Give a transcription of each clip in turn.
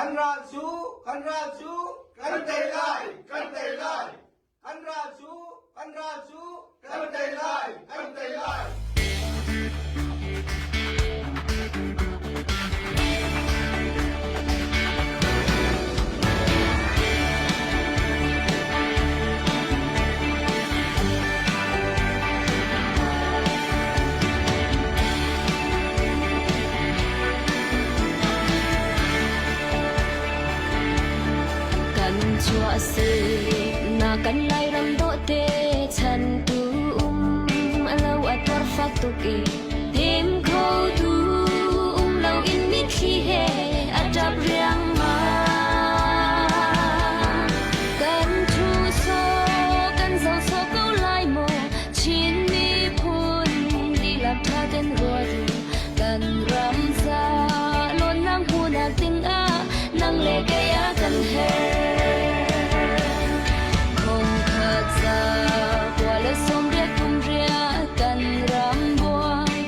Kan ral cu, kan ral cu, kan tei lai, kan tei lai. Kan ral cu, kan ral cu, kan tei lai, kan tei lai. Kan chuah na kan Lairam dawhte chan tu um alo a tuar fak tuk i hnem kho tu um lo in mitthli he a ṭap riangmang. Kan thu so kan zo so ko lai maw Chin miphun dihlak ṭha ten ruat u kan ram ca lawnnak hmuhnak dingah nang le kei a kan herh. Khongkhat za kua le 80 kum riah kan ram buai.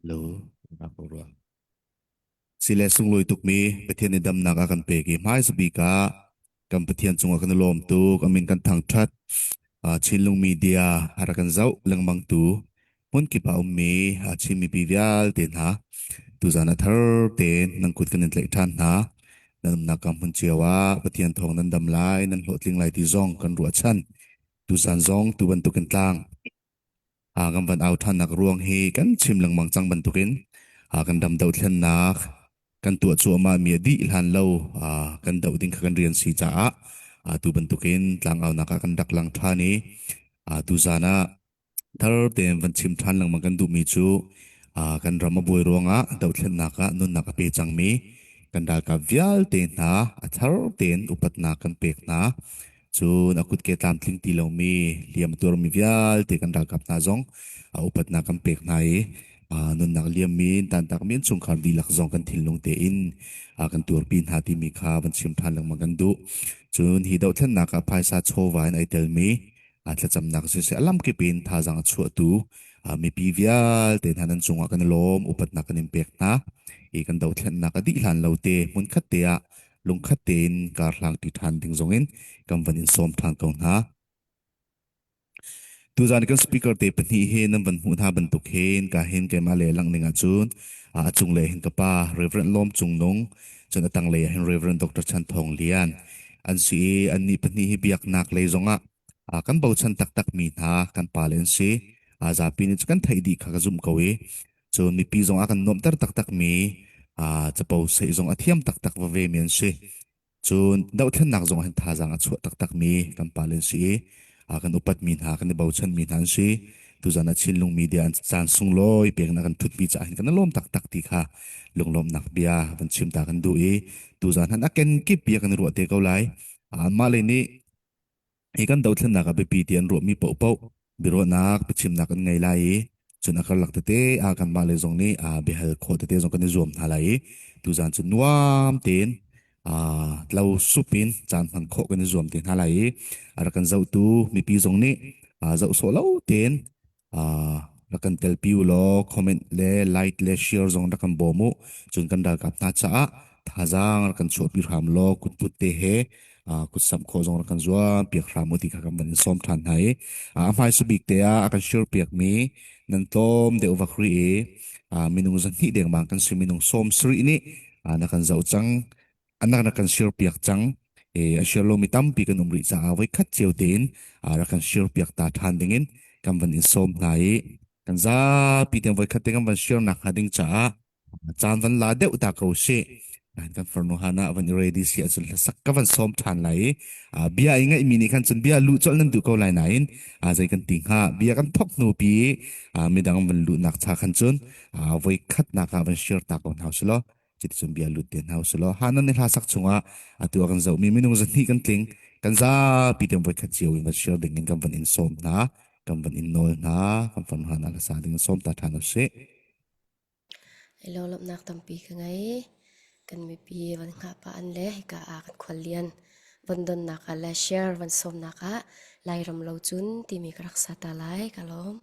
Lo rak rua. Sile sunglawi tukmi Pathian nih damnak a kan pek i hmaisa bik ah kan Pathian cungah kan i lawm tuk. A min kan thangṭhat. Chinlung media a rak kan zoh lengmang tu hmunkip ah ummi Chin mipi vialte hna tuzan a thar tein nan kut kan in tlaih ṭhan hna. Nan umnak kam hmun cio ah Pathian thawng nan dam lai, nan hlawhtling lai ti zong kan ruahchan. Tuzan zong tu bantukin tlang kan van au ṭhannak ruang hi kan chim lengmang cang bantukin kan ram dohthlennak kan tuah cuahmah mi a dih hlan lo kan doh ding kha kan rian si caah tu bantukin tlangaunak ah kan rak lang ṭhan i tuzan ah thar tein van chim ṭhan lengmang kan duhmi cu kan ram a buai ruangah dohthlennak ah nunnak a pe cangmi kan ralkap vialte hna a thar tein upatnak kan pek hna. Cun a kutke tlamtling ti lomi hliam a tuarmi vialte kan ralkap hna zong a upatnak kan pek hna i nunnak liammi tantakmi an chungkhar dihlak zong kan thinlung tein kan tuarpi hna timi kha van chim ṭhan lengmang kan duh. Cun hi dohthlennak ah phaisa chawva in ai telmi thlacamnak siseh a lamkip in thazaang a chuahtu mipi vialte hna nan cungah kan i lawm upatnak kan in pek hna i kan dothlennak a dih hlan lo te hmunkhat te ah lungkhat tein karhlang ti ṭhan ding zongin kan van in sawm ṭhan ko hna. Tuzan kan speaker te pahnih hi nan van hmuh hna bantuk hin ka hin keimah le lang ning ahcun a cunglei hin ka pa Reverend Lawm Cung Nung cun a tanglei ah hin Reverend Dr. Chan Thawng Lian an si i annih pahnih hi biaknak lei zongah kan bochan taktak mi hna kan pa le an si. Zapi nih cu kan theih dih kha ka zumh ko i cun mipi zong a kan nuamhter taktak mi capo seih zong a thiam taktak veve mi an si. Cun dohthlennak zong ah hin thazaang a chuah taktak mi kan pa le an si i kan upat mi hna kan i bochan mi hna an si. Tuzan ah Chinlung media an caan sunglawi pek na kan thutpi caah hin kan i lawm taktak ti kha lunglawmhnak bia van chim ta kan duh i tuzan han a kenkip bia kan i ruah te ko lai. Mah le nih Hi kan dothlennak ah biapi ti an ruahmi paohpaoh biaruahnak, biachimnak an ngei lai i cun a karlak tete ah kanmah le zong nih biahal khawh tete zong kan i zuam hna lai i tuzaan cu nuam tein tlo sup in caan hman khawh kan i zuam te hna lai i a rak kan zohtu mipi zong nih zoh sawh lo tein rak kan telpi u law comment le like le share zong rak kan bawm u. Cun kan ralkap hna caah thazaang rak kan chuahpi hram law kutput te he kutsamh khawh zong rak kan zuam piak hram u ti kha kan van in sawm ṭhan hna i a hmaisu bik te ah a kan share piak mi nan tlawm deuh vak rih i minung zahnih dengmang kan si minung 70 nih na kan zoh cang anak na kan share piak cang e a share lomi tampi kan um rih caah voi khat cio tein rak kan share piak ta ṭhan dingin kan van in sawm hna i kan zapi tein voi khat te kan van share nak hnga ding caah caan van la deuh ta ko si kan farnu hana van i ready si ahcun hlasak ka van sawm ṭhan lai i bia i ngaihmi nih khan cun bia luh colh nan duh ko lai nain zei kan ti hnga bia kan thok hnu pi midang van luhnak cha khan cun voi khatnak ah van share ta ko hna usih Cuticun bia lut te hna usih law Hanan nih hla sak chungah atu a kan zohmi minung zahnih kan tling kan zapi te voikhat cio in van share ding in kan van in sawm hna kan van in nawl hna kan van hna hla sa ding in sawm ta ṭhan usih. Lawmhnak tampi ka ngei. Kan mipi van hngah pah an le hika ah kan khuallian van donnak ah le share van sawmnak ah Lairam lo cun timi ka rak sa ta lai ka lawm.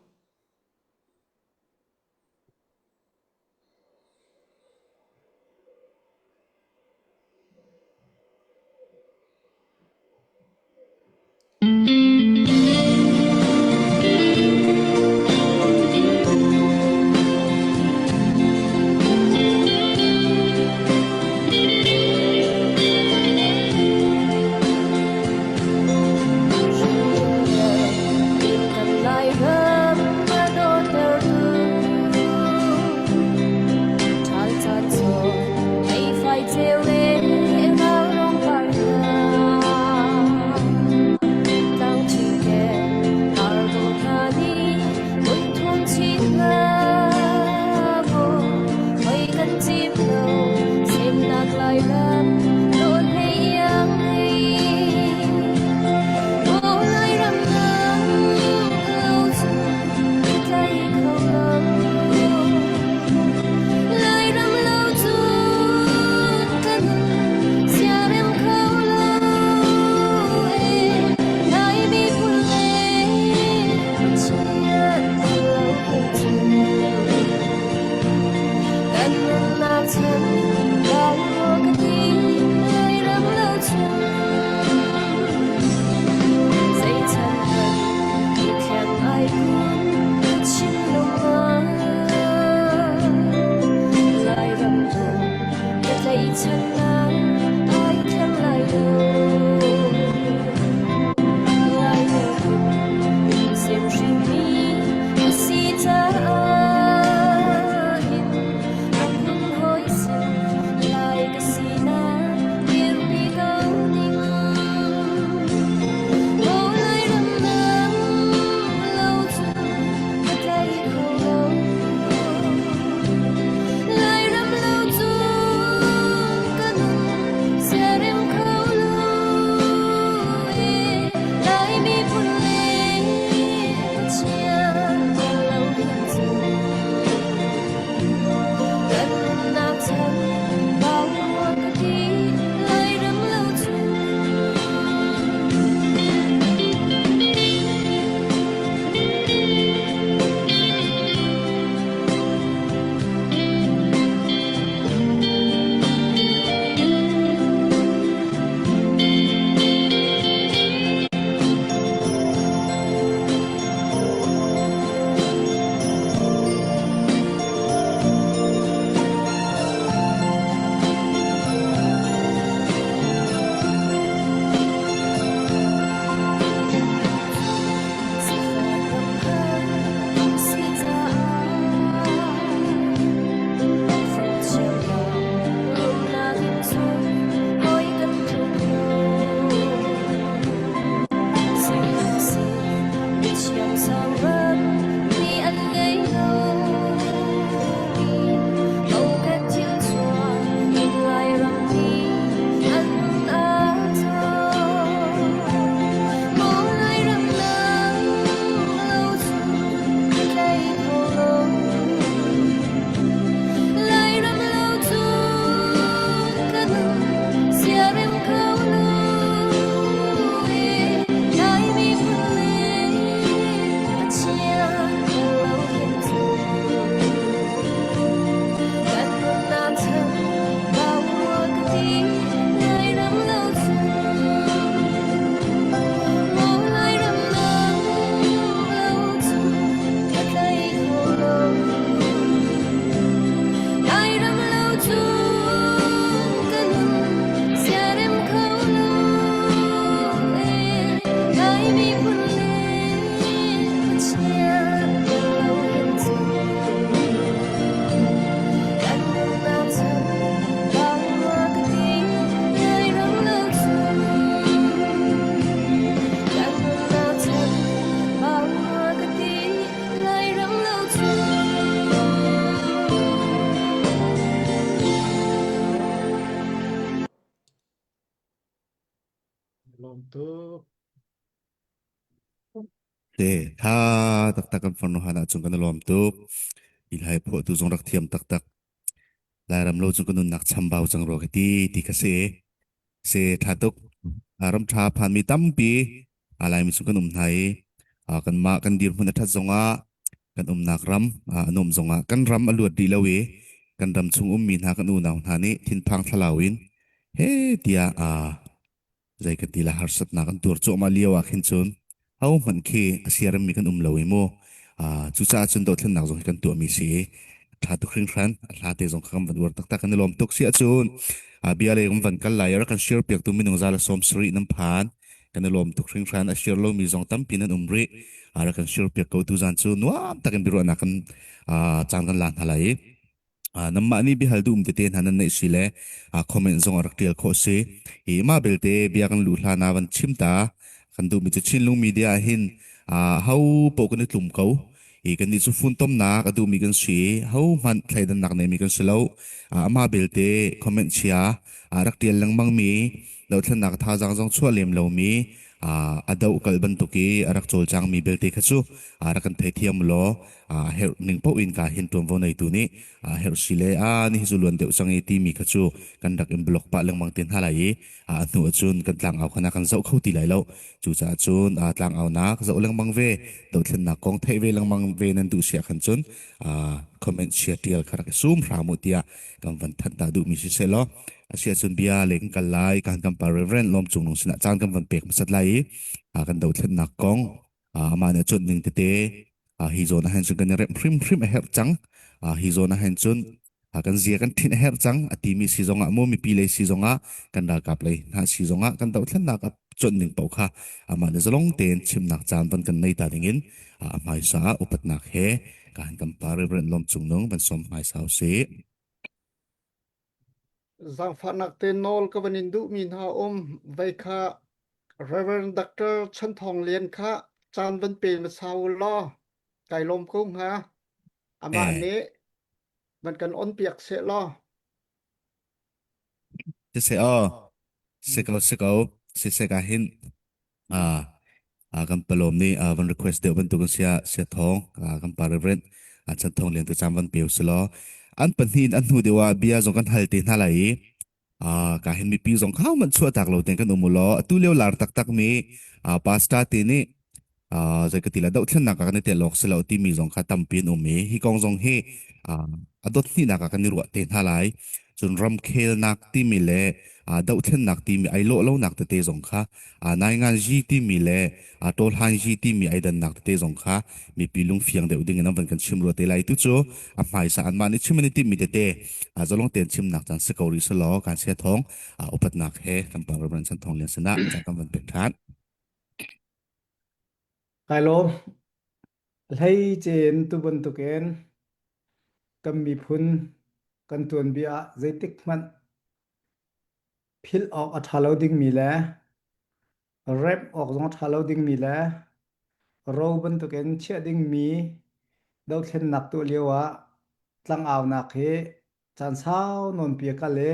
Kan Lairam. tuk. Te tha taktak kan farnu han ahcun kan i lawm tuk. Ilhai phuah tu zong rak thiam taktak. Lairam lo cu ka nunnak chambau cang rua ka ti ti kha si. Si tha tuk. Ram tha phanmi tampi a Laimi chung kan um hna i kanmah kan dirhmun a that zongah kan umnak ram a nuam zongah kan ram a luat rih lo i kan ram chung ummi hna kan unau hna nih thinphang thlalau in he tiah zei kan ti la harsatnak an tuar cuahmah lio ah khin cun hohmanh khi a siaremmi kan um lo i mu cucaah cun dothlennak zong hi kan tuahmi si i ṭha tuk hringhran a hla te zong kha kan van uar taktak kan i lawm tuk si ahcun bia lei kan van kal lai rak kan share piaktu minung za le sawm sarih nan phan kan i lawm tuk hringhran a share lomi zong tampi nan um rih rak kan share piak ko tu zan cu nuam takin biaruahnak kan caan kan la hna lai i Nanmah nih biahal duh um tete hna nan neih si le comment zong a rak ṭial khawh si. Hi mah belte bia kan luh hlan ah van chim ta. Kan duhmi cu Chinlung Media ah hin ho paoh kan i tlum ko. Hi kannih cu funtomnak a duhmi kan si. Ho hmanh thleidannak neimi kan si lo. Amah belte comment chia rak ṭial lengmangmi dothlennak thazaang zong chuah lem lomi a doh kal bantuk i a rak cawlcangmi belte kha cu rak kan theithiam law herh ning paoh in ka hin tuanvo neitu nih herh si le a ni hi cu luan deuh cang i timi kha cu kan rak in block pah lengmang te hna lai i a hnu ahcun kan tlangau khana kan zoh kho ti lai lo cucaah cun tlangau nak zoh lengmang ve dothlennak kong theih ve lengmang ve nan duh sia khan cun comment chia tial kha rak i sum hram u tiah kan van thanh ta duh mi si seh law asia cun bia le kan kal lai kan kan pa reverend lom cung nung sinah caan kan van pek hmasat lai i kan dothlennak kong amah nih a cuanh ning tete hi zawn ah hin cun kan i remh hrimhrim a herh cang hi zawn ah hin cun kan zia kan ṭhinh a herh cang a timi si zongah mu mipi lei si zongah kan ralkap lei hna si zongah kan dohthlennak a cuanh ning paoh kha amah nih zalong tein chimnak caan van kan nei ta dingin a hmaisa ah upatnak he kan kan pa Reverend Lawm Cung Nung van sawm hmaisa usih. Zaangfahnak te nawl ka van in duhmi hna um vei kha Reverend Doctor Chan Thawng Lian kha caan van pe hmasa u law kai lawm ko hnga. Amah Eh. nih van kan on piak seh law. Siseh aw, si ko si ko, siseh ka hin Ah, ah, kan palawm nih ah, van request deuh bantuk in sia sia thawng ah, kan pa Reverend an chan thawng lian tu cam van peu selaw an pahnih in an hnu deuh ah bia zong kan hal te hna lai i ah, ka hin mipi zong khau man chuah tak lo ten kan um law atu lio lar taktak mi ah, pastor te nih ah, zei ka ti la dohthlennak ah kan i tel awk si lo timi zong kha tampi an um i hi kong zong hi ah, a dot hnihnak ah kan i ruah te hna lai cun ramkhelnak timi le ah, dohthlennak timi ai lawh lonak tete zong kha nainganzi timi le tawlhanzi timi ai dannak tete zong kha mipi lungfiang deuh ding in an van kan chim rua te lai tu cu a hmaisa anmah nih chim an i timhmi tete zalong tein chimnak caan si ko rih selaw kan sia thawng upatnak he kan pa Reverend Chan Thawng Lian sinah caan kan van pek ṭhan. Kai lawm. Hleicein tu bantukin kan miphun kan tuanbia ah zeitik hmanh philh awk a ṭha lo dingmi le remh awk zong a ṭha lo dingmi le ro bantukin chiah dingmi dothlennak tuah lio ah tlangaunak hi caan sau nawnpi a kal i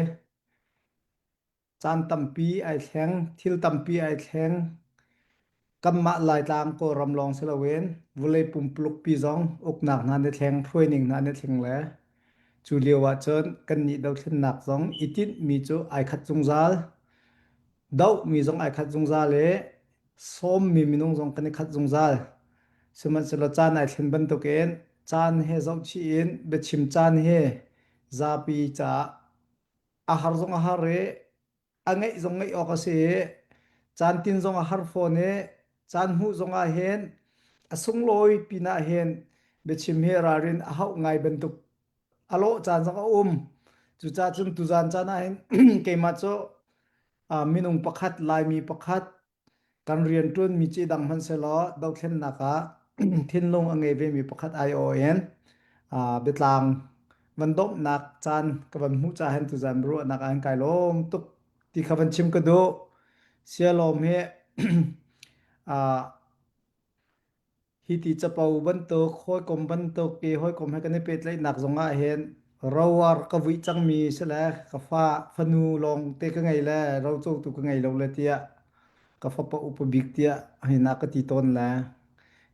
Caan tampi ai thleng, thil tampi ai thleng. Kanmah Laitlang Kawlram lawng si loin vawlei pumpuluk pi zong uknak hna an i thleng, hruaining hna an i thleng le cu lio ahcun kannih dothlennak zong i tinhmi cu ai khat zungzal. Dohmi zong ai khat zungzal i sawmmi minung zong kan i khat zungzal. Sihmanhsehlaw caan ai thlen bantukin caan he zohchih in biachim caan hi zapi caah a har zong a har i a ngeih zong ngeih awk a si i caan tin zong a har fawn i caan hmuh zong ah hin a sunglawi pinah hin biachim hi ralrin a hauh ngai bantuk a lawh caan zong a um cucaah cun tuzaan caan ah hin keimah cu minung pakhat Laimi pakhat Kan rianṭuanmi ci dang hmanhsehlaw dothlennak ah thinlung a ngei vemi pakhat aiawh in biatlang van domhnak caan ka van hmuh caah hin tuzaan ruahnak ah hin kai lawm tuk ti kha van chim ka duh. Sialawm hi Hi ti capo bantuk, hawikom bantuk i hawikom he kan i pehtlaihnak zong ah hin roar ka vuih cangmi si le ka fa fanu lawng te ka ngei le rocotu ka ngei lo le tiah. Ka fapa upa bik tiah hina ka ti tawn le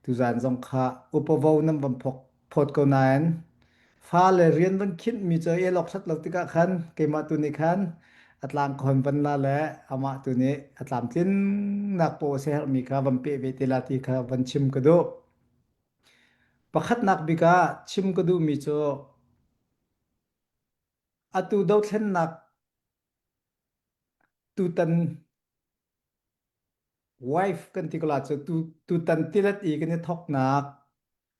tuzaan zong kha upa vo nan van phok phawt ko nain fale rian van khinh mi cu el awk ṭhat lo tikah khan keimah tu nih khan a tlang ka hon van la le amah tu nih a tlamtlinnak paoh a siaherhmi kha van peh ve te la ti kha van chim ka duh. Pakhatnak bik ah chim ka duhmi cu atu dothlennak tutan wife kan ti ko la cu tutan tilet i kan i thawknak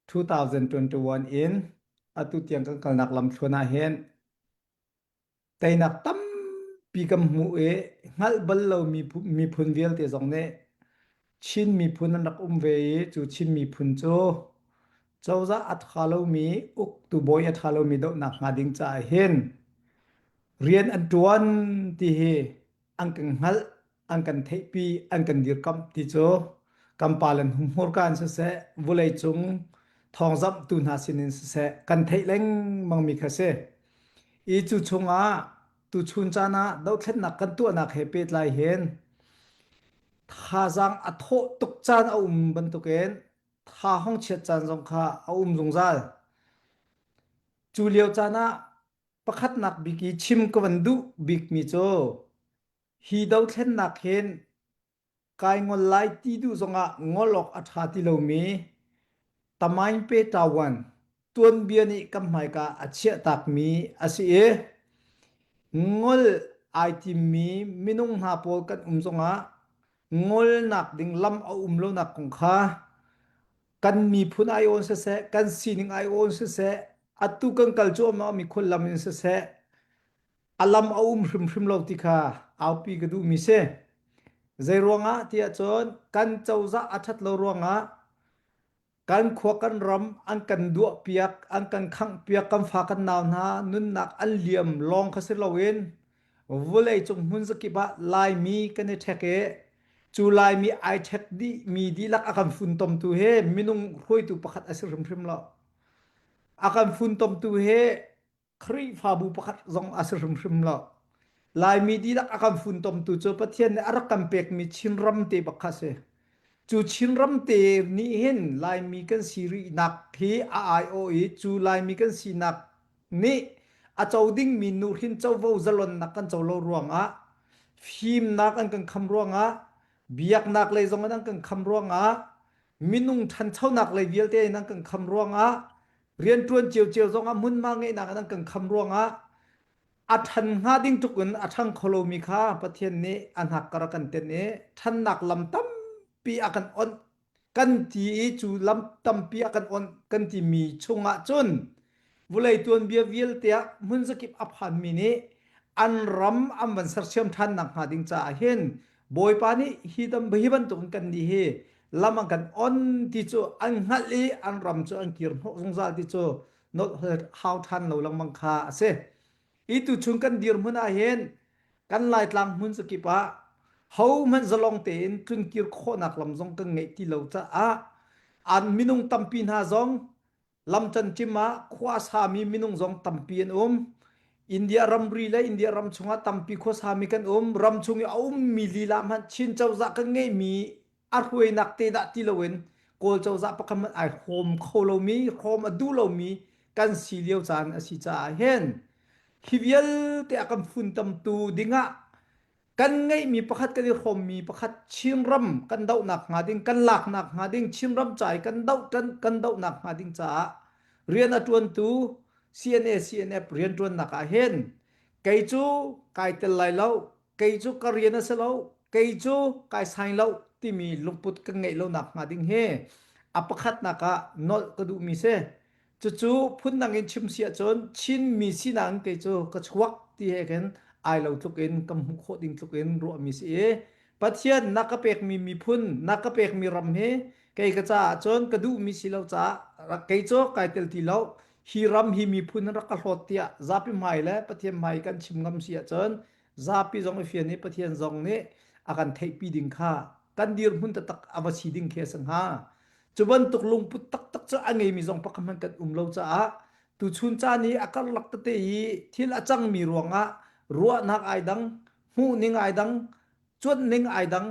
2021 in atu tiang kan kalnak lamthluan ah hin teinak tampi kan hmuh i hngalh bal lo miphun vialte zong nih Chin miphun an rak um ve i cu Chin miphun cu cozah a ṭha lomi uktu bawi a ṭha lomi dohnak hnga ding caah hin rian an ṭuan ti hi an kan hngalh an kan theihpi an kan dirkamh ti cu kan pale hmurka in siseh vawleicung thawngzamhtu hna sinin siseh kan theih lengmangmi kha si. I cu chungah tuchun caan ah dothlennak kan tuahnak he pehtlai hin thazaang a thawh tuk caan a um bantukin tha hong chiat caan zong kha a um zungzal. Cu lio caan ah pakhatnak bik i chim ka van duh bikmi cu Hi dothlennak hin kai ngol lai ti duh zongah ngol awk a ṭha ti lomi Tamaingpe Tawan tuanbia nih kan hmaika a chiahtakmi a si i ngol ai timmi minung hna pawl kan um zongah ngolnak ding lam a um lonak kong kha kan miphun ai awn siseh, kan sining ai awn siseh, atu kan kal cuahmah mi khuallam in siseh, a lam a um hrimhrim lo ti kha aupi ka duhmi si. Zei ruangah tiah cun kan cozah a ṭhat lo ruangah kan khua kan ram an kan duahpiak, an kan khanghpiak, kan fa kan nau hna nunnak an liam lawng kha si loin vawleicung hmun zakip ah Laimi kan i ṭhek i cu Laimi ai ṭhek dihmi dihlak a kan funtomtu hi minung hruaitu pakhat a si hrimhrim lo. A kan funtomtu hi Khrihfabu pakhat zong a si hrimhrim lo. Laimi dihlak a kan funtomtu cu Pathian nih a rak kan pekmi Chinram te bak kha si. Cu Chinram te nih hin Laimi kan si rihnak hi a aiawh i cu Laimi kan sinak nih a co dingmi nuhrin covo zalonnak kan co lo ruangah fimnak an kan kham ruangah biaknak lei zong in an kan kham ruangah minung ṭhanchonak lei vialte in an kan kham ruangah rianṭuan ciocio zongah hmunhma ngeihnak in an kan kham ruangah a ṭhan hnga ding tluk in a ṭhang kho lomi kha Pathian nih a hnakkar a kan tenh i ṭhannak lam tampi a kan onh kan ti i cu lam tampi a kan onh kan timi chungah cun vulei tuanbia vialte ah hmun zakip a phanmi nih an ram an van sersiam ṭhan nak hnga ding caah hin Bawipa nih hi dam hi bantukin kan nih hi lam an kan on ti cu an hngalh i an ram cu an kir hnawh zungzal ti cu nolh hau ṭhan lo lengmang kha a si. I tuchun kan dirhmun ah hin kan Laitlang hmun zakip ah hohmanh zalong tein tlunkir khawhnak lam zong kan ngeih ti lo caah an minung tampi hna zong Lam cantim ah khua sami minung zong tampi an um. India ramri le India ram chungah tampi khua sami kan um. Ram chung i a ummi lila hmanh Chin cozah kan ngeihmi a hruainak te dah ti loin Kawl cozah pakhat hmanh ai hrawm kho lomi, hrawm a duh lomi kan si lio caan a si caah hin hi vialte a kan funtamtu dingah kan ngeihmi pakhat kan i hrawmmi pakhat Chinram kan dohnak hnga ding kan laknak hnga ding Chinram ca i kan doh kan, kan dohnak hnga ding caah rian a ṭuantu CNA CNF rianṭuannak ah hin kei cu kai tel lai lo kei cu ka rian a si lo kei cu kai sain lo timi lungput kan ngeih lonak hnga ding hi a pakhatnak ah nolh ka duhmi si Cucu phundang in chim si ahcun Chinmi sinak in kei cu ka chuak ti he khin ai lo tluk in ka hmuh khawh ding tluk in ruahmi si i Pathian na ka pekmi miphun na ka pekmi ram hi kei ka caah cun ka duhmi si lo caah kei cu kai tel ti lo hi ram hi miphun in rak ka hlawt tiah zapi hmai le Pathian hmai kan chim ngam si ahcun zapi zong i fian i Pathian zong nih a kan theihpi ding kha kan dirhmun taktak a va si ding khi a si hnga. Cu bantuk lungput taktak cu a ngeimi zong pakhat hmanh kan um lo caah tuchun caan i a karlak tete i thil a cangmi ruangah ruahnak ai dang, hmuhning ai dang, cuanhning ai dang.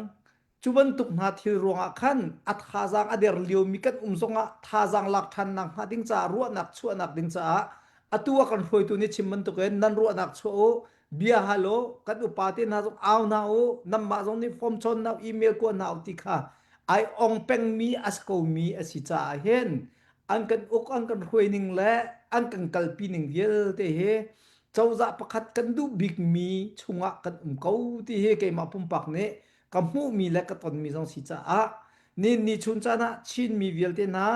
Cu bantuk hna thil ruangah khan a thazaang a der liomi kan um zongah thazaang lak ṭhannak hnga ding caah ruahnak chuahnak ding caah atu a kan hruaitu nih chim bantukin nan ruahnak chuah u, bia hal u, kan upa te hna zong au hna u, nanmah zong nih form chawn hna u, email kua hna u ti kha ai ong pengmi a si komi a si caah hin an kan uk an kan hruai ning le an kan kalpi ning vialte hi cozah pakhat kan duh bikmi chungah kan um ko ti hi keimah pumpak nih ka hmuhmi le ka tonmi zong si caah ni ni chun caan ah Chinmi vialte hna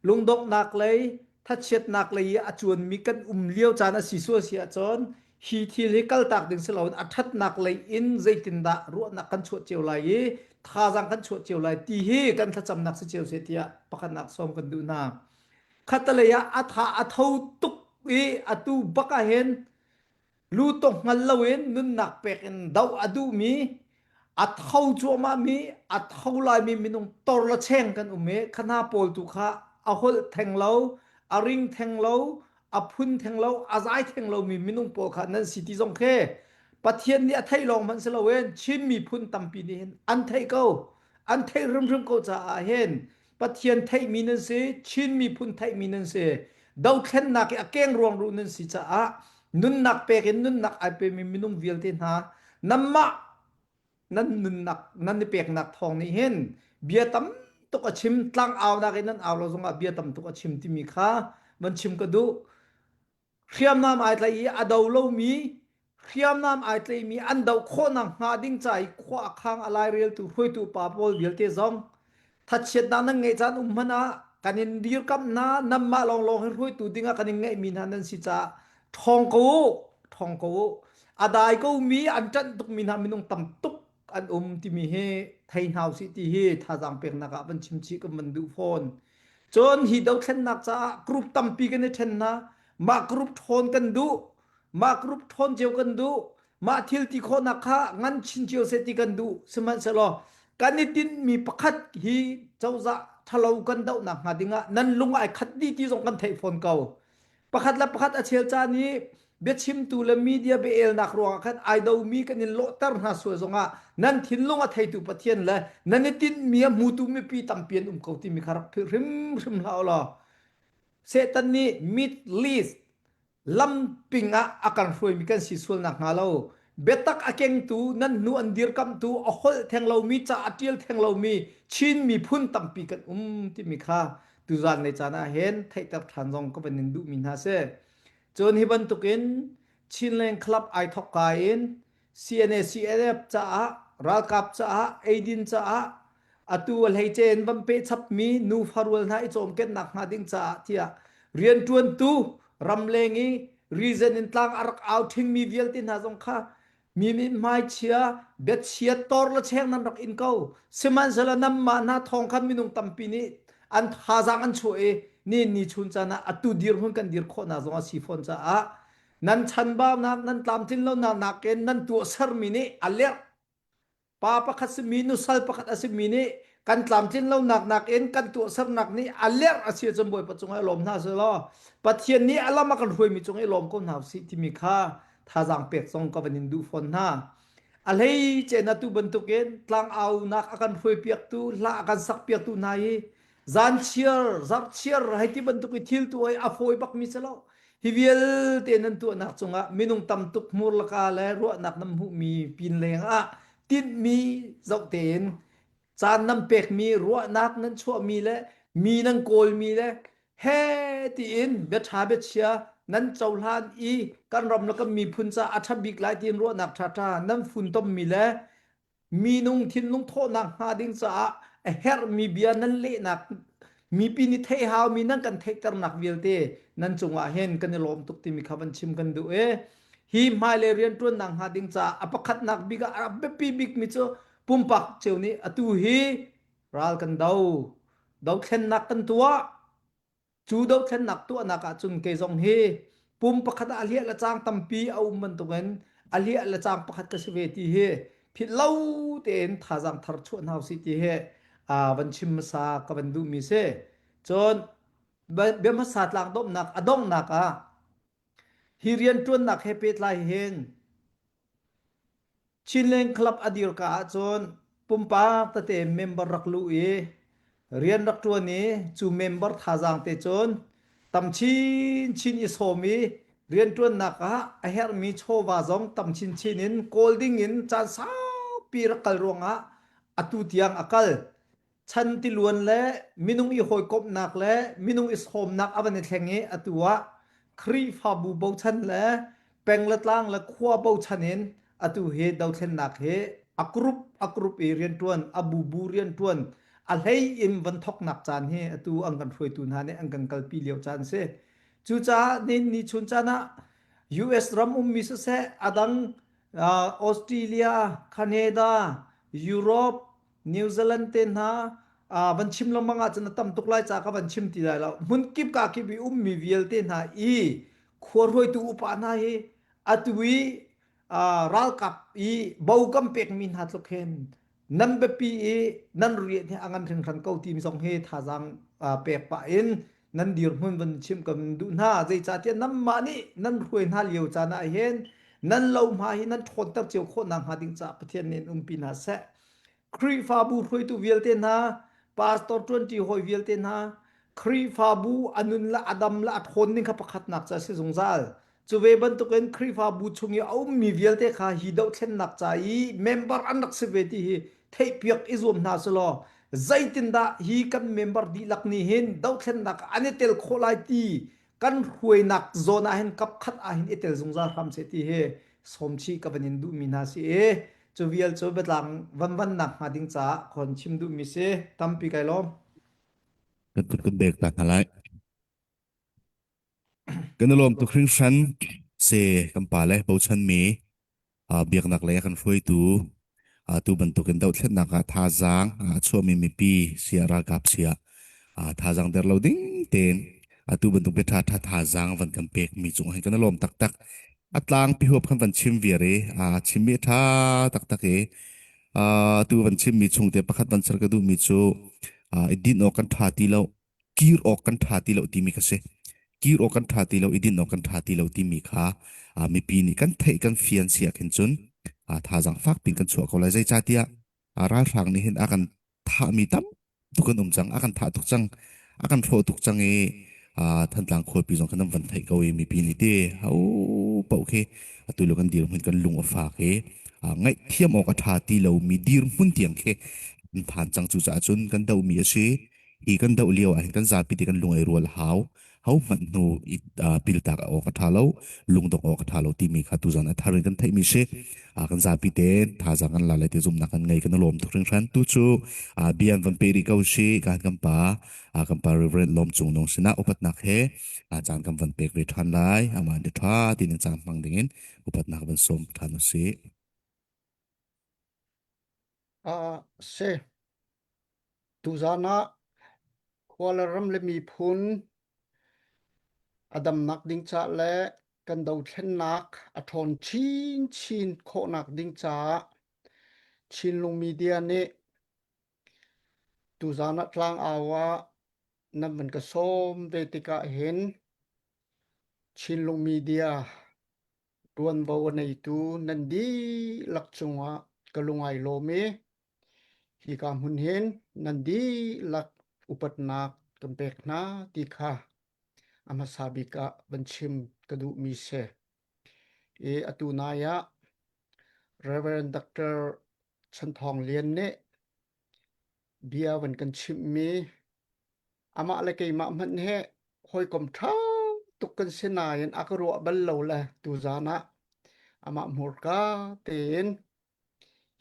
lungdonghnak lei thachiatnak lei i a cuanmi kan um lio caan a si sual si ahcun hi thil hi kaltak ding si loin a ṭhatnak lei in zeitindah ruahnak kan chuah cio lai i thazaang kan chuah cio lai ti hi kan thlacamnak si cio seh tiah pakhatnak sawm kan duh hna. Khattalei ah a tha a tho tuk i atu bak ah hin lu tok hngal loin nunnak pek in doh a duhmi a tho cuahmahmi a tho laimi minung tor le cheng kan um i khana pawl tu kha a holh theng lo a ring theng lo a phun theng lo a zai theng lomi minung pawl kha nan si ti zong khi Pathian nih a theih lawng hmanh si loin Chin miphun tampi nih hin an theih ko an theih hrimhrim ko caah hin Pathian theihmi nan si, Chin miphun theihmi nan si, dothlennak i a keng ruangruh nan si caah nunnak pek in nunnak ai pemi minung vialte hna nanmah nan nunnak nan i peknak thawng nih hin bia tam tuk a chim tlangaunak in nan au lo zongah bia tam tuk a chim timi kha van chim ka duh. Hriamnam ai tlaih i a do lomi hriamnam ai tlaihmi an doh khawhnak hnga ding ca i khua a khang a laireltu hruaitu pa pawl vialte zong thachiatnak nan ngeih caan um hmanh ah kan in dirkamh hna nanmah lawnglawng hi hruaitu dingah kan in ngeihmi hna nan si caah ṭhawng ko u ṭhawng ko u a dai ko mi an ṭanh tukmi hna minung tam tuk an um timi hi thei hna usih ti hi thazaang peknak ah van chim chih kan van duh fawn Cun hi dothlennak caah group tampi kan i ṭhen hna. Mah group ṭhawn kan duh. Mah group ṭhawn cio kan duh. Mah thil ti khawhnak kha ngan chin cio seh ti kan duh. Sihmanhsehlaw kan i tinhmi pakhat hi cozah ṭhalo kan dohnak hnga dingah nan lung ai khat dih ti zong kan theih fawn ko. Pakhat le pakhat a chel caan i biachimtu le media biaelnak ruangah khan ai domi kan in lawhter hna sual zongah nan thinlung a theitu Pathian le nan i tinhmi a hmutu mipi tampi an um ko timi kha rak philh hrimhrim hlah u law Satan nih mid list lamping ah a kan hruaimi kan si sual nak hnga lo biatak a kengtu nan hnu an dirkamhtu a holh theng lomi ca a ṭial theng lomi Chin miphun tampi kan um timi kha tuzan le caan ah hin theihter ṭhan zong ka van in duhmi hna si. Cun hi bantukin Chinland Club ai thawk ka in CNA CNF caah ralkap caah eidin caah atu a hleice in van pe chapmi nufa rual hna i cawmkennak hnga ding caah tiah rianṭuantu ramleng i reason in tlang a rak au ṭhingmi vialte hna zong kha mi mithmai chia biachia tor le cheng nan rak in ko sihmanhsehlaw nanmah hna thawng khan minung tampi nih an thazaang an chuah i ni ni chun caan ah atu dirhmun kan dir khawhnak zong a si fawn caah nan chanbaunak nan tlamtlin lonak nakin nan tuahsermi nih a lerh Pa pakhat simi nusal pakhat a simi nih kan tlamtlin lonak nakin kan tuahsernak nih a lerh a si ahcun Bawipa cungah i lawm hna seh law Pathian nih a lam a kan hruaimi cungah i lawm ko hna usih timi kha thazaang pek zong ka van in duh fawn hna. A hleice na tu bantukin tlangaunak a kan hruaipiaktu, hla a kan sakpiaktu hna hi zanchiar, zarhchiar hei ti bantuk i thil tu ai a fawi bakmi si lo. Hi vialte nan tuahnak cungah minung tam tuk hmur laka le ruahnak nan hmuhmi pin leng ah tinhmi zoh tein caan nan pekmi ruahnak nan chuahmi le mi nan kawlmi le he tiin biaṭha biachia nan cohlan i kan ram le kan miphun caah a ṭha bik lai tiin ruahnak ṭhaṭha nan funtommi le minung thinlung thawhnak hnga ding caah a herhmi bia nan lehnak mipi nih theih haumi nan kan theihternak vialte nan cungah hin kan i lawm tuk timi kha van chim kan duh i hi hmailei rianṭuannak hnga ding caah a pakhatnak bik ah a biapi bikmi cu pumpak cio nih atu hi ral kan do dothlennak kan tuah Cu dothlennak tuahnak ahcun kei zong hi pum pakhat ah a hliah le cang tampi a um bantukin a hliah le cang pakhat ka si ve ti hi philh lo tein thazaang thar chuah hna usih ti hi van chim hmasa ka van duhmi si. Cun bia hmasa tlang domhnak a donghnak ah hi rianṭuannak he pehtlai hin Chinland Club a dirka ahcun. pumpak tete member rak luh i rian rak ṭuan i cu member thazaang te cun tam chinchin i sawm i rianṭuannak ah a herhmi chawva zong tam chinchin in kawl ding in caan saupi rak kal ruangah atu tiang a kal. Chan tiluan le minung i hawikomhnak le minung i sawmnak a van i thleng i atu ah Khrihfabu bochan le peng le tlang le khua bochan in atu hi dothlennak hi a group a group i rianṭuan a bubu rianṭuan a hlei in van thoknak caan hi atu an kan hruaitu hna nih an kan kalpi lio caan si. Cucaah ni ni chun caan ah US ram ummi siseh adang uh, Australia, Canada, Europe, New Zealand te hna uh, van chim lengmang ahcun a tam tuk lai ca ka van chim ti lai lo. Hmun kip ka kip i ummi vialte hna i khua hruaitu upa hna hi atu i uh, ralkap i bo kan pekmi hna tluk hin nan biapi i nan rian hi a ngan hringhran ko timi zong hi thazaang uh, pek pah in nan dirhmun van chim kan duh hna zeicahtiah nanmah nih nan hruai hna lio caan ah hin nan lohma hi nan ṭhawnter cio khawh nakhnga ding caah Pathian nih in umpi hna seh Khrihfabu hruaitu vialte hna pastor ṭuanṭi hawi vialte hna Khrihfabu a nun le a dam le a ṭhawn ning kha pakhatnak ca si zungzal cu ve bantukin Khrihfabu chung i a ummi vialte kha hi dohthlennak ca i member an rak si ve ti hi theihpiak i zuam hna selaw zeitindah hi kan member dihlak nih hin dohthlennak an i tel khawh lai ti kan hruainak zawn ah hin kapkhat ah hin i tel zungzal hram seh ti hi sawmchih ka van in duhmi hna si i cu vial cu biatlang vanvannak hnga ding caah khon chim duhmi si tampi kai lawm. Kan kut kan bek ta hna lai. Kan i lawm tuk hringhran se kan pa le bochan mi biaknak lei a kan hruaitu tu bantukin dohthlennak ah thazaang a chuahmi mipi sia ralkap sia thazaang der lo ding tein atu bantuk bia ṭha ṭha thazaang van kan pek mi cung hin kan i lawm taktak a tlang pi huap kan van chim viar i a chimmi a ṭha taktak i tu van chimmi chung te pakhat van ser ka duhmi cu i din awk kan ṭha ti lo kir awk kan ṭha ti lo timi kha si. Kir awk kan ṭha ti lo i din awk kan ṭha ti lo timi kha mipi nih kan theih kan fian si ahkhin cun thazaang fak piin kan chuah ko lai. Zeicahtiah ralhrang nih hin a kan thahmi tam tuk an um cang, a kan thah tuk cang, a kan hrawh tuk cang i Thantlang khuapi zong khan an van theih ko i mipi nih ti ho paoh khi atu lio kan dirhmun kan lung a fak i ngaihthiam awk a ṭha ti lomi dirhmun tiang khi an phan cang cucaah cun kan dohmi a si. Hi kan doh lio ah hin kan zapi te kan lung ai rual hau. Ho hmanh hnu i piltak awk a ṭha lo, lungdong awk a ṭha lo timi kha tuzan a thar in kan theihmi si. Kan zapi te thazaang kan la lai ti zumhnak kan ngei kan i lawm tuk hringhran. Tu cu bia an van pe rih ko si kan kan pa kan pa Reverend Lawm Cung Nung sinah upatnak he caan kan van pek ve ṭhan lai. Amah nih ṭha tiin caan hmang dingin upatnak van sawm ṭhan usih. Uh, si. Tuzaan ah khua le ram le miphun a damnak ding caah le kan dothlennak a ṭhawn chinchin khawhnak ding caah Chinlung Media nih tuzaan ah tlangau ah nan van ka sawm ve tikah hin Chinlung Media ṭuanvo a neitu nan dihlak cungah ka lung ai lawm i hika hmun hin nan dihlak upatnak kan pek hna ti kha a hmasa bik ah van chim ka duhmi si. I atu nai ah Reverend Dr. Chan Thawng Lian nih bia van kan chimhmi amah le keimah hmanh he hawikom ṭha tuk kan si nain a ka ruah bal lo le tuzaan ah amah hmurka tein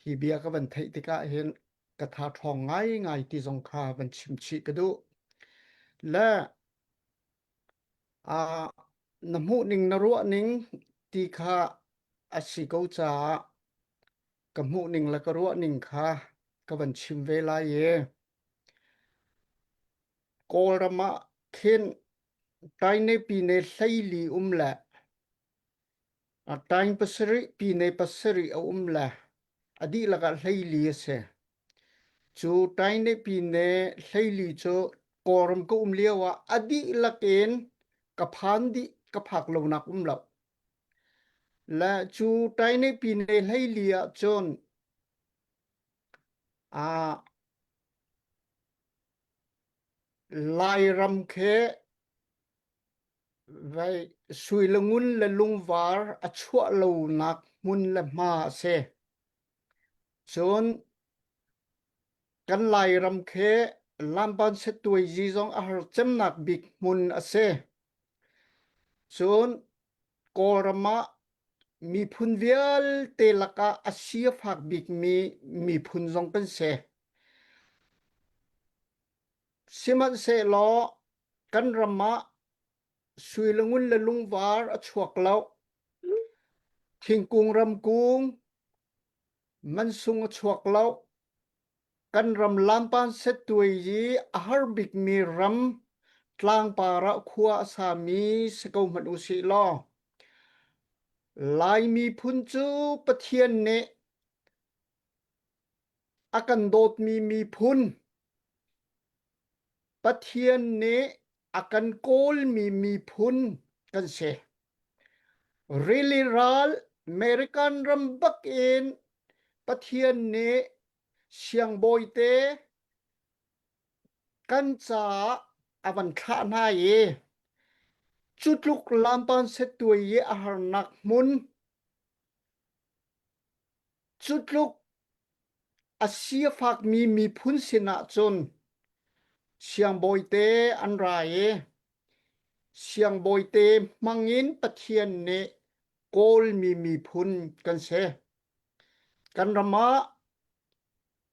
hi bia ka van theih tikah hin ka tha ṭhawng ngaingai ti zong kha van chim chih ka duh. Le uh, na hmuh ning na ruah ning ti kha a si ko caah ka hmuh ning le ka ruah ning kha ka van chim ve lai i Kawlram ah khin Taine pine hleili um le Tain pasarih pine pasarih a um le a dihlak ah hleili a si. Cu Taine pine hleili cu Kawlram ka um lio ah a dihlak in ka phan dih ka phak lonak um lo. Le cu Taine pine hleili ah cun. Ah Lairam khi vai sui le ngun le lungvar a chuah lonak hmun le hma a si. Cun kan Lairam khi Lamban Settuaizi zong a har cemnak bik hmun a si. Cun Kawlram ah miphun vialte lakah a si a fak bikmi miphun zong kan si. Sihmanhsehlaw kan ram ah sui le ngun le lungvar a chuak lo. Thingkung ramkung mansung a chuak lo. Kan ram lampan settuai i a har bikmi ram tlangpar ah khua a sami si ko hmanh usih law Lai miphun cu Pathian nih a kan dawtmi miphun Pathian nih a kan kawlmi miphun kan si. Rili ral American ram bak in Pathian nih siangbawi te kan caah a van thlah hna i cu tluk lampan settuai i a harnak hmun cu tluk a si a fakmi miphun sinah cun siangbawi te an ra i siangbawi te hmangin Pathian nih Kawlmi miphun kan si. Kan ram ah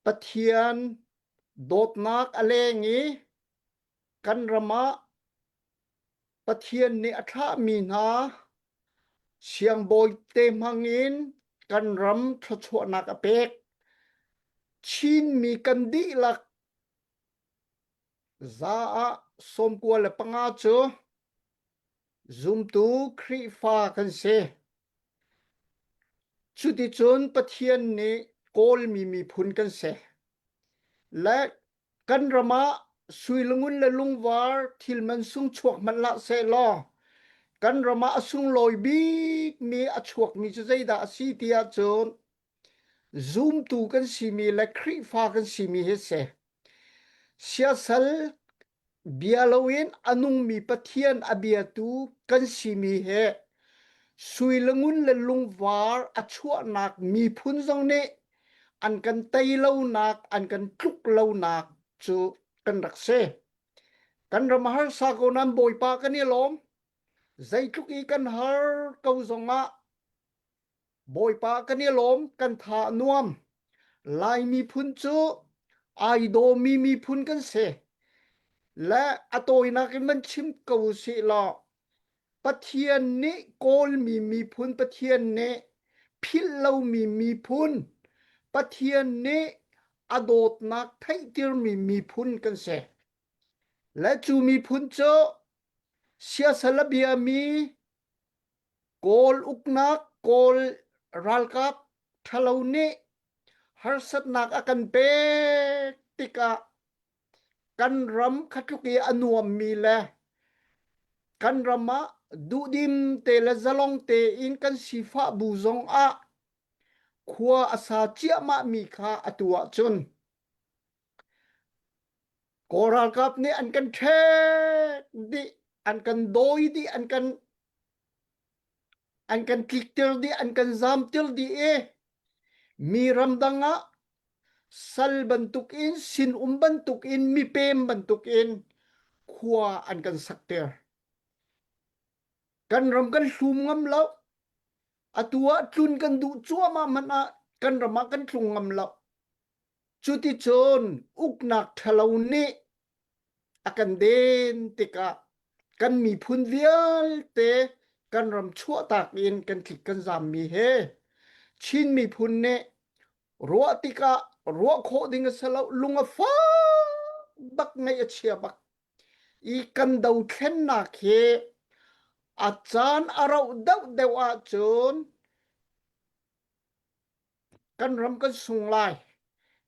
Pathian dawtnak a leng i kan ram ah Pathian nih a thlahmi hna siangbawi te hmangin kan ram thluachuahnak a pek. Chinmi kan dihlak za ah 95 cu zumtu Khrihfa kan si. Cuticun Pathian nih Kawlmi miphun kan si. Le kan ram ah sui le ngun le lungvar thil man sung chuak hmanh hlah seh law kan ram ah a sunglawi bikmi a chuakmi cu zeidah a si ti ahcun zumtu kan simi le Khrihfa kan simi hi si. Siasal bia loin a nungmi Pathian a biatu kan simi he sui le ngun le lungvar a chuahnak miphun zong nih an kan tei lonak, an kan tluk lonak cu kan rak si. Kan ram harsa ko nain Bawipa kan i lawm. Zeitluk i kan har ko zongah Bawipa kan i lawm, kan tha a nuam. Lai miphun cu ai dawmi miphun kan si. Le a tawinak in van chim ko usih law Pathian nih Kawlmi miphun Pathian nih philh lomi miphun Pathian nih a dawtnak theihtirmi miphun kan si. Le cu miphun cu siasal a biami Kawl uknak Kawl ralkap ṭhalo nih harsatnak a kan pek tikah kan ram kha tluk i a nuammi le kan ram ah duhdim te le zalong tein kan sifah bu zong ah khua a sa ciahmah mi kha atu ahcun Kawl ralkap nih an kan ṭhek dih, an kan dawi dih, an kan an kan tliktir dih, an kan zamtir dih i mi ramdang ah sal bantukin, sinum bantukin, mipem bantukin khua an kan sakter. Kan ram kan hlum ngam lo. Atu ah tlun kan duh cuahmah hmanh ah kan ram ah kan tlung ngam lo. Cuticun uknak ṭhalo nih a kan den tikah kan miphun vialte kan ram chuahtak in kan tlik kan zammi he Chin miphun nih ruah tikah ruah khawh ding a si lo lung a fak bak ngaih a chia bak i kan dothlennak hi a caan a rauh deuhdeuh ahcun Kan ram kan sung lai.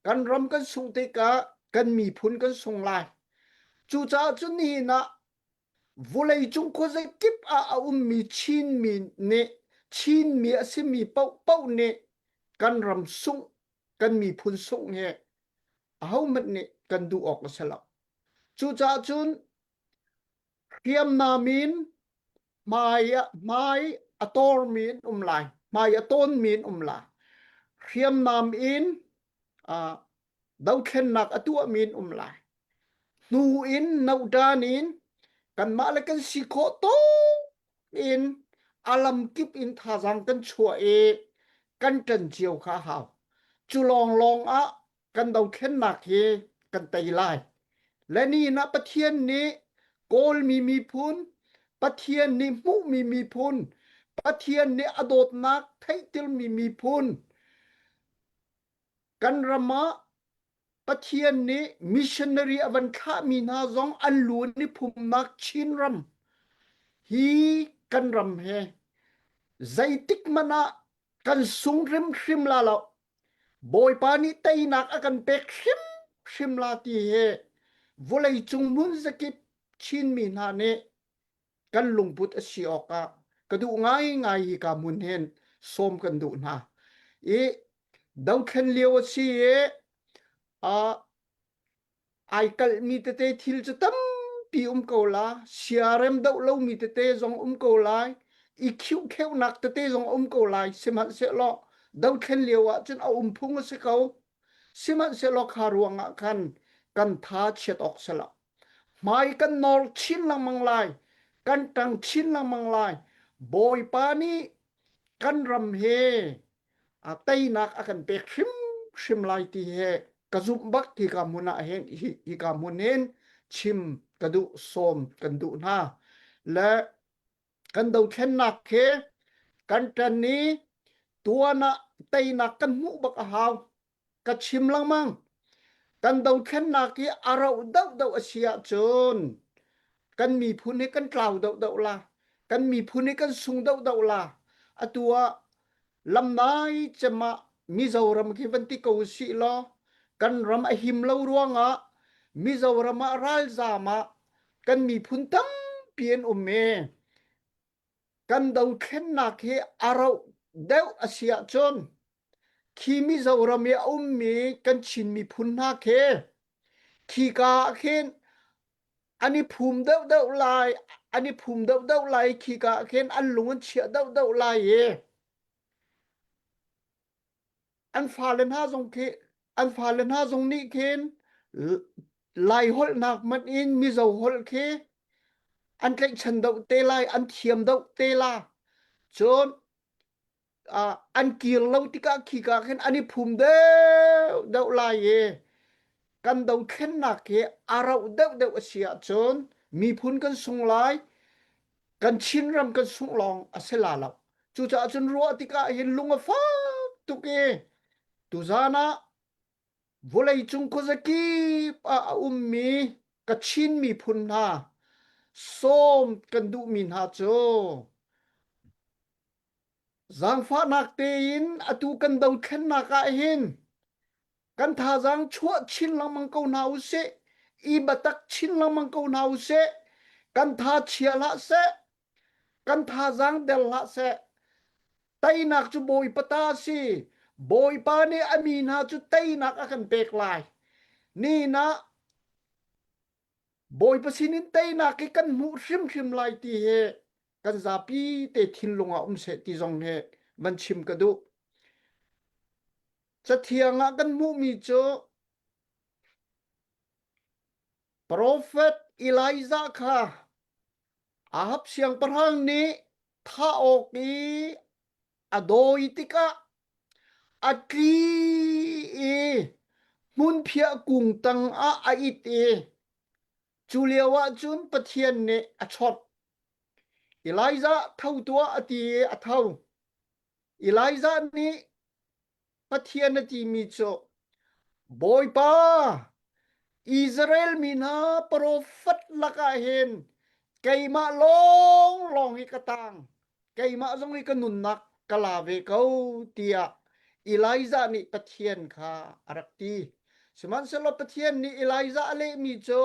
Kan ram kan sungh tikah kan miphun kan sung lai. Cucaah cun nihin ah vawleicung khuazakip ah a ummi Chinmi nih Chinmi a simi paohpaoh nih kan ram sungh, kan miphun sungh hi. Ahohmanh nih kan duh awk a si lo. Cucaah cun hriamnam in hmai hmai a tormi an um lai, hmai a tawnmi an um lai. Hriamnam in uh, dothlennak a tuahmi an um lai. Hnu in noṭan in kanmah le kan si khawh tawk in a lamkip in thazaang kan chuah i kan ṭan cio kha a hau. Cu lawnglawng ah kan dothlennak hi kan tei lai. Le nihin ah Pathian nih Kawlmi miphun, Pathian nih hmuhmi miphun, Pathian nih a dawtnak theihtermi miphun, kan ram ah Pathian nih missionary a van thlahmi hna zong an lu an i phumnak Chinram hi kan ram he zeitik hmanh ah kan sung hrimhrim la lo. Bawipa nih teinak a kan pek hrimhrim la ti hi vawleicung hmun zakip Chinmi hna nih kan lungput a si awkah ka duh ngaingai hi ka hmun hin sawm kan duh hna. I dothlen lio a si i uh, ai kalhmi tete thil cu tampi um ko la, siarem doh lomi tete zong um ko lai, i khiuhkheuhnak tete zong um ko lai, sihmanhsehlaw dothlen lio ah cun a um phung a si ko. Sihmanhsehlaw kha ruangah khan kan tha chiat awk si lo. Hmai kan nawr chin lengmang lai, kan ṭang chin lengmang lai. Bawipa nih kan ram he a teinak a kan pek hrimhrim lai ti he ka zumh bak hika hmun ah hin hika hmun hin chim ka duh sawm kan duh hna le kan dothlennak khi kan ṭan i tuan ah teinak kan hmuh bak a hau ka chim lengmang kan dothlennak hi a rauh deuhdeuh a si ahcun kan miphun hi kan tlau deuhdeuh la kan miphun hi kan sung deuhdeuh la atu ah lamnai cem ah Mizoram khi van ti ko usih law kan ram a him lo ruangah Mizoram ah ralzam ah kan miphun tampi an um e kan dothlennak hi a rauh deuh a si ahcun khi Mizoram i a ummi kan Chin miphun hna khi khika ah khin an i phum deuhdeuh lai an i phum deuhdeuh lai khika ah khin an lung an chiah deuhdeuh lai i an fale hna zong khi an fale hna zong nih khin Lai holh nak hmanh in Mizo holh khi an tlaihchan deuh te lai an thiam deuh te la cun uh, an kir lo tikah khika khin an i phum deuh deuh lai i kan dothlennak hi a rauh deuh deuh a si ahcun miphun kan sung lai kan Chinram kan sungh lawng a si la lo. Cucaah cun ruah tikah hin lung a fak tuk i tuzan ah vawleicung khuazakip ah a ummi ka Chin miphun hna sawm kan duhmi hna cu zaangfahnak tein atu kan dothlennak ah hin kan thazaang chuah chin lengmang ko hna usih i biatak chin lengmang ko hna usih kan tha chia hlah seh kan thazaang der hlah seh teinak cu Bawipa ta a si Bawipa nih a mi hna cu teinak a kan pek lai ni na Bawipa sinin teinak hi kan hmuh hrimhrim lai ti hi kan zapi te thinlung ah um seh ti zong hi van chim ka duh Cathiang ah kan hmuhmi cu Profet Elijah kha Ahab siangpahrang nih thah awk i a dawi tikah a tli i hmunphiah kung tangah a it i cu lio ah cun Pathian nih a chawnh. Elijah tho tuah a ti i a tho. Elijah nih Pathian a timi cu Bawipa Israel mi hna profet lakah hin keimah lawnglawng hi ka tang keimah zong hi ka nunnak ka la ve ko tiah Elijah nih Pathian kha a rak ti. Sihmanhsehlaw Pathian nih Elijah a lehmi cu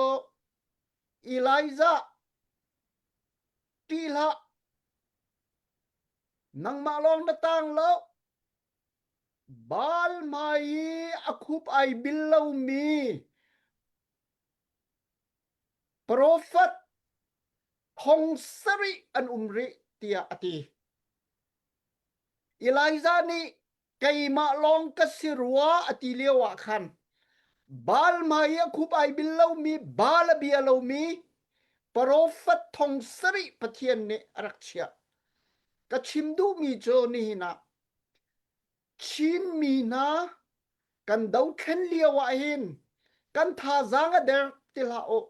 Elijah ṭih hlah nangmah lawng na tang lo. Baal hmai i a khup ai bil lomi profet thong sarih an um rih tiah a ti. Elijah nih keimah lawng ka si rua a ti lio ah khan Baal hmai i a khup ai bil lomi Baal a bia lomi profet thong sarih Pathian nih a rak chiah. Ka chim duhmi cu nihin ah Chinmi hna kan dothlen lio ah hin kan thazaang a der ti hlah u.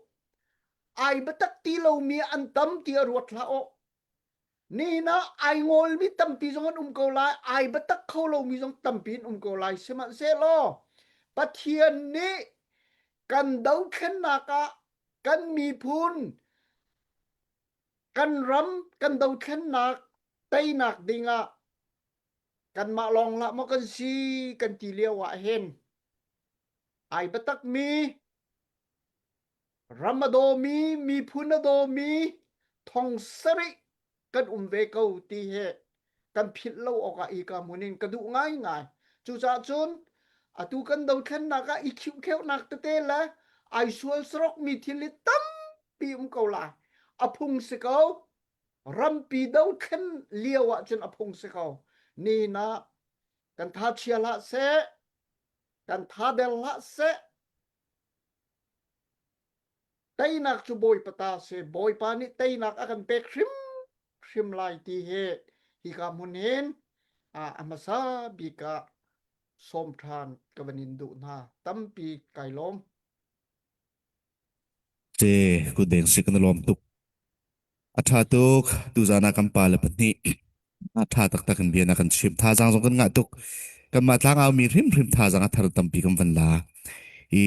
Ai biatak ti lomi an tam ti a ruat hlah u. Nihin ah ai ngawlmi tampi zong an um ko lai, ai biatak kho lomi zong tampi an um ko lai. Sihmanhsehlaw Pathian nih kan dothlennak ah kan miphun kan ram kan dothlennak teinak dingah kanmah lawng hlah maw kan si kan ti lio ah hin ai biatakmi ram a dawmi miphun a dawmi thong sarih kan um ve ko ti hi kan philh lo awkah hi ka hmun in ka duh ngaingai cucaah cun atu kan dothlennak ah i khiuhkheuhnak tete le ai sual sarokmi thil hi tampi um ko lai a phung si ko rampi dothlen lio ahcun a phung si ko ni na kan tha chia hlah seh kan tha der hlah seh teinak cu bawipa ta si bawipa nih teinak a kan pek hrim hrim lai ti hi hika hmun hin a hmasa bik ah sawm ṭhan ka van in duh hna tampi kai lawm Te kutdeng si kan lawm tuk. A ṭha tuk. Tuzaan ah kan pale pahnih a ṭha taktak in bia na kan chimh. Thazaang zong kan ngah tuk. Kanmah tlangau mi hrimhrim thazaang a thar tampi kan van la. I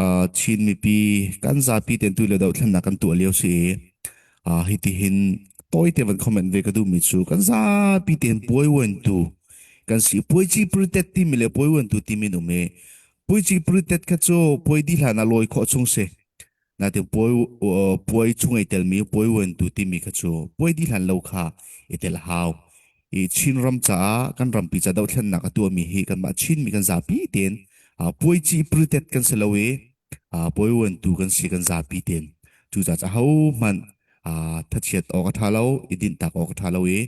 uh, Chin mipi kan zapi ten tu le dohthlennak kan tuah lio si i uh, hitihin tawite van comment ve ka duhmi cu kan zapi ten puai uantu kan si puai ci pritet timi le puai uantu timi an um i puai ci pritet kha cu puai di hlan ah lawi khawh chung si Natin puai puai chung i telmi puai uantu timi kha cu puai dih hlan lo kha i tel a hau. I Chinram caah kan rampi ca dohthlennak a tuahmi hi kanmah Chinmi kan zapi tein puai ci pritet kan si lo i puai uantu kan si kan zapi tein. Cucaah ahohmanh thachiat awk a ṭha lo, i dinhtak awk a ṭha lo i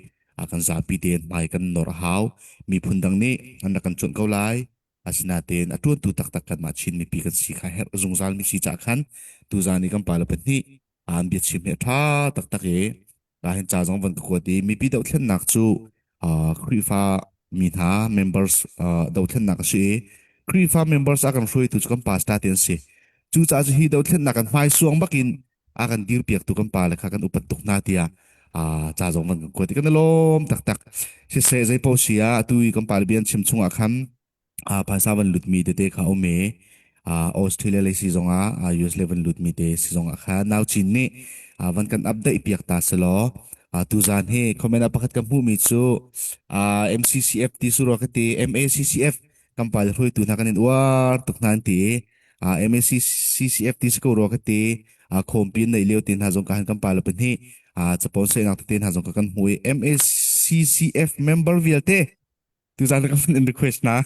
kan zapi tein hmai kan nor a hau. Miphun dang nih an rak kan cuanh ko lai. Asinain a ṭuantu taktak kanmah Chin mipi kan si kha herh zungzalmi si caah khan tuzaan i kan pale pahnih an biachim hi a ṭha taktak i hin ca zong van ka kuat i mipi dohthlennak cu Khrihfa mi hna members dohthlennak a si i Khrihfa members a kan hruaitu cu kan pastor te an si. Cucaah cu hi dohthlennak kan hmaisuang bakin a kan dirpiaktu kan pale kha kan upat tuk hna tiah ca zong van kan kuat i kan i lawm taktak. Siseh zeipaoh si ah atu i kan pale bia an chim chungah khan phaisa van lutmi tete kha um i Australia lei si zongah US lei van lutmi te si zongah kha nau chin nih van kan update piak ta selaw tuzan hi comment ah pakhat ka hmuhmi cu MCCF ti su rua ka ti MACCF kan pale hruaitu hna kan in uar tuk hna an ti i MACCF ti si ko rua ka ti khawmpi an neih lio te hna zong ka han kan pale pahnih capon sehnak tete hna zong ka kan hmu i MACCF member vialte tuzan kan in request na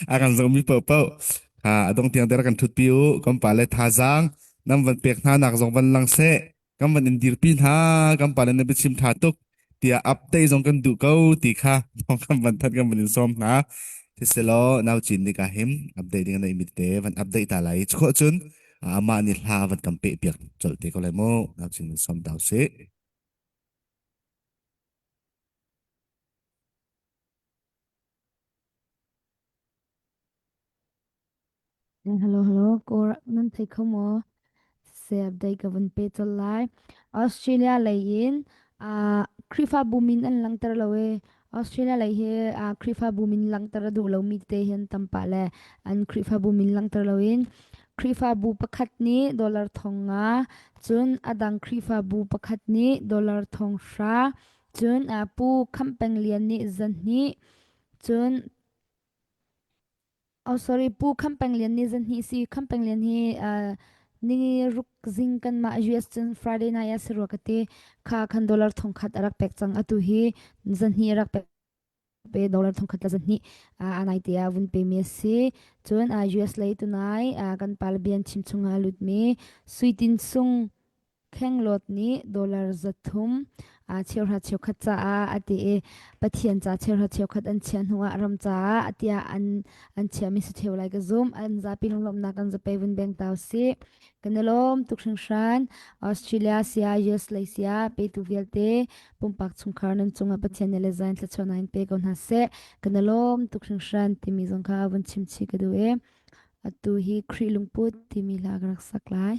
a kan zohmi paohpaoh a dong tiang ter kan thutpi u kan pale thazaang nan van pek hna nak zong van lang seh kan van in dirpi hna kan pale na biachim tha tuk tiah update zong kan duh ko ti kha thong kan van that kan van in sawm hna siselaw nau chin nik ah him update ding nei mi te van update ta lai chukho cun amah nih hla van kan pe piak colh te ko lai mu nau chin sawm dau si Hello, hello. Kor nan thei kho maw? Seh update ka vun pe colh lai. Australia lei in uh, Khrihfabu min an langhter lo i Australia lei hi uh, Khrihfabu min langhter a duh lomi tete hi an tam pah le an Khrihfabu min langhter loin Khrihfabu pakhat nih dollar thong nga cun a dang Khrihfabu pakhat nih dollar thong hra cun uh, Pu Khamh Peng Lian nih zahnih cun Oh sorry Pu Kham Peng Lian nih zan hnih si Kham Peng Lian hi uh, ni ruk zing kan mah US cun Friday night ah si rua ka ti kha khan dollar thong khat a rak pek cang atu hi zan hnih a rak pek. chap i dollar thongkhat le zahnih a nai te ah vun pe mi a si. Cun US lei tunai kan pal bian chim chungah a lutmi Suitin Sung Khenglawt nih dollar 300 cheuhra cheukhat caah a ti i Pathian ca cheuhra cheukhat an chiah hnuah ram caah tiah an an chiahmi si ṭheo lai ka zumh. An zapi lunglawmhnak kan zapei vun beng ta usih. Kan i lawm tuk hringhran. Australia sia, US lei sia, petu vialte pumpak chungkhar nan cungah Pathian nih le zain thluachuahnak in pe ko hna seh. Kan i lawm tuk hringhran timi zong kha vun chim chih ka duh i atu hi Khrih lungput timi hla ka rak sak lai.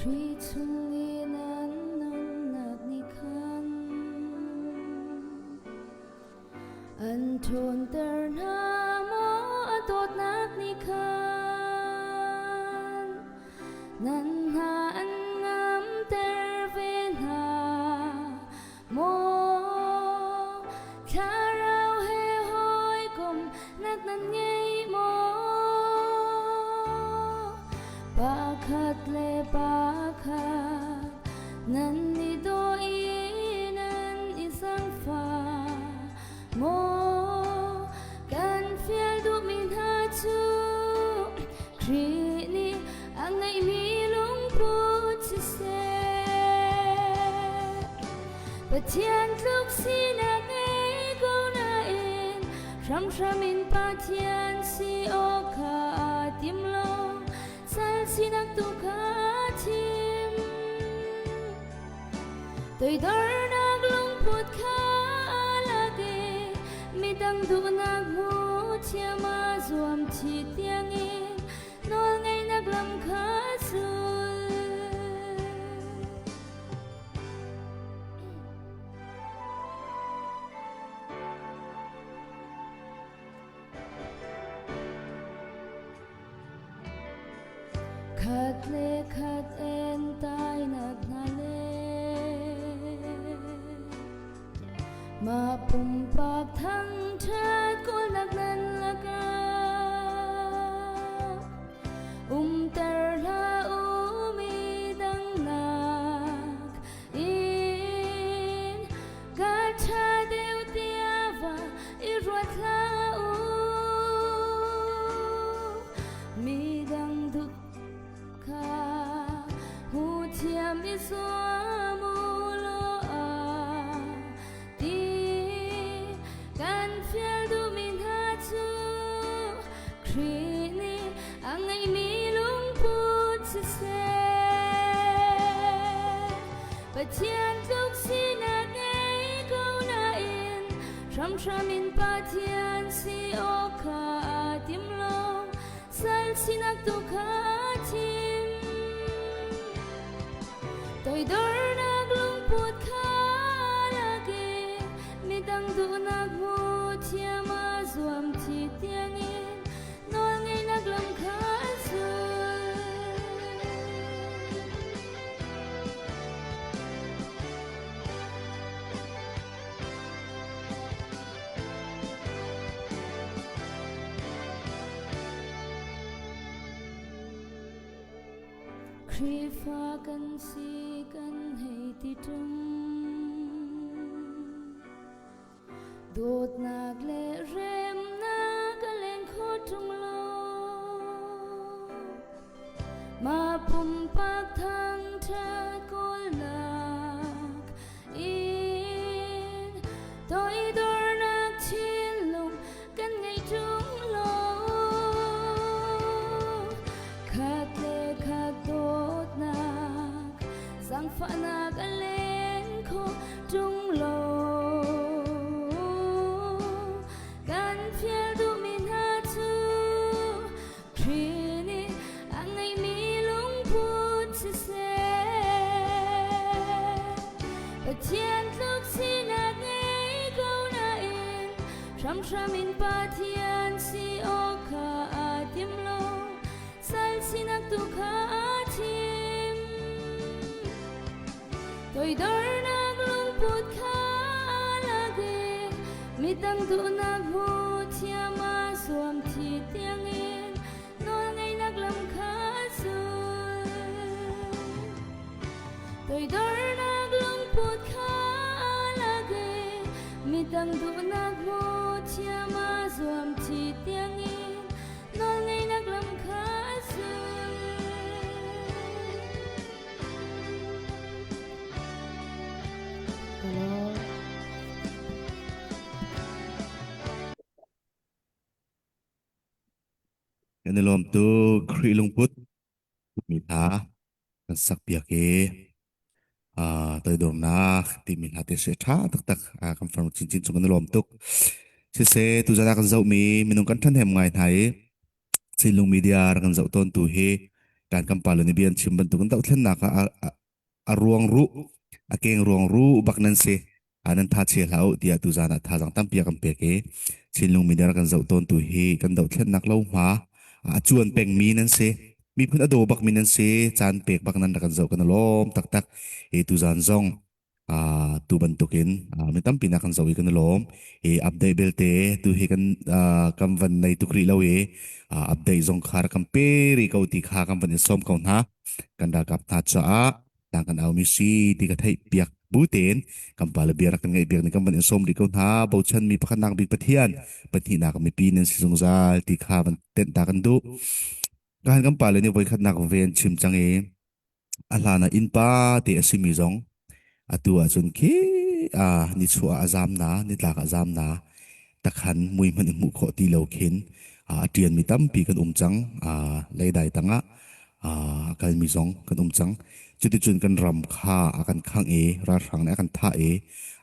Khrih chung i nan nunnak nih khan an ṭhawnter hna maw a dawtnak nih khan Nan hna an ngamter ve hna maw? Thlarau he hawikom nak nan ngei maw? Pakhat le pakhat nan i daw i nan i zaangfah Maw kan fial duhmi hna cu Khrih nih a ngeihmi lungput siseh Pathian tluk sinak ngei ko nain hramhram in Pathian si awk kha aa tim lo sal sinak tu kha aa thim. Toidornak lungput kha lak i midang duhnak hmu thiam a zuam thi tiangin nawlngeihnak lam kha zul. Khat le khat entainak hna le mah pumpak thangṭhat kawlnak nan lakah umter hlah u mi dangnak in ka ṭha deuh tiah va i ruat hlah u. Midang duk kha hmu thiam i zuam u law a ti kan fial duhmi hna cu Khrih nih a ngeihmi lungput siseh Pathian tluk sinak ngei ko nain hramhram in Pathian si awk kha aa tim lo sal sinak tu kha aa thim toidornak lungput kha lak i midang duhnak hmu thiam a zuam thi tiangin nawlngeihnak lam kha a zul. Khrihfa kan si kan hei ti ṭung. Dawtnak le remnak a leng kho ṭung lo. Mah pumpak thangṭhat kawlnak in toidornak thinlung kan ngei ṭung lo. Khat le khat dawtnak, zaangfahnak a leng kho ṭung lo. Kan fial duhmi hna cu Khrih nih Hramhram in Pathian si awk kha aa tim lo, sal sinak tu kha aa thim. Toidornak lungput kha aa lak i midang duhnak hmu thiam aa zuam thi tiangin nawlngeihnak lam kha a zul. Toidornak lungput kha aa lak i midang duhnak hmu thiam aa zuam thi tiangin nawlngeihnak lam kha a zul. Hello. Kan i lawm tu Khrih lungput mi hna kan sak piak i uh, toidornak timi hna te se ṭha taktak uh, kan farm chinchin chung kan i lawm tuk. Siseh tuzan ah kan zohmi minung kan ṭhahnem ngai hna i Chinlung media rak kan zoh tawn tu hi kan kan pa le nih bia an chim bantuk in dohthlennak ah a, a ruang ruh a keng ruang ruh bak nan si nan tha chia hlah u tiah tuzan ah thazaang tampi a kan pek i Chinlung media rak kan zoh tawn tu hi kan dohthlennak lo hma a cuan pengmi nan si miphun a daw bakmi nan si caan pek bak nan rak kan zoh kan lawm taktak hi tuzan zong Uh, tu bantukin uh, mi tampi na kan zoh i kan i lawm i update belte tu hi kan uh, kan van nei tuk rih lo i uh, update zong kha rak kan pe rih ko ti kha kan van in sawm ko hna kan ralkap hna caah tang kan aumi si ti ka theih piak bu tein kan pa le bia rak kan ngaih piak ni kan van in sawm rih ko hna bochan mi pakhat nak bik Pathian pahnihnak mipi nan si zungzal ti kha van tenh ta kan duh kan kan pa le nih voikhat nak ven chim cang i A hlan ah innpa te a simi zong atu ahcun khi ah nichuah ah a zaam na, nitlak ah a zaam na, takhan mui hmanh i hmuh khawh ti lo khin a ṭianmi tampi kan um cang. Leidai tangah a kalmi zong kan um cang. Cuticun kan ram kha a kan khangh i ralhrang nih a kan thah i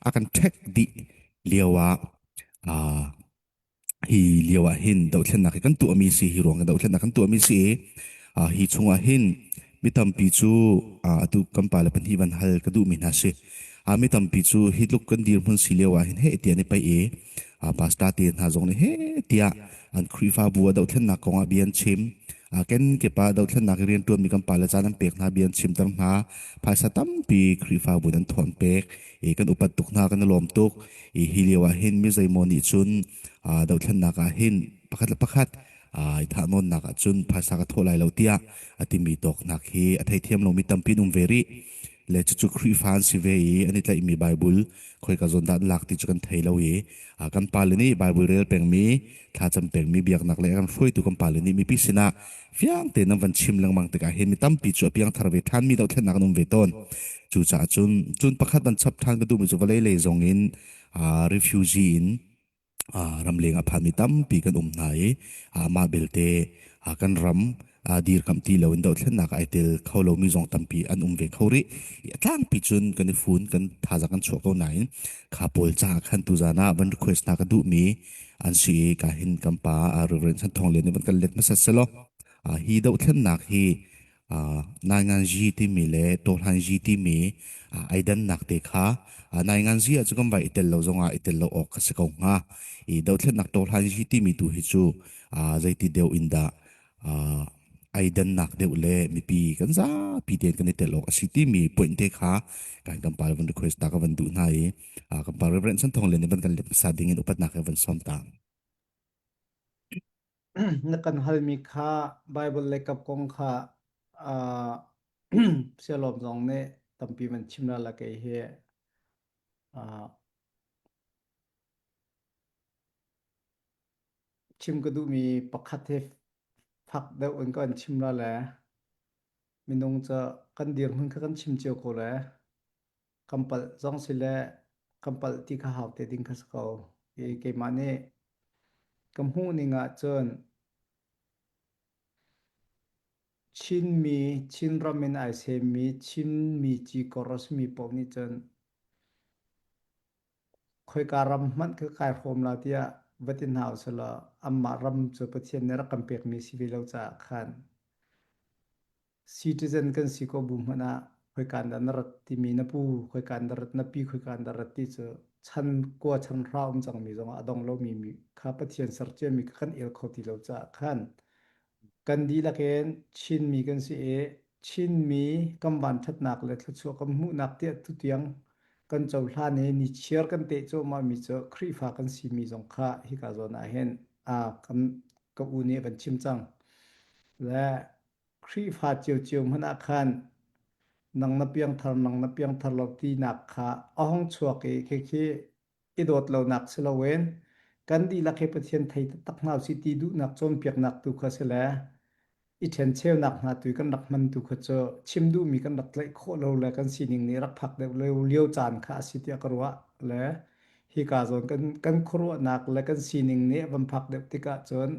a kan ṭhek dih lio ah hi lio ah hin dohthlennak hi kan tuahmi si hi ruang dohthlennak kan tuahmi si i hi chungah hin mi tampi cu atu kan pale pahnih van hal ka duhmi hna si mi tampi cu hi tluk kan dirhmun si lio ah hin he tiah an i paih i pastor te hna zong nih he tiah an Khrihfabu ah dohthlennak kong ah bia an chim ken kepa dohthlennak i rianṭuanmi kan pale caan an pek hna bia an chimter hna phaisa tampi Khrihfabu in an thuam pek i kan upat tuk hna kan i lawm tuk I hi lio ah hin mi zeimaw nih cun dohthlennak ah hin pakhat le pakhat i thahnawnnak ah cun phaisa ka thawh lai lo tiah a timi tawknak hi a theithiam lomi tampi an um ve rih. Le cucu Khrihfa an si ve i an i tlaihmi Bible khoika zawn dah an lak ti cu kan thei lo i kan pale nih Bible rel pengmi thlacam pengmi biaknak le kan hruaitu kan pale nih mipi sinah fiang tein an van chim lengmang tikah hin mi tampi cu a piangthar ve ṭhanmi dohthlennak an um ve tawn. Cucaah cun cun pakhat van chap ṭhan ka duhmi cu vawlei lei zong in uh, refugee in uh, ramleng a phanmi tampi kan um hna i amah belte uh, kan ram uh, dirkamh ti loin dohthlennak ai tel kho lomi zong tampi an um ve kho rih. A tlangpi cun kan i fun kan thazaang kan chuah ko nain kha pawl caah khan tuzan ah van request hna ka duhmi an si i ka hin kan pa Reverend Chan Thawng Lian nih van kan let hmasat selaw hi dohthlennak hi Nainganzi timi le Tawhlanzi timi ai dannak te kha Nainganzi ah cu kan vai i tel lo zongah i tel lo awk kha si ko hnga i dohthlennak Tawhlanzi timi tu hi cu zeiti deuh in dah ai dannak deuh le mipi kan zapi tein kan i tel awk a si timi point te kha kan kan pa van request ta ka van duh hna i kan pa Reverend Chan Thawng Lian nih van kan let hmasa ding in upatnak he van sawm ta. Na kan halmi kha Bible le kap kong kha uh, sialawm zong nih tampi man chim la la kei hi uh, Chim ka duhmi pakhat hi fak deuh in kan chim la le minung cu kan dirhmun kha kan chim cio ko le kan palh zong si le kan palh ti kha hau te ding kha si ko. I keimah nih ka hmuh ning ah cun Chinmi, Chinram in ai semmi, Chinmi cikor a simi paoh nih cun Khoika ram hmanh kha kai hrawm la tiah va ti hna usih anmah ram cu Pathian nih rak kan pekmi si ve lo caah khan citizen kan si ko bu hmanh ah khoika in dah na rat timi na pu, khoika in dah rat na pi, khoika in dah rat ti cu. Chan kua chan hra um cangmi zongah a dong lomi mi kha Pathian ser ciami kha kan el kho ti lo caah khan kan dihlak in Chinmi kan si i Chinmi kan vanṭhatnak le thluachuah kan hmuhnak tiah tutiang kan cohlan i nichiar kan teh cuahmahmi cu Khrihfa kan simi zong kha hika zawn ah hin kan ka u nih a kan chim cang. Le Khrihfa ciocio hmanh ah khan nang na piangthar nang na piangthar lo tinak kha a hung chuak i khikhi i dawt lonak si loin kan dihlak hi Pathian thei taktak hna usih ti duhnak cawnpiaknak tu kha si le i ṭhencheunak hna tu i kan rak hman tu kha cu chim duhmi kan rak tlaih khawh lo le kan sining nih rak phak deuh lo lio caan kha a si tiah ka ruah le hika zawn kan kan khuaruahnak le kan sining nih a van phak deuh tikah cun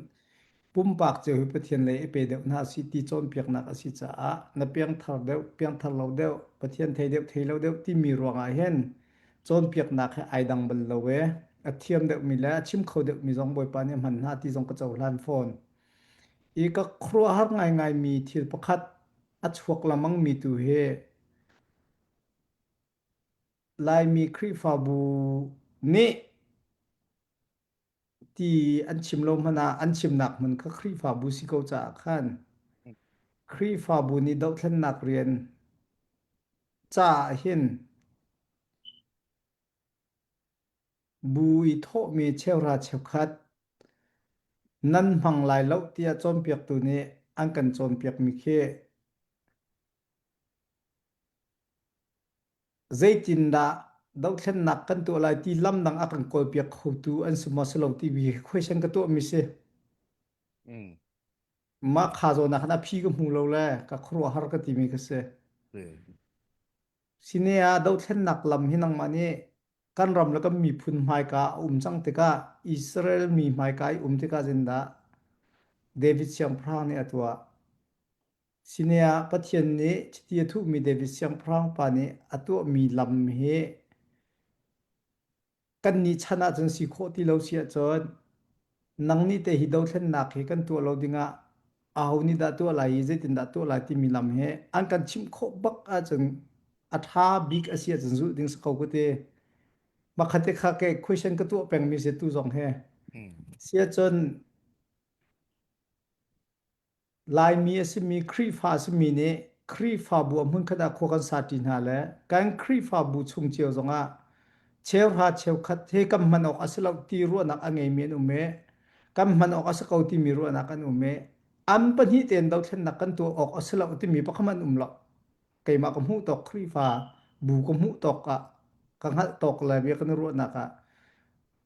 pumpak cio hi Pathian lei i pe deuh hna si ti cawnpiaknak a si caah na piangthar deuh piangthar lo deuh Pathian thei deuh thei lo deuh timi ruangah hin cawnpiaknak he ai dang bal lo e a thiam deuhmi le a chim kho deuhmi zong Bawipa nih a hman hna ti zong ka cohlan fawn i ka khuaruahhar ngaingaimi thil pakhat a chuak lengmangmi tu hi Laimi Khrihfabu nih ti an chim lo hmanh ah an chimnak hmun kha Khrihfabu si ko caah khan Khrihfabu nih dohthlennak rian caah hin bu i thawhmi cheuhra cheukhat nan hmang lai lo tiah cawnpiaktu nih an kan cawnpiakmi khi Zeitindah dohthlennak kan tuah lai ti lam dang a kan kawlpiak khotu an si maw si lo timi hi question ka tuahmi si. Mm. Mah kha zawn ah khan a phi ka hmu lo le ka khuaruahhar ka timi ka si. Sine ah dohthlennak lam hi nangmah nih kan ram le kan miphun hmaika a um cang tikah Israel mi hmaika i um tikah zindah David siangpahrang nih a tuah. Sinai ah Pathian nih chiti a thuhmi David siangpahrang pa nih a tuahmi lam hi kannih chan ahcun si khawh ti lo si ahcun nang nih te hi dothlennak hi kan tuah lo dingah aho nih dah tuah lai i zeitindah tuah lai timi lam hi an kan chimh khawh bak ahcun a ṭha bik a si ahcun zulh ding si ko ka ti. Makhat te kha ke question ka tuah pengmi si tu zong hi. Si ahcun Laimi a simi Khrihfa a simi nih Khrihfabu ah hmunkhat ah khua kan saṭi hna le kan Khrihfabu chung cio zongah cheuhra cheukhat he kan hman awk a si lo ti ruahnak a ngeimi an um i kan hman awk a si ko timi ruahnak an um i an pahnih tein dothlennak kan tuah awk a si lo timi pakhat an um lo. Keimah ka hmuh tawk Khrihfa bu ka hmuh tawk ah ka hngalh tawk le bia kan i ruahnak ah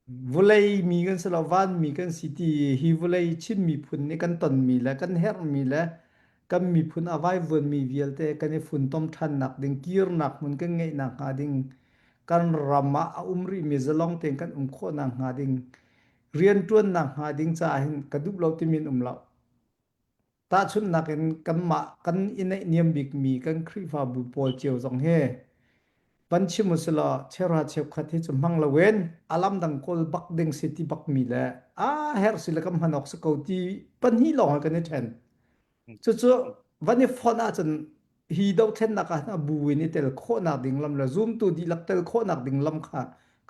Vawlei mi kan si lo, vanmi kan si ti hi vawlei Chin miphun nih kan tonmi le kan herhmi le kan miphun a vaivuanmi vialte kan i funtom ṭhannak ding, kirnak hmun kan ngeihnak hnga ding, kan ram ah a um rihmi zalong tein kan um khawhnak hnga ding, rianṭuannak hnga ding caah hin ka duh lo timi an um lo. Tahchunhnak in kanmah kan i naihniam bikmi kan Khrihfabu pawl cio zong hi van chim u silaw cheuhra cheukhat hi cu hmang loin a lam dang kawl bak ding si ti bakmi le a herh si le kan hman awk si ko ti pahnih lawng he kan i ṭhen. Cucu van i fonh ahcun hi dothlennak ah a bu in i tel khawhnak ding lam le zumtu dihlak tel khawhnak ding lam kha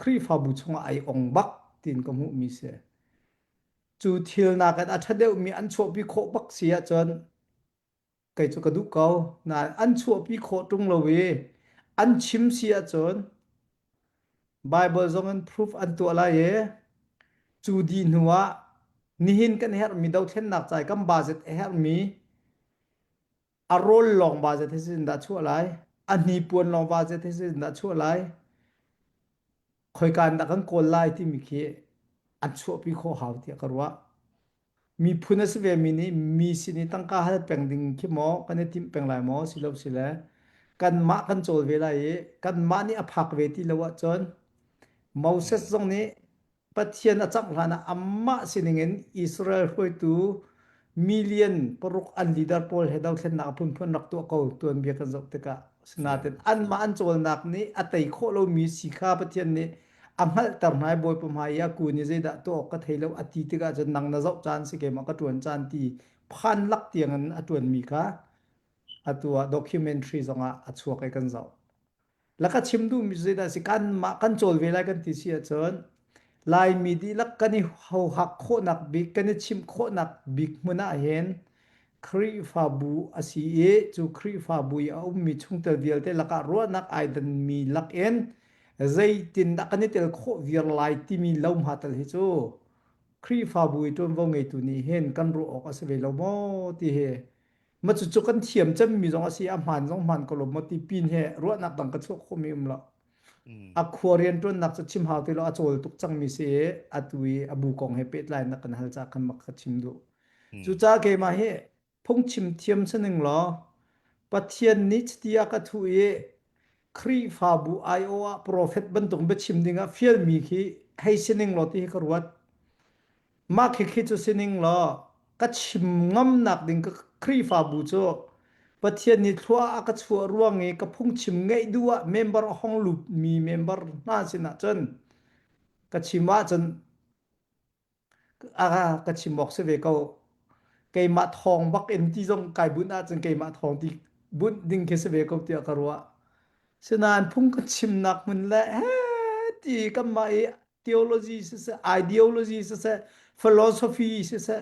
Khrihfabu chungah ai ong bak tiin ka hmuhmi si. Cu thil nakin a ṭha deuhmi an chuahpi khawh bak si ahcun kei cu ka duh ko. Nain an chuahpi khawh ṭung lo i an chim si ahcun Bible zong in proof an tuah lai i cu dih hnu ah nihin kan herhmi dothlennak ca i kan budget a herhmi a rawl lawng budget hi zeitin dah chuah lai a hnipuan lawng budget hi zeitin dah chuah lai khoika in dah kan kawl lai timi khi an chuahpi khawh hau tiah ka ruah. Miphun a si vemi nih mi sin i tangka hal peng ding khi maw kan i timh peng lai maw si lo si le kanmah kan cawl ve lai i kanmah nih a phak ve ti lo ahcun Moses zong nih Pathian a cangh hlan ah amah sining in Israel hruaitu million paruk an leader pawl he dothlennak a phunphun rak tuah ko tuanbia kan zoh tikah sinain anmah an cawlnak nih a tei khawh lomi si kha Pathian nih a hngalhter hna i Bawipa hmai i a kun i zeidah tuah awk ka thei lo a ti tikah cun nang na zoh caan si keimah ka ṭuan caan ti phan lak tiangin a ṭuanmi kha atu ah documentary zongah a chuak i kan zoh. Laka chim duhmi cu zeidah a si? Kanmah kan cawl ve lai kan ti si ahcun Laimi dihlak kan i hohak khawhnak bik, kan i chimh khawhnak bik hmun ah hin Khrihfabu a si i cu Khrihfabu i a ummi chungtel vialte lakah ruahnak ai danmi lakin zeitindah kan i tel khawh viar lai timi lohma tal hi cu Khrihfabu i ṭuanvo ngeitu nih hin kan ruah awk a si ve lo maw ti hi ma cucu kan thiam cemmi zong a si a hmaan zong hmaan ko lo maw ti pin he ruahnak dang ka chuah khawhmi um lo. A khua rianṭuannak cu chim hau ti lo a cawl tuk cangmi si i atu i a bu kong he pehtlai na kan hal caah khan mak ka chim duh. Cucaah keimah hi phungchim thiam sining law Pathian nih chiti a ka thuh i Khrihfabu aiawh ah profet bantuk biachim dingah fialmi khi hei sining law ti hi ka ruat. Mah khikhi cu sining law ka chim ngamnak ding ka Khrihfabu cu Pathian nih thlua a ka chuah ruang i ka phungchim ngeih duh ah member a hong lutmi member hna sinah cun ka chim ahcun a ka chim awk si ve ko. Keimah thawng bak in ti zong kai bunh ahcun keimah thawng ti bunh ding khi si ve ko tiah ka ruah. Sinain phung ka chimnak hmun le he ti kanmah i theology siseh, ideology siseh, philosophy siseh,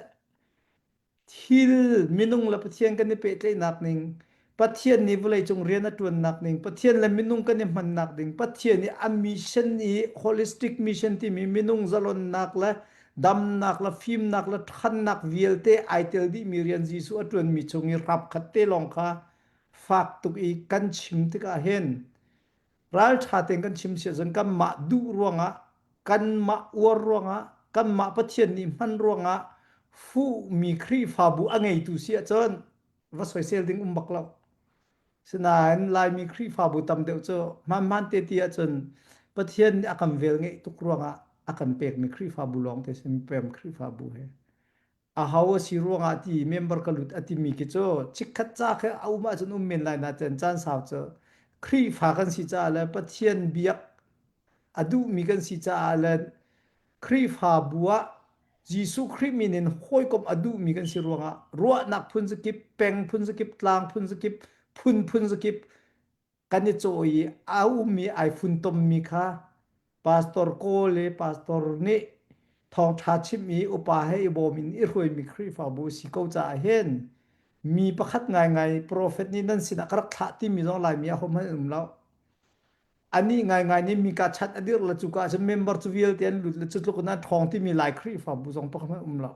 thil minung le Pathian kan i pehtlaihnak ning, Pathian nih vawleicung rian a ṭuannak ning, Pathian le minung kan i hmannak ding, Pathian i a mission i holistic mission timi minung zalonnak le damnak le fimnak le ṭhannak vialte ai tel dihmi rian Jesuh a ṭuanmi chung i hrap khat te lawng kha fak tuk i kan chim tikah hin Ralṭha tein kan chim si ahcun kanmah duh ruangah, kanmah uar ruangah, kanmah Pathian nih hman ruangah fuhmi Khrihfabu a ngeitu si ahcun va soisel ding um bak lo. Sinain Laimi Khrihfabu tam deuh cu hmaanhmaan te ti ahcun Pathian nih a kan vel ngeih tuk ruangah a kan pekmi Khrihfabu lawng te si pem Khrihfabu he. Aho a si ruangah ti member ka lut a timi khi cu chikkhat ca khi a um ahcun um men lai nain caan sau cu Khrihfa kan si caah le Pathian biak a duhmi kan si caah le Khrihfabu ah Jesuh Khrih min in hawikom a duhmi kan si ruangah ruahnak phun zakip, peng phun zakip, tlang phun zakip, phun phun zakip kan i cawh i a ummi ai funtommi kha pastor kawl le pastor nih thawngṭha chimh i upa he i bawm in i hruaimi Khrihfabu si ko caah hin mi pakhat ngaingai profet nih nan sinah ka rak thlah timi zong Laimi ah hohmanh an um lo. Anih ngaingai nih mika chat a dirh le cuka ahcun member cu vialte an lut le cu tluk in an ṭhawng timi Lai Khrihfabu zong pakhat hmanh um lo.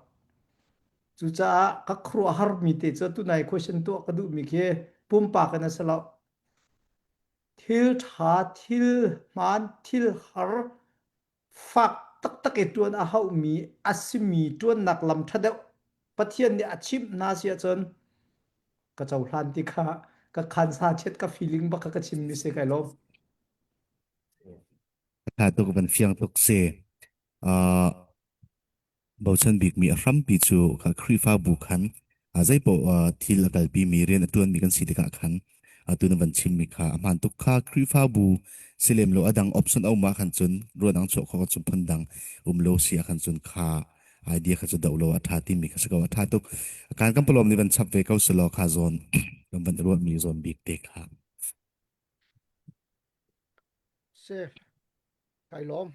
Cucaah ka khuaruahharmi te cu tunai question tuah ka duhmi khi pumpak in a si lo. Thil ṭha, thil hmaan, thil har, fak taktak i ṭuan a hauhmi a simi ṭuannak lam ṭha deuh Pathian nih a chimh hna si ahcun ka cohlan ti kha ka khansa chet ka feeling bak kha ka chimmi si kai lawm. A ṭha tuk van fiang tuk si. Uh, Bochan bikmi a hrampi cu kha Khrihfabu khan zeipaoh thil a kalpimi rian a ṭuanmi kan si tikah khan atu na van chimmi kha a hmaan tuk kha Khrihfabu si lem lo a dang option a um ah khan cun ruanang chuah khawh cun phundang um lo si ah khan cun kha idea kha cu doh lo a ṭha timi kha si ko a ṭha tuk kan kan palawm nih van chap ve ko selaw kha zawn kan van ruahmi zawn bik te kha Si, kai lawm.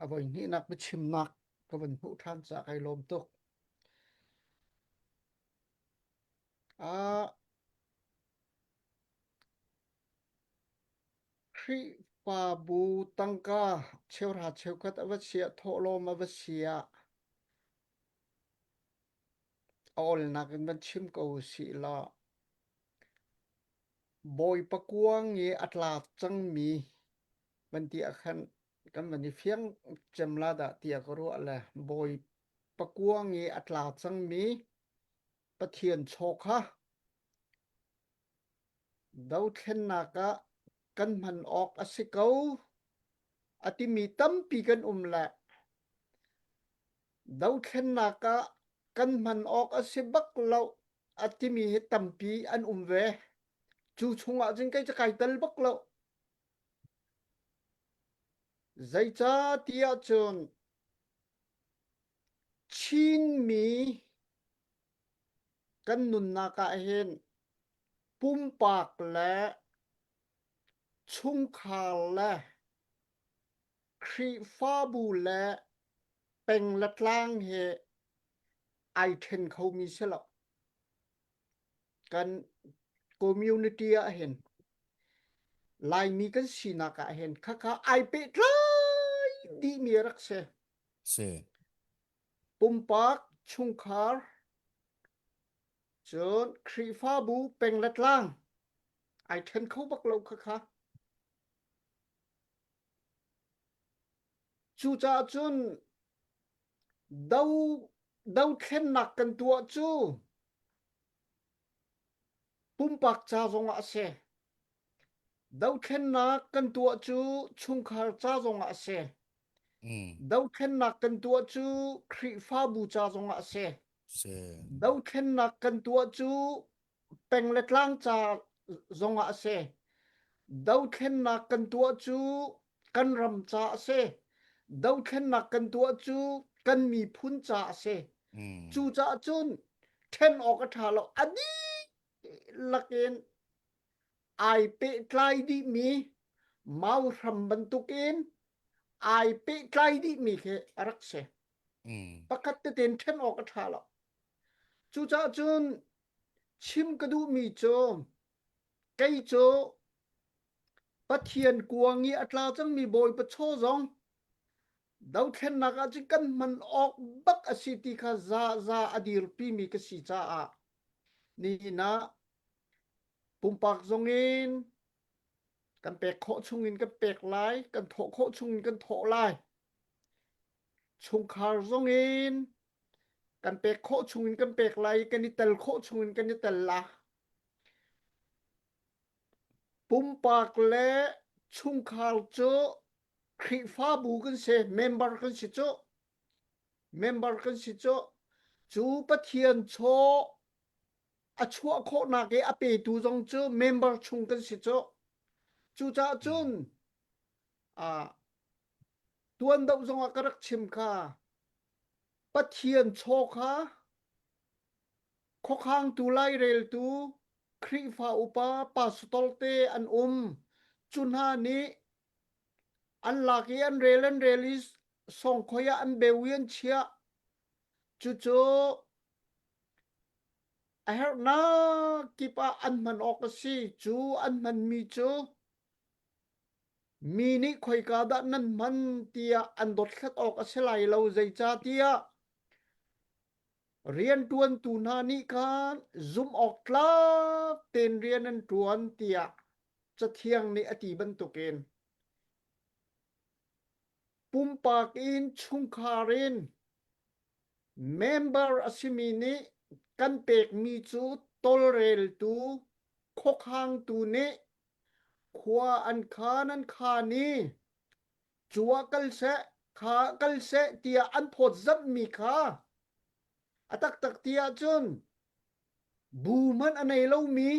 A voi hnihnak biachimnak ka van hmuh ṭhan caah kai lawm tuk. Ah, Khrihfabu tangka cheuhra cheukhat a va siah thawhlawm a va siah a olnak in van chim ko usih law Bawipa kuang i a tla cangmi van ti ah khan kan van i fiang cem la dah tiah ka ruah le Bawipa kuang i a tla cangmi Pathian chaw kha dothlennak ah kan hman awk a si ko a timi tampi kan um le dothlennak ah kan hman awk a si bak lo a timi hi tampi an um ve. Cu chungah cun kei cu kai tel bak lo. Zeicah ti ahcun Chinmi kan nunnak ah hin pumpak le. Chungkhar le Khrihfabu le peng le tlang he ai ṭhen khomi si lo. Kan community ah hin Laimi kan sinak ah hin khakha ai pehtlai dihmi a rak si. Si. Pumpak, chungkhar, cun Khrihfabu peng le tlang ai ṭhen kho bak lo khakha. Cucaah cun do dothlennak kan tuah cu pumpak ca zongah a si. Dothlennak kan tuah cu chungkhar ca zongah a si. Dothlennak kan tuah cu Khrihfabu ca zongah a si. Si. Dothlennak kan tuah cu peng le tlang ca zongah a si. Dothlennak kan tuah cu kan ram ca a si. Dothlennak kan tuah cu kan miphun ca a si. Cucaah cun ṭhen awk a ṭha lo. A dihlak in ai pehtlai dihmi mauhram bantukin ai pehtlai dihmi khi a rak si. Pakhat tete in ṭhen awk a ṭha lo. Cucaah cun chim ka duhmi cu kei cu Pathian kuang i a tla cangmi Bawipa chaw zong dothlennak ah cun kan hman awk bak a si ti kha za za a dirpimi ka si caah nihin ah pumpak zong in kan pek khawh chung in kan pek lai, kan thawh khawh chung in kan thawh lai. Chungkhar zong in kan pek khawh chung in kan pek lai, kan i tel khawh chung in kan i tel la. Pumpak le chungkhar cu Khrihfabu kan si, member kan si cu. Member kan si cu. Cu Pathian chaw a chuah khawhnak i a petu zong cu member chung kan si cu. Cucaah cun ah tuan deuh zongah ka rak chim kha Pathian chaw kha khuakhangtu laireltu Khrihfa upa pastor te an um. Cu hna nih an lak i an rel an rel i sawngkhoi ah an beu i an chiah. Cucu a herhnak kip ah an hman awk a si. Cu an hmanmi cu mi nih khoika dah nan hman tiah an dothlat awk a si lai lo. Zeicahtiah rianṭuantu hna nih khan zumh awk tlak tein rian an ṭuan tiah Cathiang nih a ti bantukin pumpak in chungkhar in member a simi nih kan pekmi cu tawlreltu khuakhangtu nih khua an khan an khan i cu ah kal seh kha kal seh tiah an phawtzamhmi kha a taktak ti ahcun bu hmanh a nei lomi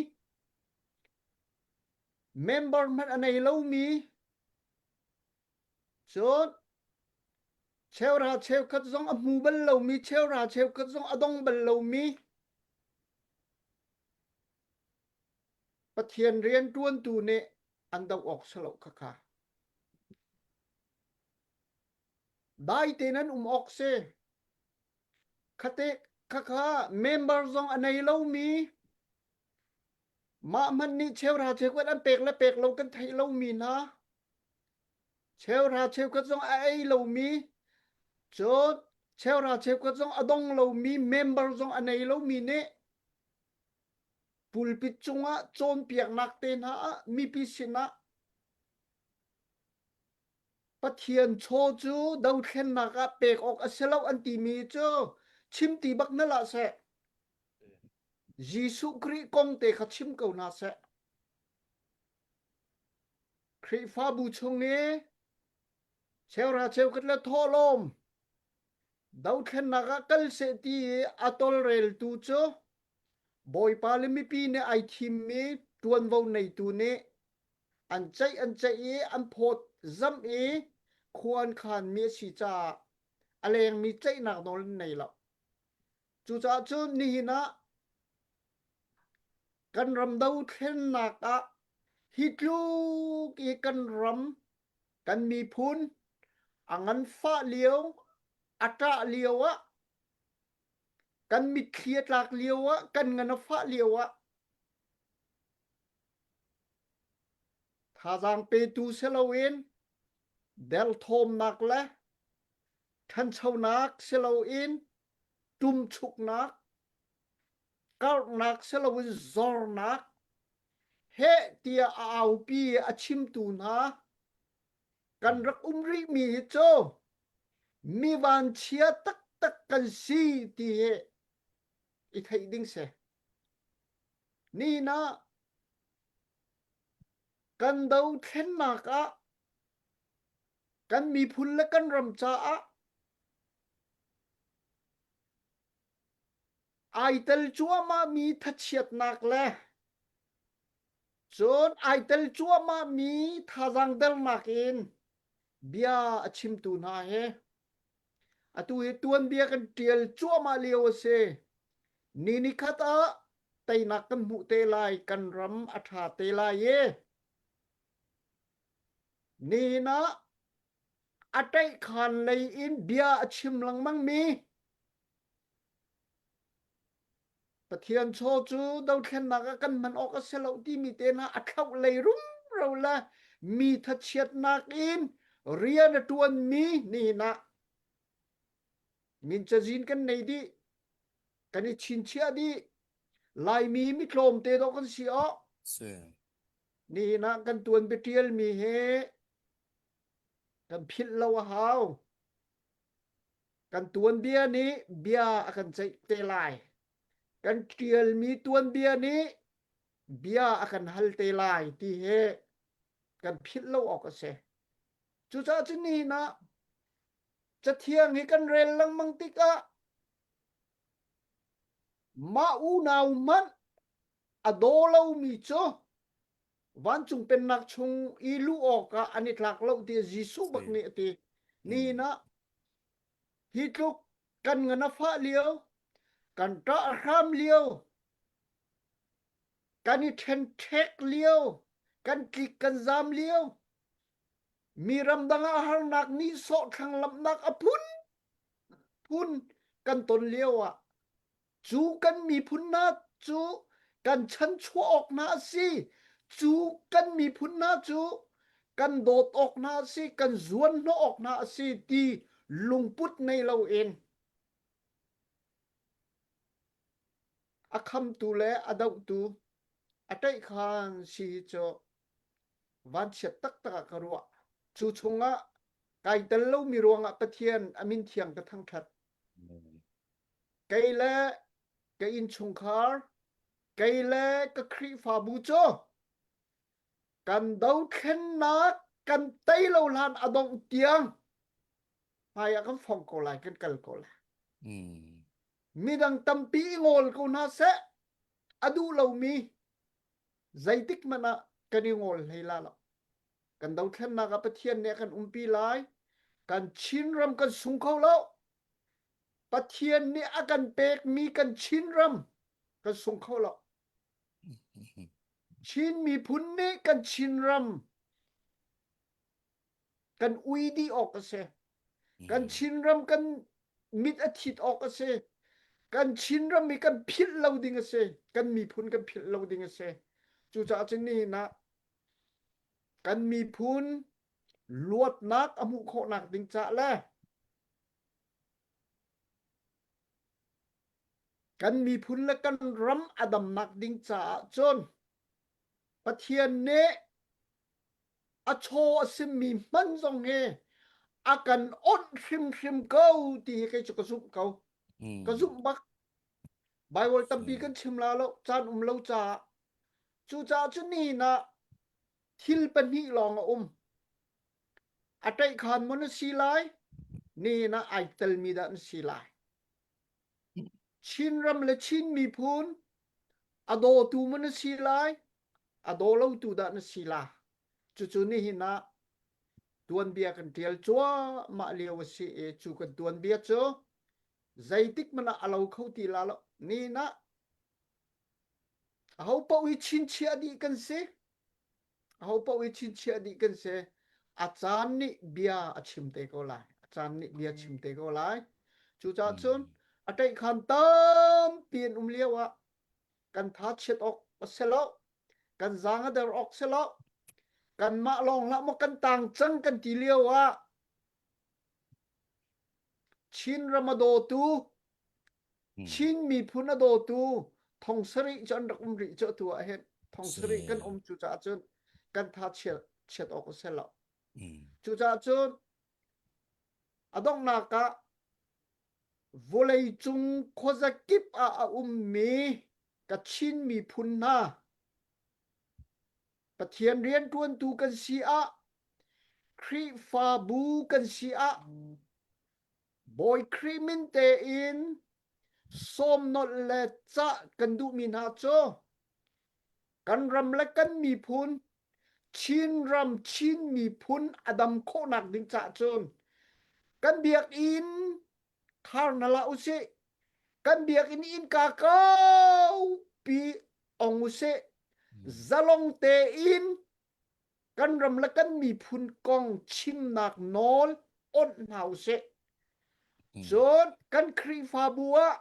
member hmanh a nei lomi cun cheuhra cheukhat zong a hmu bal lomi cheuhra cheukhat zong a dong bal lomi Pathian rianṭuantu nih an doh awk si lo khakha. Dai tein an um awk si. Khate khakha member zong a nei lomi mah hmanh nih cheuhra cheukhat an pek le pek lo kan theih lomi hna cheuhra cheukhat zong a ei lomi cun cheuhra cheukhat zong a dong lomi member zong a nei lomi nih pulpit cungah cawnpiaknak te hna ah mipi sinah Pathian chaw cu dothlennak ah pek awk a si lo an timi cu chim ti bak na lah seh. Jesuh Khrih kong te kha chim ko hna seh. Khrihfabu chung i cheuhra cheukhat le thawhlawm dothlennak ah kal seh ti i a tawlreltu cu Bawipa le mipi nih ai thimmi ṭuanvo neitu nih an ceih an ceih i an phawt zamh i khua an khanmi a si caah a lengmi ceihnak nawl an nei lo. Cucaah cun nihin ah kan ram dothlennak ah Hi tluk i kan ram, kan miphun a nganfah lio, a ṭah lio ah, kan mitthli a tlak lio ah, kan ngan a fah lio ah, thazaang petu si loin derthawmnak le ṭhanchonak si loin ṭumchuknak, karhnak si loin zornak, heh tiah a aupi i a chimtu hna kan rak um rihmi hi cu mi vanchia taktak kan si ti hi i theih ding si. Nihin ah kan dothlennak ah kan miphun le kan ram caah ai tel cuahmahmi thachiatnak le cun ai tel cuahmahmi thazaang dernak in bia a chimtu hna he atu hi tuanbia kan ṭial cuahmah lio a si. Ni nikhat ah teinak kan hmuh te lai, kan ram a ṭha te lai i nihin ah a ṭaihkhan lei in bia a chim lengmang mi Pathian chaw cu dothlennak ah kan hman awk a si lo timi te hna a thlauh lei rumro le mi thachiatnak in rian a ṭuanmi nihin ah min cazin kan nei dih kan i chinchiah dih Laimi mi tlawmte dawh kan si awh Si. nihin ah kan tuan biaṭial mi hi kan philh lo a hau Kan tuanbia nih bia a kan ceih te lai. Kan ṭialmi tuanbia nih bia a kan hal te lai ti hi kan philh lo awk a si. Cucaah cun nihin ah Cathiang hi kan rel lengmang tikah mah unau hmanh a daw lomi cu vancung pennak chung i luh awkah an i tlak lo tiah Jesuh bak nih a ti. Nihin ah hi tluk kan ngan a fah lio, kan ṭah hram lio, kan i ṭhenṭhek lio, kan tlik kan zam lio, mi ramdang ah harnak nihsawh thlanglamhnak a phun phun kan ton lio ah Cu kan miphun hna cu kan chanchuah awk hna a si. Cu kan miphun hna cu kan dawt awk hna a si, kan zuanhnawh awk hna a si ti lungput nei loin a khamtu le a dohtu a ṭaihkhan si hi cu vanchiat taktak ah ka ruah. Cu chungah kai tel lomi ruangah Pathian a min thiang ka thangṭhat. Kei le ka innchungkhar, kei le ka Khrihfabu cu kan dothlennak kan tei lo hlan a dongh tiang hmai ah kan fong ko lai, kan kal ko lai. Mm. Midang tampi i ngawl ko hna seh, a duh lomi zeitik hmanh ah kan i ngawl hlei la lo. Kan dothlennak ah Pathian nih a kan umpi lai. Kan Chinram kan sung kho lo. Pathian nih a kan pekmi kan Chinram kan sung kho lo. Chin miphun nih kan Chinram kan ui dih awk a si. Kan Chinram kan mit a thit awk a si. Kan Chinram hi kan philh lo ding a si. Kan miphun kan philh lo ding a si. Cucaah cun nihin ah kan miphun luatnak a hmuh khawhnak ding caah le Kan miphun le kan ram a damnak ding caah cun Pathian nih a chaw a simmi hman zong hi a kan onh hrimhrim ko ti hi kei cu ka zumh ko. Ka zumh bak. Bible tampi kan chim la lo, caan um lo caah. Cucaah cun nihin ah thil pahnih lawng a um. A ṭaihkhan maw na si lai? Nihin ah ai telmi dah na si lai? Chinram le Chin miphun a dawtu maw na si lai? A daw lotu dah na si lai? Cucu nihin ah tuanbia kan ṭial cuahmah lio a si i cu kan tuanbia cu zeitik hmanh ah a lo kho ti la lo. Nihin ah aho paoh hi chinchiah dih kan si. Aho paoh i chinchiah dih kan si. A caan nih bia a chim te ko lai. A caan nih bia chim te ko lai. Cucaah cun a ṭaihkhan tampi an um lio ah kan tha chiat awk a si lo. Kan zaang a der awk si lo. Kanmah lawng hlah maw kan tang cang kan ti lio ah Chinram a dawtu, Chin miphun a dawtu thong sarih cu an rak um rih cu atu ah hin thong sarih kan um cucaah cun kan tha chiat chiat awk a si lo. Cucaah cun a donghnak ah vawleicung khuazakip ah a ummi ka Chin miphun hna Pathian rianṭuantu kan si ah Khrihfabu kan si ah Bawi Khrih min tein sawmnolh le cah kan duhmi hna cu kan ram le kan miphun Chinram Chin miphun a dam khawhnak ding caah cun kan biakinn khar hna hlah usih kan biakinn innka kaupi ong usih zalong tein kan ram le kan miphun kong chimnak nawl onh hna usih. Cun kan Khrihfabu ah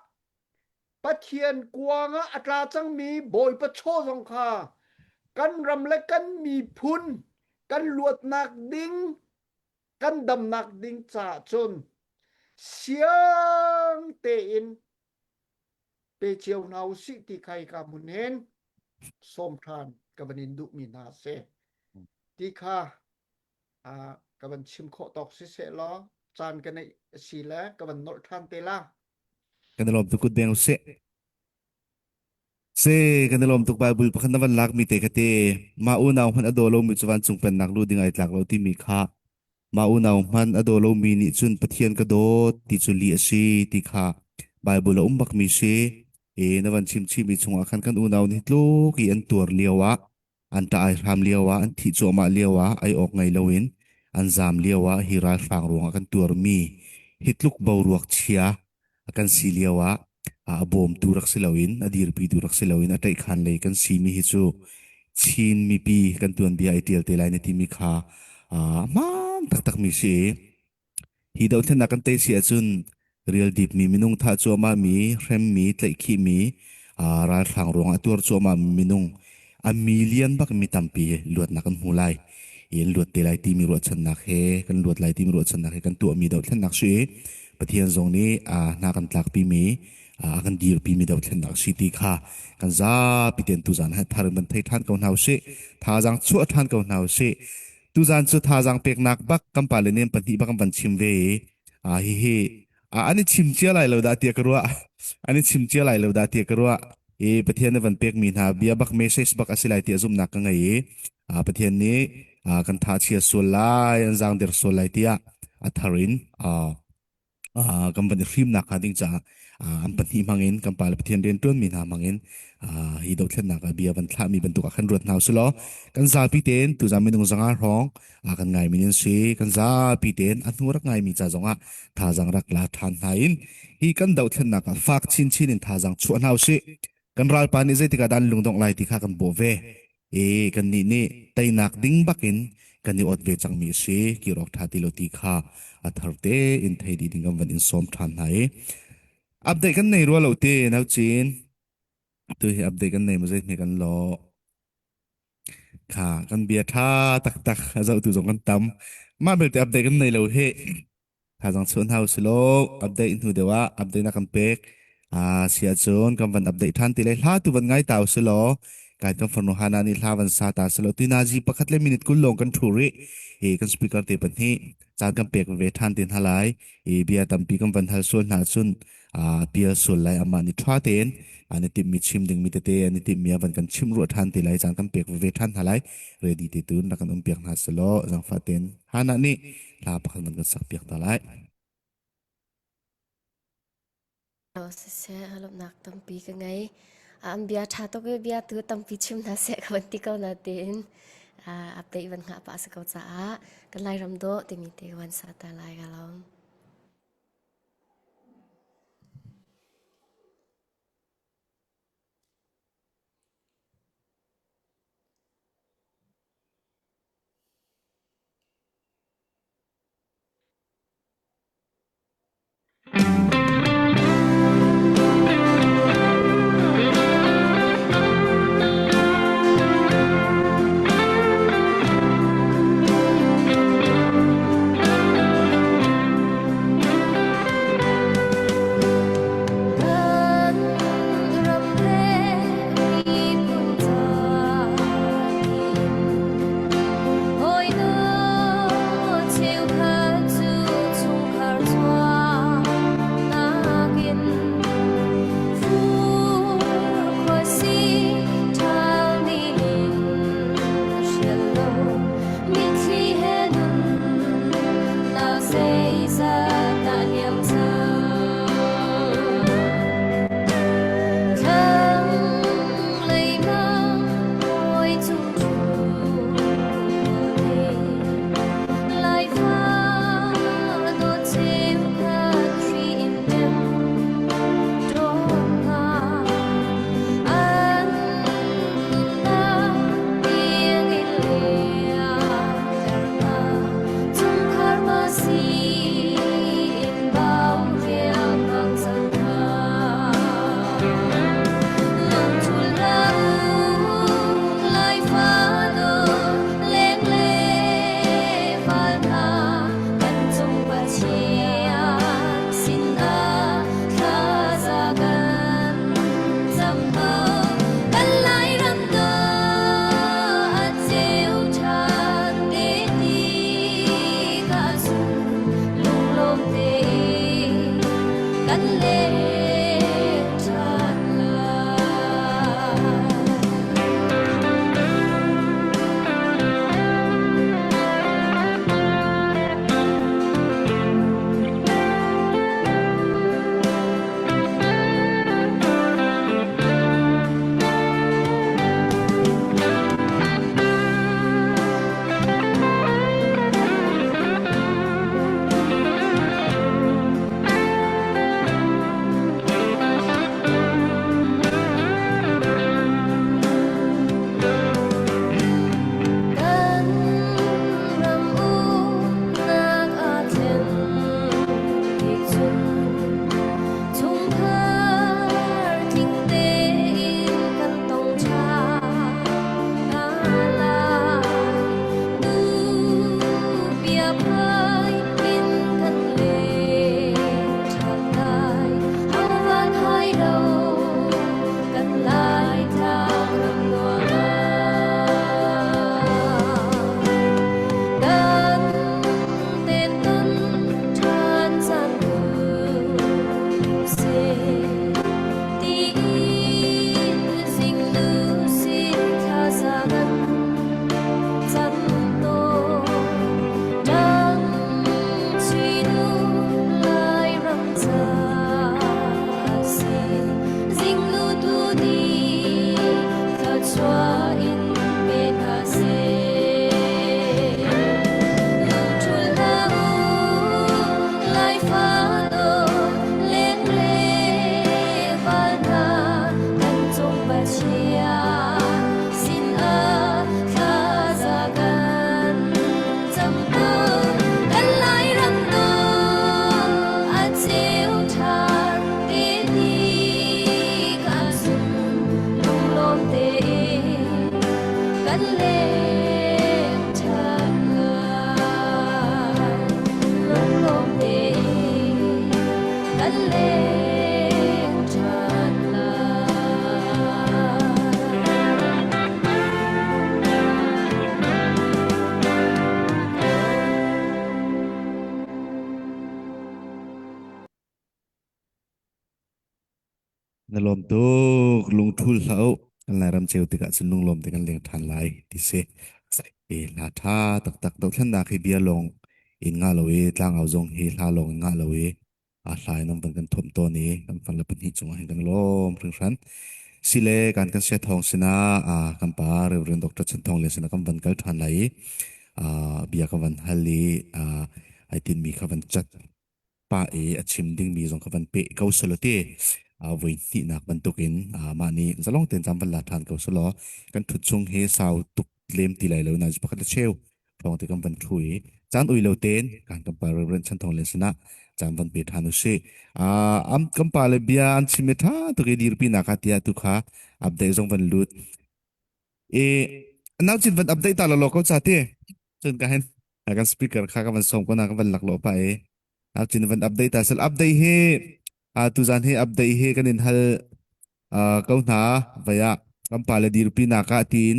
Pathian kuang ah a tla cangmi Bawipa chaw zong kha kan ram le kan miphun kan luatnak ding kan damnak ding caah cun siang tein pe cio hna usih ti kha hika hmun hin sawm ṭhan ka van in duhmi hna a si. Ti kha ka van chim khawh tawk siseh law caan ka neih a si le ka van nolh ṭhan te la. Kan i lawm tuk kut beng usih. Se kan i lawm tuk Bible pakhat na van lak mi te kha te mah unau hmanh a daw lomi cu vancung pennak lu ding ai tlak lo timi kha Mah unau hmanh a daw lomi nih cun Pathian ka dawt ti cu lih a si ti kha Baibal a um bakmi si. I na van chim chihmi chungah khan kan unau nih tluk i an tuar lio ah, an ṭah ai hram lio ah, an thih cuahmah lio ah, ei awk ngei loin an zaam lio ah hi ralhrang ruangah kan tuarmi hi tluk boruak chia a kan si lio ah a bawmtu rak si loin a dirpitu rak si loin a ṭaihkhan lei kan simi hi cu Chin mipi kan tuanbia ai ṭial te lai na timi kha hmaan taktakmi si. Hi dothlennak kan tei si ahcun rial dipmi minung thah cuahmah mi, hremmi, tlaihkhihmi, ralhrang ruangah tuar cuahmah mi minung a million bak mi tampi luatnak kan hmu lai. I an luat te lai timi ruahchannak he kan luat lai timi ruahchannak he kan tuahmi dothlennak si i Pathian zong nih hna kan tlakpimi a kan dirpimi dothlennak si ti kha kan zapi ten tuzan he thar in van thei ṭhan ko hna usih thazaang chuah ṭhan ko hna usih tuzan cu thazaang peknak bak kan pale nem pahnih bak kan van chim ve i hihi an i chim cia lai lo dah tiah ka ruah an i chim cia lai lo dah tiah ka ruah i Pathian nih van pekmi hna bia bak message bak a si lai tiah zumhnak ka ngei i Pathian nih kan tha chia sual lai an zaang der sual lai tiah a thar in kan van i hrimnak hnga ding caah an pahnih hmangin kan pa le Pathian rian ṭuanmi hna hmangin hi dothlennak ah bia van thlahmi bantuk ah khan ruat hna usih law kan zapi tein tuzan minung zanga hrawng kan ngaimi nan si kan zapi tein a hnu rak ngaimi ca zongah thazaang rak la ṭhan hna in hi kan dothlennak ah fak chinchin in thazaang chuah hna usih kan ralpa nih zeitik ah dah an lungdongh lai ti kha kan bawh ve i kannih nih teinak ding bakin kan i ot ve cangmi a si kir awk ṭha ti lo ti kha a thar tein thei dih ding kan van in sawm ṭhan hna i update kan nei rua lo te nau cin tu hi update kan nei ma zei hme kan lo Kha kan bia ṭha taktak a zohtu zong kan tam. Mah belte update kan nei lo hi. Thazaang chuah hna usih law update hnu deuh ah update na kan pek. Ah si ahcun kan van update ṭhan ti lai. Hla tu van ngai ta usih law kai kan farnu Hana nih hla van sa ta sih law tuinazi pakhat le minute 20 lawng kan ṭhu rih. Hi kan speaker te pahnih caan kan pek ve ṭhan te hna lai. I bia tampi kan van hal sual hna cun pial sual lai amah nih ṭha tein an i timhmi chim dingmi tete an i timhmi a van kan chim ruah ṭhan te lai caan kan pek ve ṭhan hna lai ready te tun rak kan um piak hna selaw zangfah tein Hannah nih hla pakhat van kan sak piak ta lai. Siseh lawmhnak tampi ka ngei. An bia ṭha tuk i bia tu tampi chim hna seh ka van ti ko na tiin update van hngah pah si ko caah kan Lairam dawh timi te ka van sa ta lai ka lawm. kan leng ṭhan lai. Lunglawm tein kan leng ṭhan lai. Na lawm tuk lungthul hlah u. Kan Lairam ceu tikah cun lunglawm te kan leng ṭhan lai ti si. E hla ṭha taktak dohthlennak hi bia lawng in ngah lo i tlangau zong hi hla lawng in ngah lo i a hla in an van kan thomh tawn i kan far le pahnih cungah hin kan lawm hringhran. Sile kan kan sia thawng sinah ah kan pa Reverend Dr. Chan Thawng Lian sinah kan van kal ṭhan lai i ah bia ka van hal i ah ai tinmi kha van cat pa i a chim dingmi zong kha van peh ko selaw ti voi hnihnak bantukin mah nih zalong tein caan van la ṭhan ko selaw kan ṭhut chung hi sau tuk lem ti lai lo na pakhat le cheu thawng te kan van ṭhu i caan ui lo tein kan kan pa Reverend Chan Thawng Lian sinah caan van pe ṭhan u sih. Am kan pa le bia an chim i ṭha tuk i dirpi nak ah tiah tu kha update zong van lut i nau cin van update ta lo ko cha ti cun ka hen kan speaker kha ka van som ko na ka van lak lo pa e nau cin van update ta sel update hi a tu zan hi update hi kan in hal ko hna vaya kan pa le dirpi nak ah tiin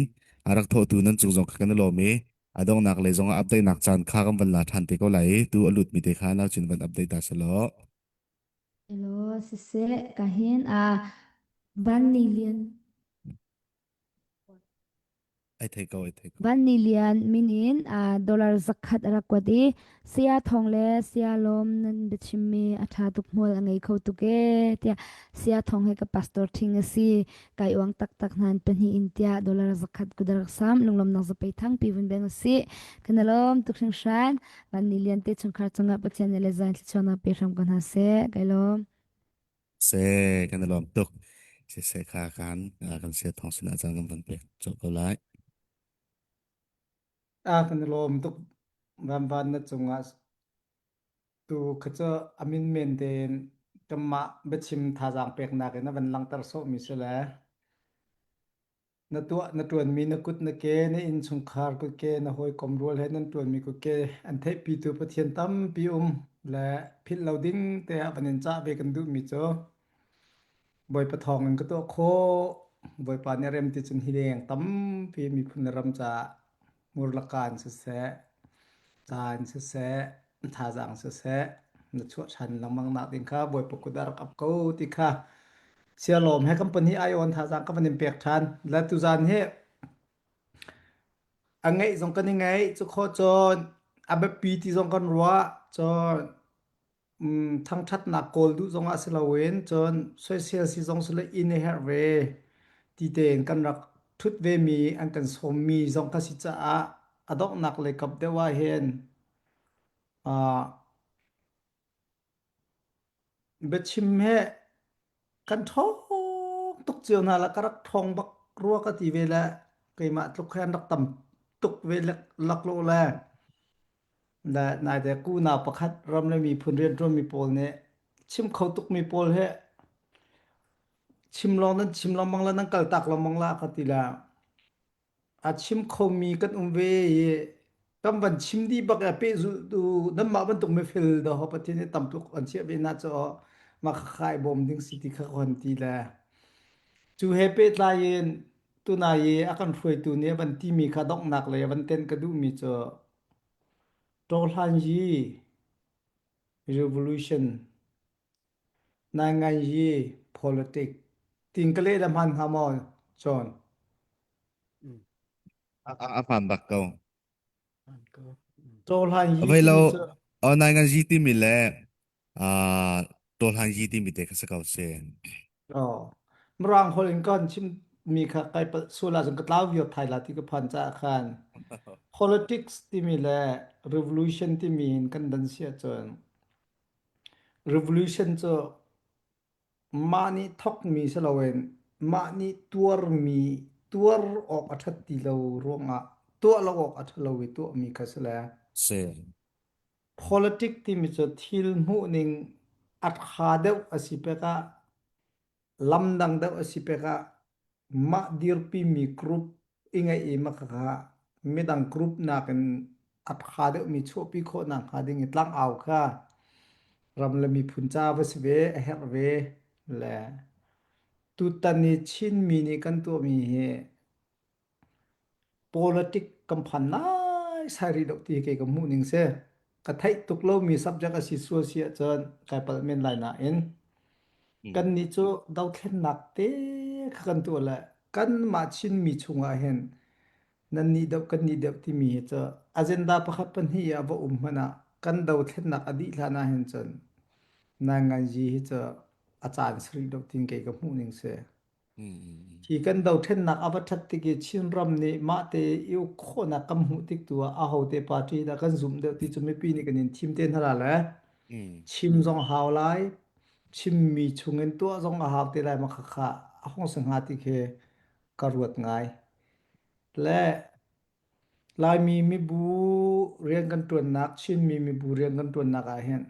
a rak tho tu nan cung zong kha kan lawm i a dongnak le zong ah update nak caan kha kan van la than te ko lai tu a lut mi te kha nau cin van update ta selo Hello, siseh ka hin a van ni lian Ai thei ko, ai thei ko. Van Ni Lian min in dollar zakhat a rak kuat i saya Thawng le saya Lawm nan biachimmi a ṭha tuk hmual a ngei kho tuk ee tiah saya Thawng hi ka pastor ṭhing a si kai uang taktak hna an pahnih in tiah dollar zakhat ku rak sam lunglawmnak zapei thangpi vun beng usih kan i lawm tuk hringhran Van Ni Lian te chungkhar cungah Pathian nih le zain thluachuahnak pe hram ko hna seh kai lawm. Se kan i lawm tuk. Siseh kha kan kan sia thong sinah caan kan van pek colh ko lai. A kan i lawm tuk vanvan na cungah tu kha cu amin men tein kanmah biachim thazaang peknak in a van langhter sawhmi si le Na tuah na ṭuanmi na kut na ke, na innchungkhar kutke, na hawikom rual he nan ṭuanmi kutke an theihpitu Pathian tampi um le philh lo ding te ah van in cah ve kan duhmi cu Bawipa thawng in ka tuah khawh. Bawipa nih a rem ti cun hi leng tampi miphun le ram caah murlaka in siseh, ca in siseh, thazaang siseh, na chuah ṭhan lengmang nak ding kha Bawipa kut ah rak ap ko ti kha sialawm he company ai on thazaang ka van in pek ṭhan. Le tuzan hi a ngeih zong kan i ngeih cu khawh cun a biapi ti zong kan ruah cun thangṭhatnak kawl duh zongah si loin cun soisel si zong si le inn i herh ve ti tein kan rak ṭhut vemi an kan sawmmi zong kha si caah a donghnak lei kap deuh ah hin uh, biachim he kan ṭhawng tuk cio hna la ka rak ṭhawng bak rua ka ti ve le keimah tluk he an rak tam tuk ve laklawh le Le naite unau pakhat ram le miphun rianṭuanmi pawl nih chim kho tukmi pawl hi chim lawng nan chim lengmang le nan kaltak lengmang la ka ti la. A chim khomi kan um ve i kan van chim dih bak i a pehzulhtu nanmah bantuk mifel dawh Pathian nih tam tuk an chiah ve na cu mah khakha i bawm ding si ti kha ka hon ti le cu he pehtlai in tunai i a kan hruaitu nih a van timi kha donghnak lei a van tenh ka duhmi cu Tawhlanyi Revolution, Nainganyi Politic tiin ka leh le hmaan hnga maw, John? A, a, a hmaan bak ko. Tawhlanyi Avei lo, timi cu oh, nainganyi timi le uh, tawhlanyi timi te kha si ko si. Oh. Mirang holh in kan chimmi kha kai palh sual ahcun ka tlau viar thai la ti ka phan caah khan politics timi le revolution timi in kan dan si ahcun revolution cu mah nih thawkmi si loin mah nih tuarmi tuar awk a ṭhat ti lo ruangah tuah lo awk a ṭha lo i tuahmi kha si le Si. Politic timi cu thil hmuhning a ṭha deuh a si pek ah lamdang deuh a si pek ah mah dirpimi group i ngeih i mah khakha midang group nakin a ṭha deuhmi chuahpi khawhnak hnga ding i tlangau kha ram le miphun ca va si ve a herh ve le tutan i Chinmi nih kan tuahmi hi Politic kan phan naisai rih lo ti kei ka hmuh ning si. Ka theih tuk lomi subject a si sual si ahcun kai palh men lai nain kannih cu dothlennak te kha kan tuah le kanmah Chinmi chungah hin nan nih deuh kan nih deuh timi hi cu agenda pakhat pahnih ah va um hmanh ah kan dothlennak a dih hlan ah hin cun nainganzi hi cu a caan si rih lo tiin kei ka hmuh ning si. Hi kan dothlennak a va ṭhat tik i Chinram nih mahte i uk khawhnak kan hmuh tik tu ah ahote party dah kan zumh deuh ti cu mipi nih kan in thim te hna la le chim zong a hau lai, chimmi chungin tuah zong a hau te lai ma khakha a hung si hnga ti khi ka ruat ngai. Le Laimi mibu rian kan ṭuannak, Chinmi mibu rian kan ṭuannak ah hin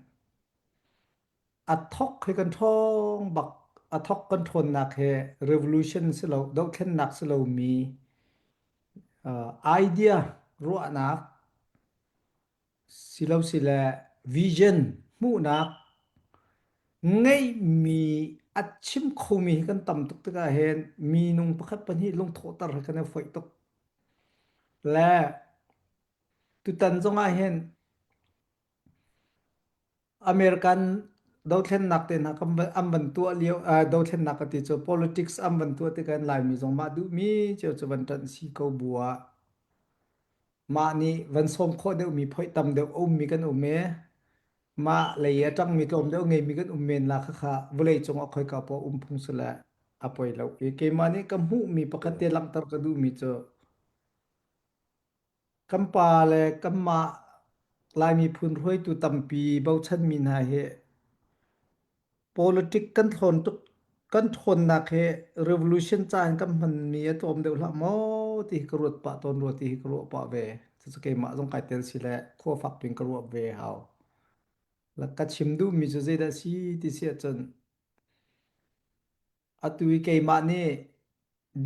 A thok hi kan ṭhawng bak. A thok kan ṭhawnnak hi revolution si lo, dohthlennak si lomi uh, idea ruahnak silo sile vision hmuhnak ngeihmi a chim khomi hi kan tam tuk tikah hin minung pakhat pahnih lungthawhter hi kan i foih tuk. Le tutan zongah hin American dothlennak te hna kan an van tuah lio dothlennak ka ti cu politics an van tuah tikah Laimi zong mah duhmi cio cu van ṭanh si ko bu ah mah nih van sawm khawh deuhmi phoih tam deuh a ummi kan um i mah lei a ṭangmi tlawm deuh ngeimi kan um men la khakha vawlei cung ah khoika poah um phung si le a poi lo i keimah nih ka hmuhmi pakhat te langhter ka duhmi cu Kan pa le kanmah Lai miphun hruaitu tampi bochanmi hna hi politic kan thlawn tuk kan ṭhawnnak hi revolution ca in kan hmanmi a tlawm deuh hlah maw ti hi ka ruat pah tawn rua ti hi ka ruah pah ve. Cucu keimah zong kai tel si le khua fak piin ka ruah ve hau. La ka chim duhmi cu zeidah si ti si ahcun Atu i keimah nih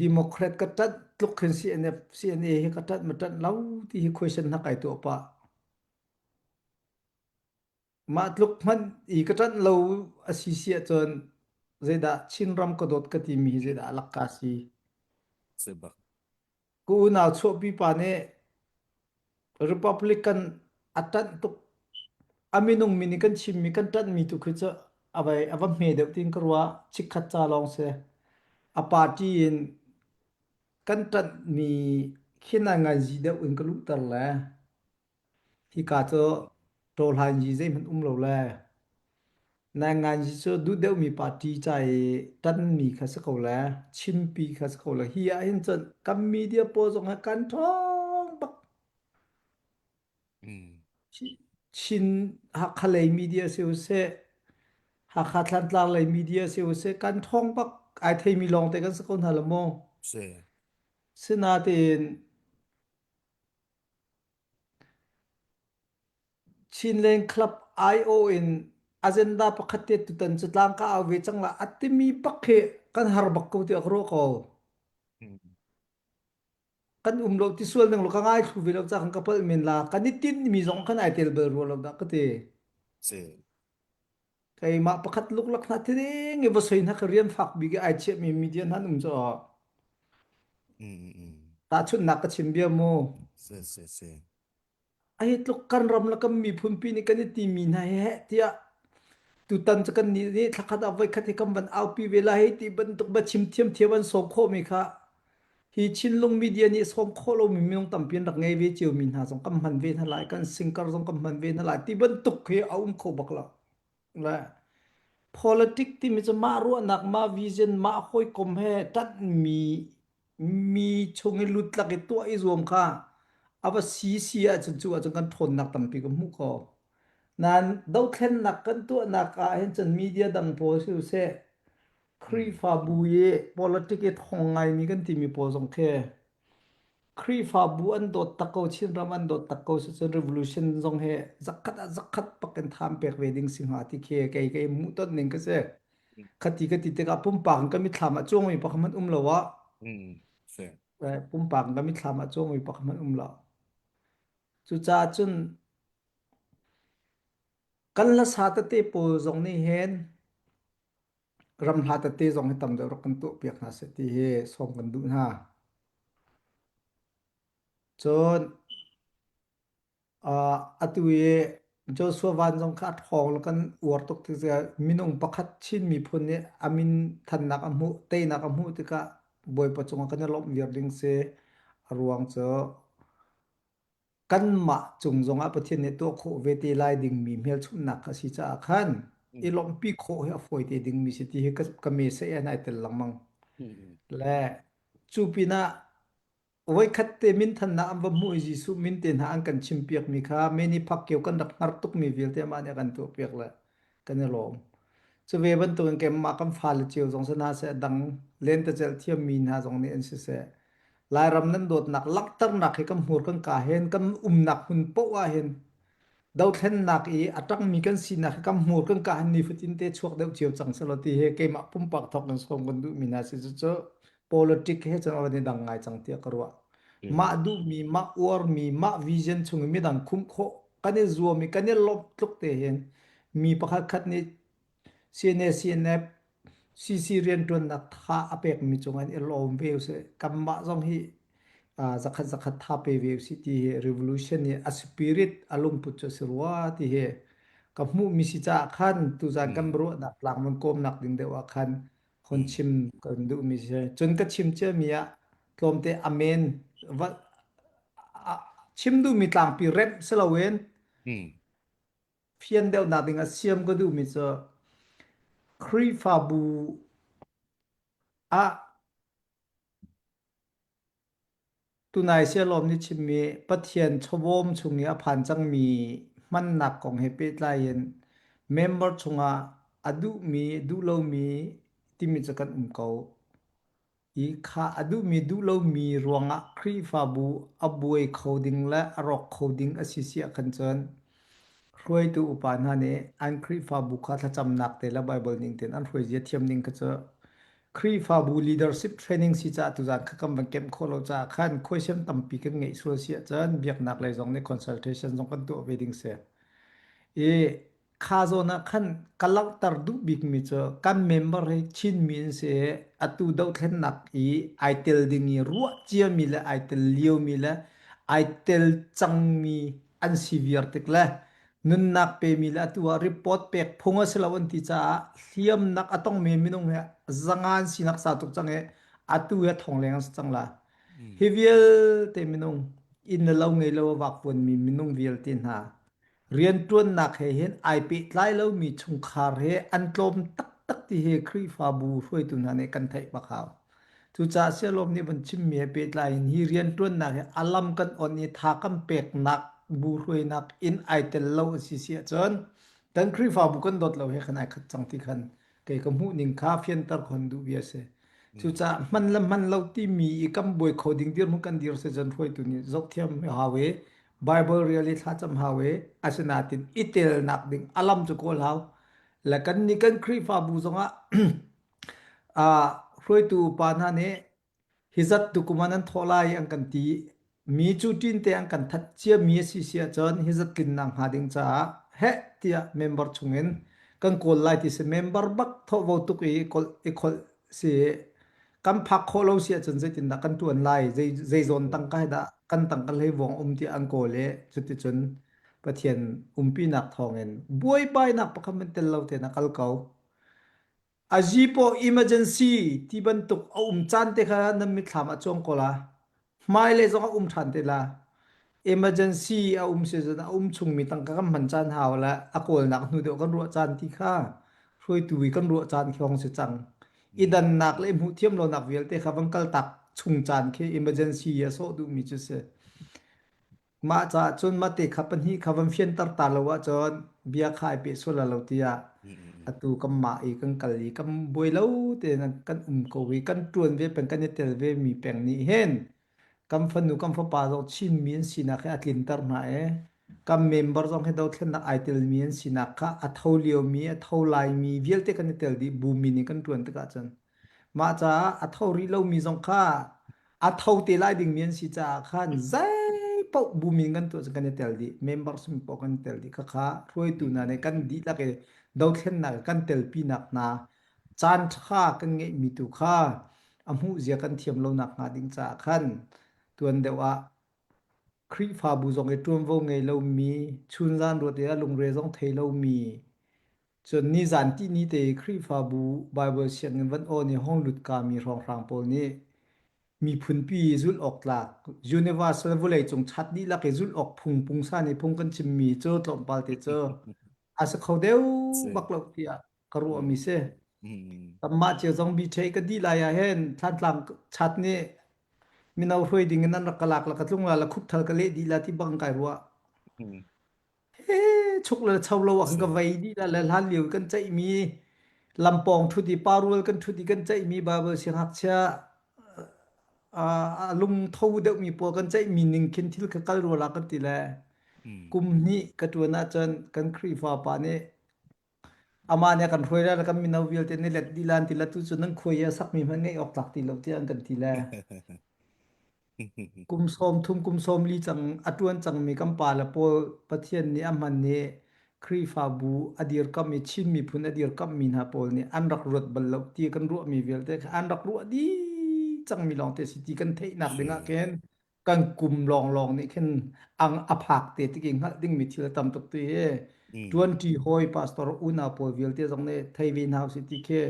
Democrat ka ṭanh tluk khin CNF, CNA hi ka ṭanh ma ṭanh lo ti hi question hna kai tuah pah. Mah tluk hmanh i ka ṭanh lo a si si ahcun zeidah Chinram ka dawt ka timi hi zeidah alakka si. Si bak. Ka unau chuahpi pa nih Republican a ṭanh tuk. A minung min i kan chimmi kan ṭanhmi tu khi cu a vai a va hme deuh tiin ka ruah. Chikkhat ca lawng si. A party in kan ṭanhmi khi ngai deuh in ka luhter le Hika cu ṭawhlanyi zeihmanh um lo le nainganzi cu duh deuhmi party ca i ṭanmi kha si ko le chimpi kha si ko le hi ah hin cun kan media pawl zong hi kan ṭhawng bak. Chin Hakha lei media si usih, Hakha Thlantlang lei media si usih, kan ṭhawng bak ai theimi lawngte kan si ko hna lo maw? Si. Sinain Chinland Club aiawh in agenda pakhat te tutan cu tlang ka au ve cang la a timi bak hi kan har bak ko tiah ka ruah ko. Kan um lo ti sual ning lo ka ngai thlu ve lo ca kan ka palh men la kan i tinh mi zong kan ai tel bal rua lo dah ka ti. Si. Keimah pakhat luklak hna thiring i va soi hna ka rian fak bik i ai chiahmi media hna an um cu. Tahchunhnak ka chim bia mu. Si si si. Ai tluk kan ram le kan miphun pi nih kan i timi hna hi heh tiah tutan cu kan nih nih thlakhat ah voikhat hi kan van aupi ve lai hei ti bantuk ba chim thiamthiam an sawm khawhmi kha hi Chinlung media nih sawm khawh lomi minung tampi an rak ngei ve ciomi hna zong kan hman ve hna lai kan singkar zong kan hman ve hna lai ti bantuk hi a um kho bak lo le politic timi cu mah ruahnak mah vision mah hawikom he ṭanhmi mi chung i lutlak i tuah i zuam kha a va si si ahcun cu ahcun kan ṭhawnnak tampi ka hmuh ko nain dothlennak kan tuahnak ah hin cun media dang pawl si usih Khrihfabu i politic i thong ngaimi kan timi pawl zong khi Khrihfabu an dawt tak ko Chinram an dawt tak ko sicun revolution zong hi zakhat ah zakhat pak in tham pek ve ding si hnga ti khi kei kei hmuhton ning ka si. Khati ka ti tikah pumpak in ka mitthlam ah cuangmi pakhat hmanh um lo ah Mm. Si. Pumpak ka mitthlam ah cuangmi pakhat hmanh um lo. Cucaah cun kan hlasa tete pawl zong nih hin ram hla tete zong hi tam deuh rak kan tuah piak hna seh ti hi sawm kan duh hna. Cun Uh, atu i Joshua Van zong kha a ṭhawng le kan uar tuk tikah minung pakhat Chin miphun nih a min thannak a hmuh, teinak a hmuh tikah Bawipa cungah kan i lawmh viar ding si. A ruang cu kanmah cung zongah Pathian nih tuah khawh ve te lai dingmi hmelchunhnak kha a si caah khan i lawmhpi khawh hi a fawi te dingmi si ti hi ka, ka message ah nai tel lengmang. Le cu pinah Voikhat te minthannak an va hmuh i Jesuh min te hna an kan chimpiakmi kha Manny Pacquiao kan rak hngar tukmi vialte amah nih a kan tuahpiak le kan i lawm. Cu ve bantukin keimah kan fale cio zong si hna seh, dang lentecelh thiammi hna zong nih an siseh, Lairam nan dawtnak langhternak hi kan hmur kan ka hen, kan umnak hmun paoh ah hin dothlennak i a ṭangmi kan sinak hi kan hmur kan ka hin nifatin te chuak deuh cio cang selaw ti hi keimah pumpak thawk in sawm kan duhmi hna si cucu politic he cun a van i dang ngai cang tiah ka ruah. Mah duhmi, mah uarmi, mah vision chung i midang khumh khawh kan i zuam i kan i lawmh tluk te hin mi pakhat khat nih CNA, CNF, CC rianṭuannak tha a pekmi cungah i lawm ve usih. Kanmah zong hi zakhat zakhat tha pe ve usih ti hi revolution i a spirit a lungput cu a si rua ti hi ka hmuhmi si caah khan tuzan kan ruahnak tlang van kawmnak ding deuh ah khan hun chim kan duhmi si. Cun ka chim ciami ah tlawmte amen va chim duhmi tlangpi remh si loin fian deuhnak ding ah siam ka duhmi cu Khrihfabu ah tunai sialawm nih chimmi Pathian chawbawm chung i a phan cangmi hmannak kong he pehtlai in member chungah a duhmi duh lomi timi cu kan um ko. I kha a duhmi duh lomi ruangah Khrihfabu a buai kho ding le a rawk kho ding a si si ahkhan cun hruaitu upa hna nih an Khrihfabu kha thlacamnak te le Baibal ning tein an hruai zia thiam ning kha cu Khrihfabu leadership training si caah tuzaan kha kan van kemh khawh lo caah khan khuaisem tampi kan ngeih sual si ahcun biaknak lei zong nih consultation zong kan tuah ve ding si. I Kha zawn ah khan ka langhter duh bikmi cu kan member hi Chinmi an si i atu dohthlennak i ai tel ding i ruah ciami le ai tel liomi le ai tel cangmi an si viar tik le nunnak pemi le atu ah report pek phung a si lo an ti caah hliamnak a tongmi minung hi zangan sinak sau tuk cang i atu hi thong leng an si cang la. Hi vialte minung inn le lo ngei lo a vakvuanmi minung vialte hna Rianṭuannak he hin ai pehtlai lomi chungkhar he an tlawm taktak ti hi Khrihfabu hruaitu hna nih kan theih bak hau. Cucaah Sialawm nih van chimmi he pehtlai in hi rianṭuannak hi a lam kan on i tha kan peknak bu hruainak in ai tel lo a si si ahcun kan Khrihfabu kan dawt lo he khan ai khat cang ti khan kei ka hmuh ning kha fianter khon duh bia si. Cucaah hman le hman lo timi i kan buai kho ding dirhmun kan dir si cun hruaitu nih zohthiam hau i Bible rel i thlacam hau i asinain i telnak ding a lam cu kawl hau. Le kan nih kan Khrihfabu zongah ah hruaitu upa hna nih hi zat tukum ah nan thawh lai an kan ti mi cu ṭin te an kan that ciami a si si ahcun hi zat tlinnak hnga ding caah heh tiah member chungin kan kawl lai ti si member bak thawhvo tuk i i kholh si kan phak khawh lo si ahcun zeitindah kan ṭuan lai zei zei zawn tangka hi dah kan tangka hleivuang um tiah an kawl i cuticun Pathian umpinak thawngin buaibainak pakhat hmanh tel lo tein a kal ko. Azipaw emergency ti bantuk a um caan te kha nan mitthlam ah cuang ko la. Hmailei zong a um ṭhan te la. Emergency a um si cun a um chungmi tangka kan hman caan hau le a kawlnak hnu deuh kan ruah caan ti kha hruaitu i kan ruah caan khi hong si cang. I dannak le i hmuh thiam lonak vialte kha van kaltak chung caan khi emergency a sawh duhmi cu si. Mah caah cun mate kha pahnih kha van fianter ta lo ahcun bia kha ai peh sual lo tiah atu kanmah i kan kal i kan buai lo tein kan um ko i kan ṭuan ve peng kan i tel ve mi peng nih hin kan fanu kan fapa zong Chinmi an sinak hi a tlinter hna i kan member zong hi dothlennak ai telmi an sinak kha a tho liomi a tho laimi vialte kan i tel dih bu min in kan ṭuan tikah cun mah caah a tho rih lomi zong kha. A tho te lai dingmi an si caah khan zei paoh bu min kan tuah cu kan i tel dih. Member sum paoh kan i tel dih. Khakha hruaitu hna nih kan dihlak i dothlennak kan telpinak hna caan ṭha kan ngeihmi tu kha a hmuh zia kan thiam lonak hnga ding caah khan tuan deuh ah Khrihfabu zong i ṭuanvo ngei lomi, chunzan ruat i a lungre zong thei lomi, cun nizan tihni te i Khrihfabu Baibal sianginn van awn i hong lut kami hrawnghrang pawl nih miphunpi zulh awk tlak universal vawleicung chat dihlak i zulh awk phung pungsan i phung kan chimmi cu tlawmpal te cu a si kho deuh bak lo tiah ka ruahmi si. Kanmah cio zong BTA ka dih lai ah hin Thlantlang chat nih mino hruai ding in an rak ka lak la ka tlung la la khupthal ka leh dih la ti bang kai ruah. He chuk le cho lo ah kan ka vei dih la le hlan lio kan ceihmi lampawng ṭhut i parual kan ṭhut i kan ceihmi Bible siangngakchia a lungtho deuhmi pawl kan ceihmi ning khin thil kha kal rua la kan ti le kum hnih ka ṭuan ahcun kan Khrihfa pa nih Amah nih a kan hruai lai kan mino vialte nih let dih lan ti la tu cu nan khuai i a sakmi hmanh ngeih awk tlak ti lo tiah an kan ti le. Kum sawm thum kum sawm li cang a ṭuan cangmi kan pa le pawl Pathian nih a hman i Khrihfabu a dirkamh i Chin miphun a dirkamhmi hna pawl nih an rak ruat bal lo ti kan ruahmi vialte kha an rak ruah dih cangmi lawngte si ti kan theihnak dingah khin kan kum lawnglawng nih khin ang a phak te tik i hngalh dingmi thil a tam tuk ti hi ṭuanṭi hawi pastor unau pawl vialte zong nih thei ve hna usih ti khi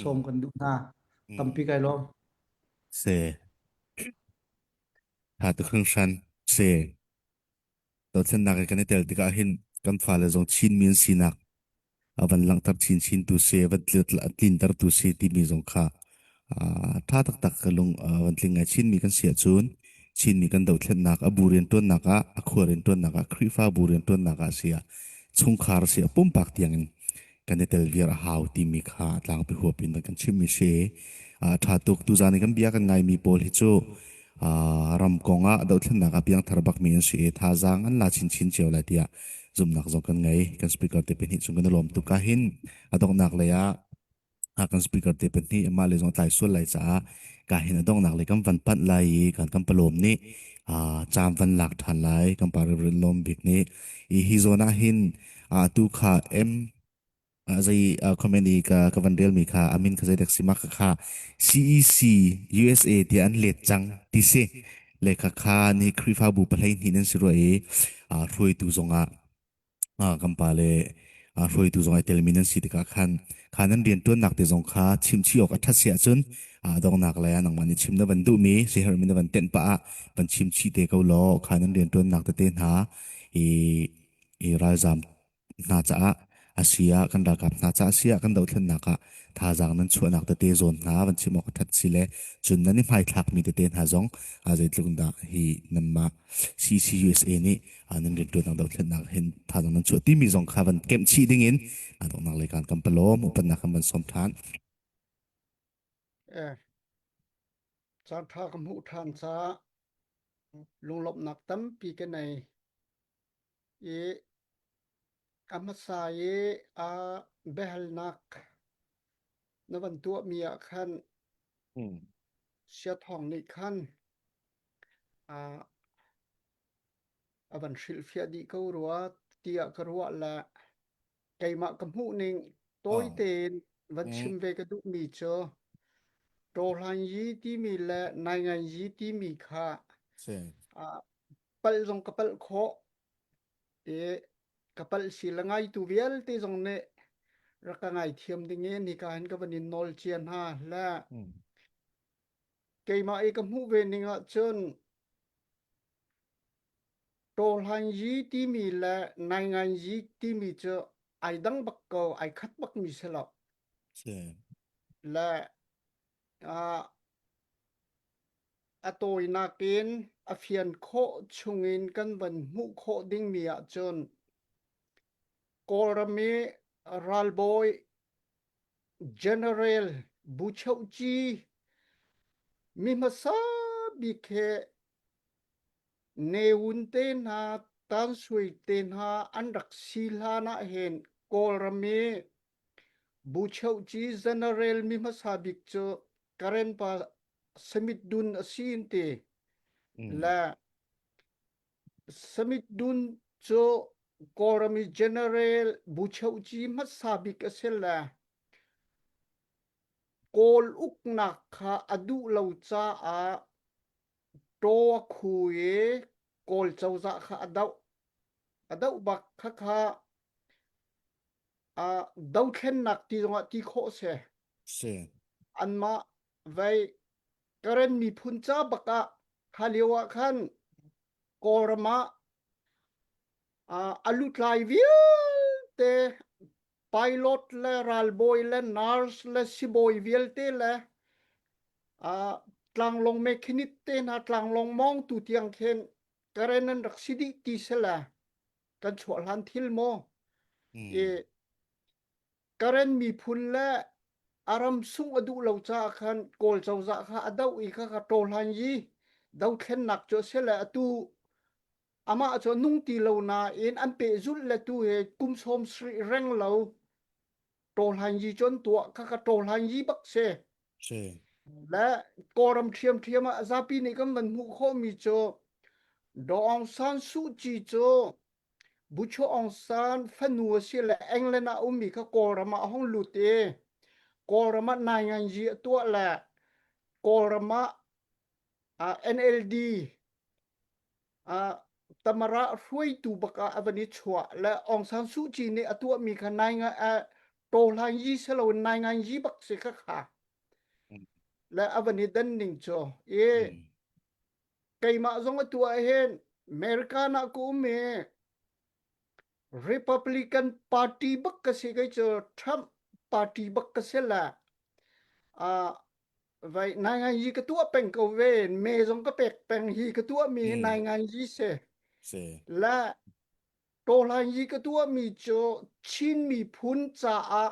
sawm kan duh hna tampi kai lawm Se tha tu hringhran se Dothlennak i kan i tel tikah hin kan fale zong Chinmi an sinak a van langhter chinchin tu si, a van tlinter tu si timi zong kha ṭha taktak ka lung van tling ngai. Chinmi kan si ahcun Chinmi kan dothlennak, a bu rianṭuannak ah, a khua rianṭuannak ah, Khrihfabu rianṭuannak ah si ah, chungkhar si ah, pumpak tiangin kan i tel viar a hau timi kha a tlangpi huap in kan chimmi si. A ṭha tuk. Tuzaan i kan bia kan ngaimi pawl hi cu ram kong ah dothlennak ah piangthar bakmi an si i thazaang an la chinchin cio lai tiah zumhnak zong kan ngei. Kan speaker te pahnih cung kan i lawm tuk ah hin a donghnak lei ah kan speaker te pahnih amah le zong tlai sual lai caah ka hin a donghnak lei kan van panh lai i kan kan palawm nih caam van lak ṭhan lai kan pa Reverend Lawm Bik nih i hi zawn ah hin atu kha M zei comment i ka ka van relmi kha amin kha zeidek si ma kha kha CEC USA tiah an let cang ti si le kha kha ni Khrihfabu pahlei hnih nan si rua i hruaitu zongah kan pa le hruaitu zong ai telmi nan si tikah khan kha nan riantuannak te zong kha chimchih awk a ṭhat si ahcun donghnak lei ah nangmah nih chim na van duhmi siherhmi na van tenh pah ah van chimchih te ko law kha nan riantuannak tete hna i i ralzam hna caah a si ah kan ralkap hna caah a si ah kan dothlennak ah thazaang nan chuahnak tete zawn hna van chim awk a ṭhat si le cun nan i hmaithlakmi tete hna zong zeitluk dah hi nanmah CCUSA nih nan rianṭuannak dothlennak hin thazaang nan chuah timi zong kha van kemh chih ding in donghnak lei kan kan palawm upatnak kan van sawm ṭhan. Eh, caan ṭha ka hmuh ṭhan caah lunglawmhnak tampi ka nei. I a hmasa i a biahalnak na van tuahmi ah khan Siathawng nih khan a van hrilhfiah dih ko rua tiah ka ruah le keimah ka hmuhning tawi tein van chim ve ka duhmi cu Tawhlan yi timi le Naingan yi timi kha palh zong ka palh khawh i ka palh si le ngaitu vialte zong nih rak ka ngaithiam ding in hika hin ka van in nawl cia hna le keimah i ka hmuh ve ning ahcun Tawhlan yi timi le Naingan yi timi cu ai dang bak ko ai khat bak mi si lo le A tawinak in a fian khawh chungin kan van hmuh khawh dingmi ahcun Kawlram i ralbawi General Buchohci mi hmasa bik he Ne Win te hna, Tan Sui te hna an rak si hlan ah hin Kawlram i Buchohci General mi hmasa bik cu Karen pa. Samit Dun a si in ti. Mm. Le Samit Dun cu Kawlram i General Buchohci hmasa bik a si le Kawl uknak kha a duh lo caah taw a khu i Kawl cozah kha a doh. A doh bak khakha uh, dothlennak ti zongah ti khawh a si. Si. Anmah vei Karen miphun ca bak ah kha lio ah khan Kawlram ah uh, a lutlai vialte pilot le ralbawi le nurse le sibawi vialte le uh, tlanglawng mechanic te hna tlanglawng mawngtu tiang khin Karen an rak si dih ti sela kan chuah hlan thil maw Mm. i Karen miphun le a ram sungh a duh lo caah khan Kawl cozah kha a doh i kha kha ṭawhlan yi dothlennak cu a si le atu amah cu a nung ti lo nain an pehzulh le tu he kum sawm sarih reng lo ṭawhlan yi cu an tuah kha kha ṭawhlan yi bak si. Si. Le Kawlram ṭhiamṭhiam ah zapi nih kan van hmuh khawhmi cu Daw Aung San Suu Kyi cu Bucho Aung San fanu a si le England ah ummi kha Kawlram ah a hung lut i Kawlram ah nainganzi a tuah le Kawlram ah ah NLD ah Tamara hruaitu bak ah a van i chuah le Aung San Suu Kyi nih a tuahmi kha nainga tawhlan yi si loin nainganzi bak si kha kha le a van i dan ning cu i Mm. Keimah zong atu ah hin America ah ka um i Republican Party bak ka si kei cu Trump Party bak ka si la. Uh, vai nai ngai yi ka tuah peng ko ve me zong ka pek peng hi ka tuah mi Mm. nai ngai yi se Si. la Tawhlan yi ka tuah mi cu Chin miphun caah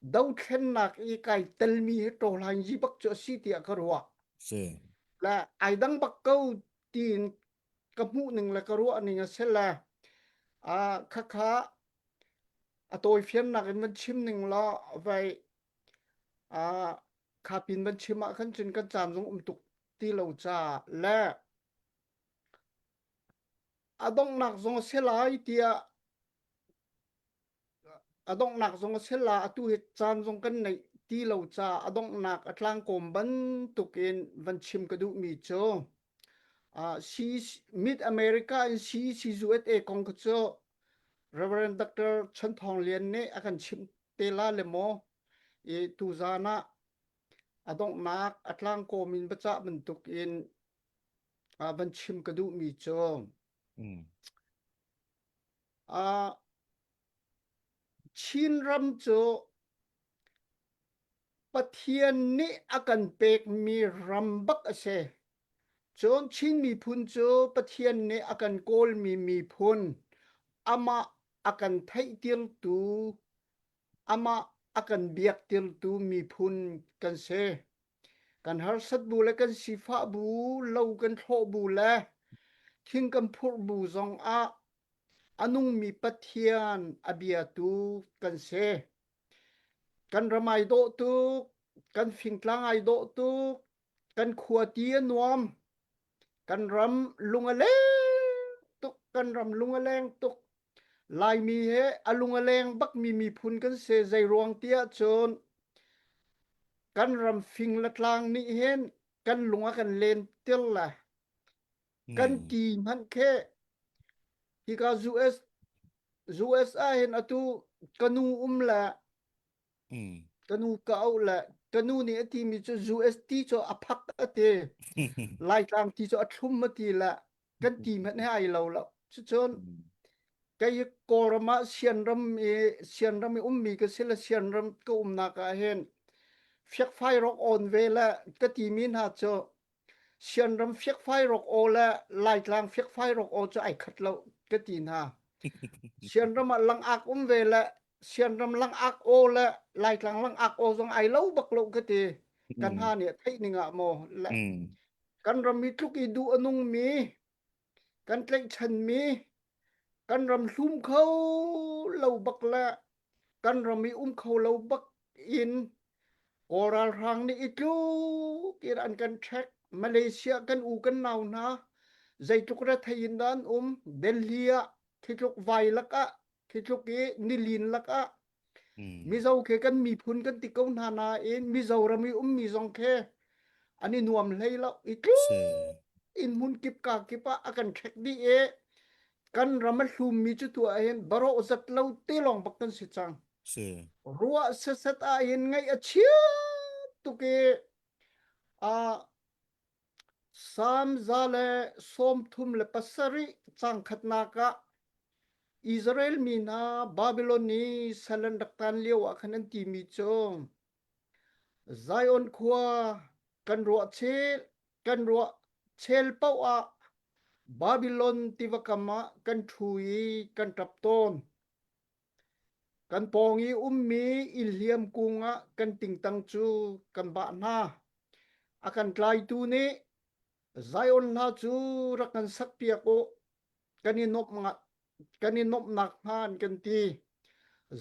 dothlennak i kai telmi hi tawhlan yi bak cu a si tiah ka ruah. Si. Le ai dang bak ko tiin ka hmuh ning le ka ruah ning a si le ah khakha a tawifiannak in van chim ning law vai ah kha pin van chim ah khan cun kan caan zong um tuk ti lo ca le A donghnak zong a si lai tiah a donghnak zong a si la atu hi caan zong kan neih ti lo caah a donghnak a tlangkawm bantuk in van chim ka duhmi cu uh, Mid America in CECUSA kong kha cu Reverend Dr. Chan Thawng Lian nih a kan chimh te la le maw i tuzaan ah a donghnak a tlangkawm in biacah bantuk in uh, van chim ka duhmi cu Mm. uh, Chinram cu Pathian nih a kan pekmi ram bak a si. Cun Chin miphun cu Pathian nih a kan kawlmi miphun, amah a kan theihtirtu, amah a kan biaktirtu miphun kan si. Kan harsat bu le kan sifah bu, lo kan thlawh bu le thing kan phurh bu zong ah a nungmi Pathian a biatu kan si. Kan ram ai dawh tuk, kan fingtlang ai dawh tuk, kan khua ti a nuam, kan ram lung a leng tuk, kan ram lung a leng tuk. Laimi he a lung a leng bakmi miphun kan si. Zeiruang tiah cun kan ram fing le tlang nih hin kan lung a kan len tir le kan Mm. ti hmanh khi hika US US ah hin atu ka nu um le Mm. ka nu ka auh le ka nu nih a timi cu US ti cu a phak a ti Laitlang ti cu a thlum a ti le kan ti hmanh he ai lo lo cucun kei hi Kawlram ah Sianram i Sianram i ummi ka si le Sianram ka umnak ah hin fiakfai rawk awn ve le ka timi hna cu Sianram fiakfai rawk aw le Laitlang fiakfai rawk aw cu ai khat lo ka ti hna. Sianram ah langak um ve le Sianram langak aw le Laitlang langak aw zong ai lo bak lo ka ti. Kan hna nih theih ning ah maw le Mm. kan ram i tluk i duh a nungmi kan tlaihchanmi kan ram hlum kho lo bak le kan ram i um kho lo bak in. Kawl ralhrang nih i tluk in an kan ṭhek. Malaysia kan u kan nau hna zeitluk rethei in dah an um. Delhi ah khi tluk vai lakah khi tluk i nilin lakah Mizo khi kan miphun kan ti ko hna nain Mizoram i ummi zong khi an i nuam hlei lo. I tluk in hmun kip ka kip ah a kan ṭhek dih i kan ram a hlummi cu tu ah hin barawh zat lo te lawng bak kan si cang. Si. Ruah setset ah hin ngaih a chia tuk i ah Salm 137 caang khatnak ah Israel mi hna Babilon i sal an rak taan lio ah khan an timi cu Zion khua kan ruah chel kan ruah chel paoh ah Babilon tiva kam ah kan ṭhu i kan ṭap tawn. Kan pawng i ummi innhliam kung ah kan tingtang cu kan bah hna. A kan tlaitu nih Zion hla cu rak kan sakpiak u, kan i nuamh kan i nuamhnak hnga an kan ti.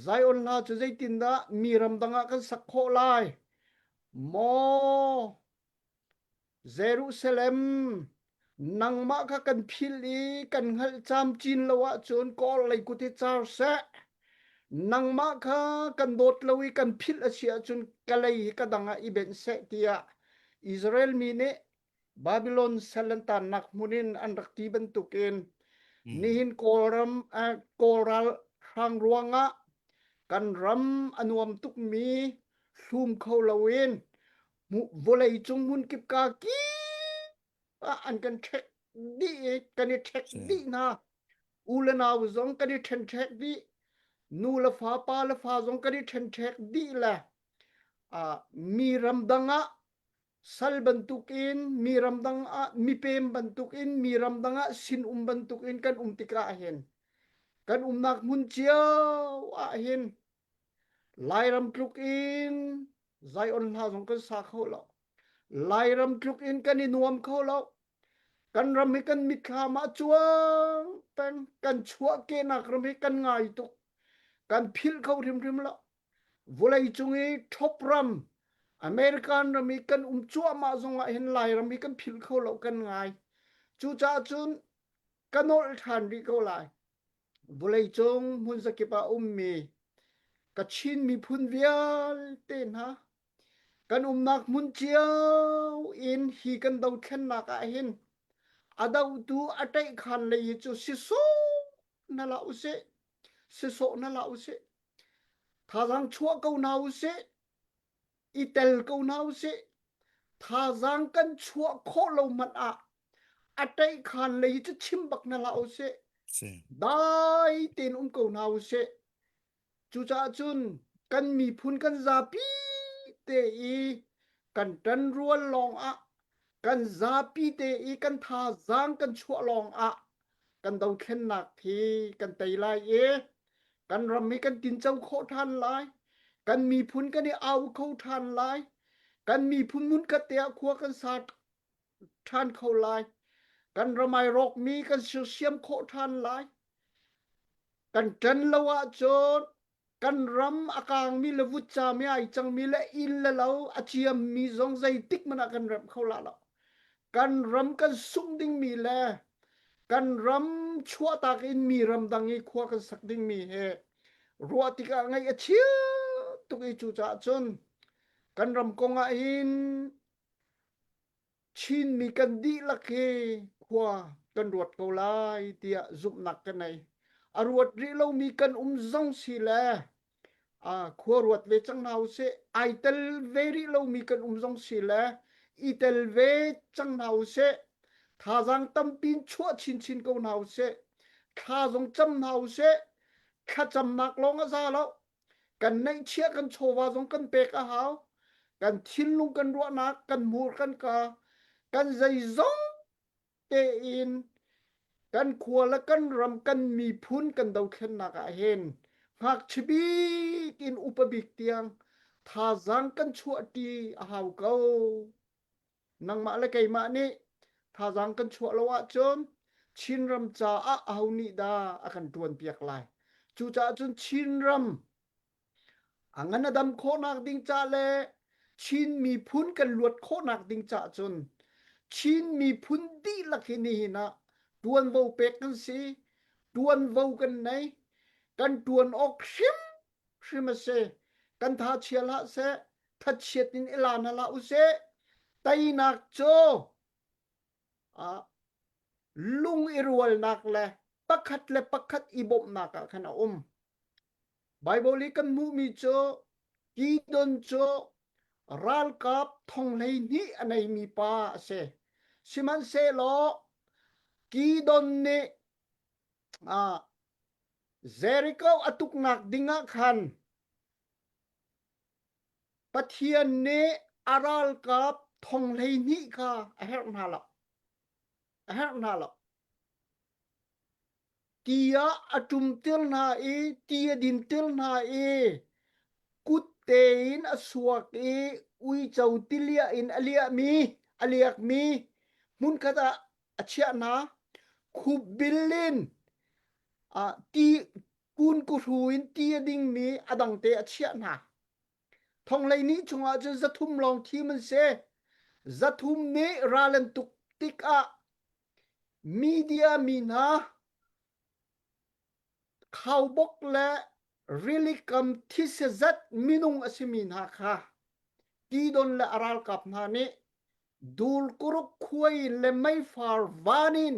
Zion hla cu zeitindah mi ramdang ah kan sak khawh lai? Maw Jerusalem, nangmah kha kan philh i kan hngalh camcin lo ahcun kawl lei kut hi car seh. Nangmah kha kan dawt lo i kan philh a si ahcun ka lei hi ka dang ah i benh seh tiah Israel mi nih Babylon sal an tannak hmun in an rak ti bantukin nihin Kawlram Kawl ralhrang ruangah kan ram a nuam tukmi hlum kho loin vawlei cung hmunkip ka kip ah an kan ṭhek dih i kan i ṭhek dih hna. U le nau zong kan i ṭhenṭhek dih. Nu le fa, pa le fa zong kan i ṭhenṭhek dih le mi ramdang ah sal bantukin mi ramdang ah mipem bantukin mi ramdang ah sinum bantukin kan um tikah hin kan umnak hmun cio ah hin Lairam tluk in Zion hla zong kan sa kho lo. Lairam tluk in kan i nuam kho lo. Kan ram hi kan mitthlam ah cuang peng kan chuahkehnak ram hi kan ngai tuk. Kan philh kho hrimhrim lo. Vawlei cung i top ram American ram i kan um cuahmah zong ah hin Lairam hi kan philh kho lo kan ngai. Cucaah cun ka nolh ṭhan rih ko lai. Vawleicung hmunzakip ah ummi ka Chin miphun vialte hna kan umnak hmun cio in hi kan dothlennak ah hin a dohtu a ṭaihkhan lei hi cu sisawh hna hlah usih sisawh hna hlah usih thazaang chuah ko hna usih i tel ko hna usih. Thazaang kan chuah khawh lo hmanh ah a ṭaihkhan lei cu chim bak hna hlah usih. Dai tein um ko hna usih. Cucaah cun kan miphun kan zapi te i kan ṭanrual lawng ah kan zapi te i kan thazaang kan chuah lawng ah kan dothlennak hi kan tei lai i kan ram hi kan tinco khawh ṭhan lai kan miphun kan i au kho ṭhan lai kan miphun hmunkhat te ah khua kan sa ṭhan kho lai kan ram ai rawkmi kan sersiam khawh ṭhan lai kan ṭan lo ahcun kan ram a kangmi le vutcam i ai cangmi le inn le lo a ciammi zong zeitik hmanh ah kan remh kho la lo kan ram kan sungh dingmi le kan ram chuahtak in mi ramdang i khua kan sak dingmi he ruah tikah ngaih a chia tuk i cucaah cun kan ram kong ah hin Chinmi kan dihlak hi khua kan ruat ko lai tiah zumhnak ka nei. A ruat rih lomi kan um zong si le khua ruat ve cang hna usih. Ai tel ve rih lomi kan um zong si le i tel ve cang hna usih. Thazaang tampi in chuah chinchin ko hna usih. Thla zong cam hna usih. Thlacamnak lawng a za lo. Kan neihchiah kan chawva zong kan pek a hau. Kan thinlung kan ruahnak, kan hmur kan ka, kan zeizong tein kan khua le kan ram kan miphun kan dothlennak ah hin ngakchia bik in upa bik tiang thazaang kan chuahṭi a hau ko. Nangmah le keimah nih thazaang kan chuah lo ahcun Chinram caah aho nih dah a kan ṭuanpiak lai? Cucaah cun Chinram a ngan a dam khawhnak ding ca le. Chin miphun kan luat khawhnak ding caah cun Chin miphun dihlak hi nihin ah ṭuanvo pek kan si, ṭuanvo kan nei, kan ṭuan awk hrimhrim a si. Kan tha chia hlah seh, thachiat in i la hna hlah usih. Teinak cu lung i rualnak le pakhat le pakhat i bawmhnak ah khan a um. Baibal i kan hmuhmi cu Gideon cu ralkap thong 12 a neimi pa a si. Sihmanhsehlaw Gideon nih Jericho a tuknak dingah khan Pathian nih a ralkap thong 12 kha a herh hna lo. A herh hna lo. Ti ah a ṭumter hna i ti a dinter hna i kut tein a suak i uico tiliah in a liahmi a liakmi hmunkhat ah a chiah hna. Khupbil in ti kunkuhru in ti a dingmi a dangte a chiah hna. Thonglei ni chungah cun 300 lawng thim an si. 300 nih ral an tuk tikah Media mi hna khaubawk le rilikam thisa zat minung a simi hna kha Tidon le a ralkap hna nih durkuruk khuai in le meifar van in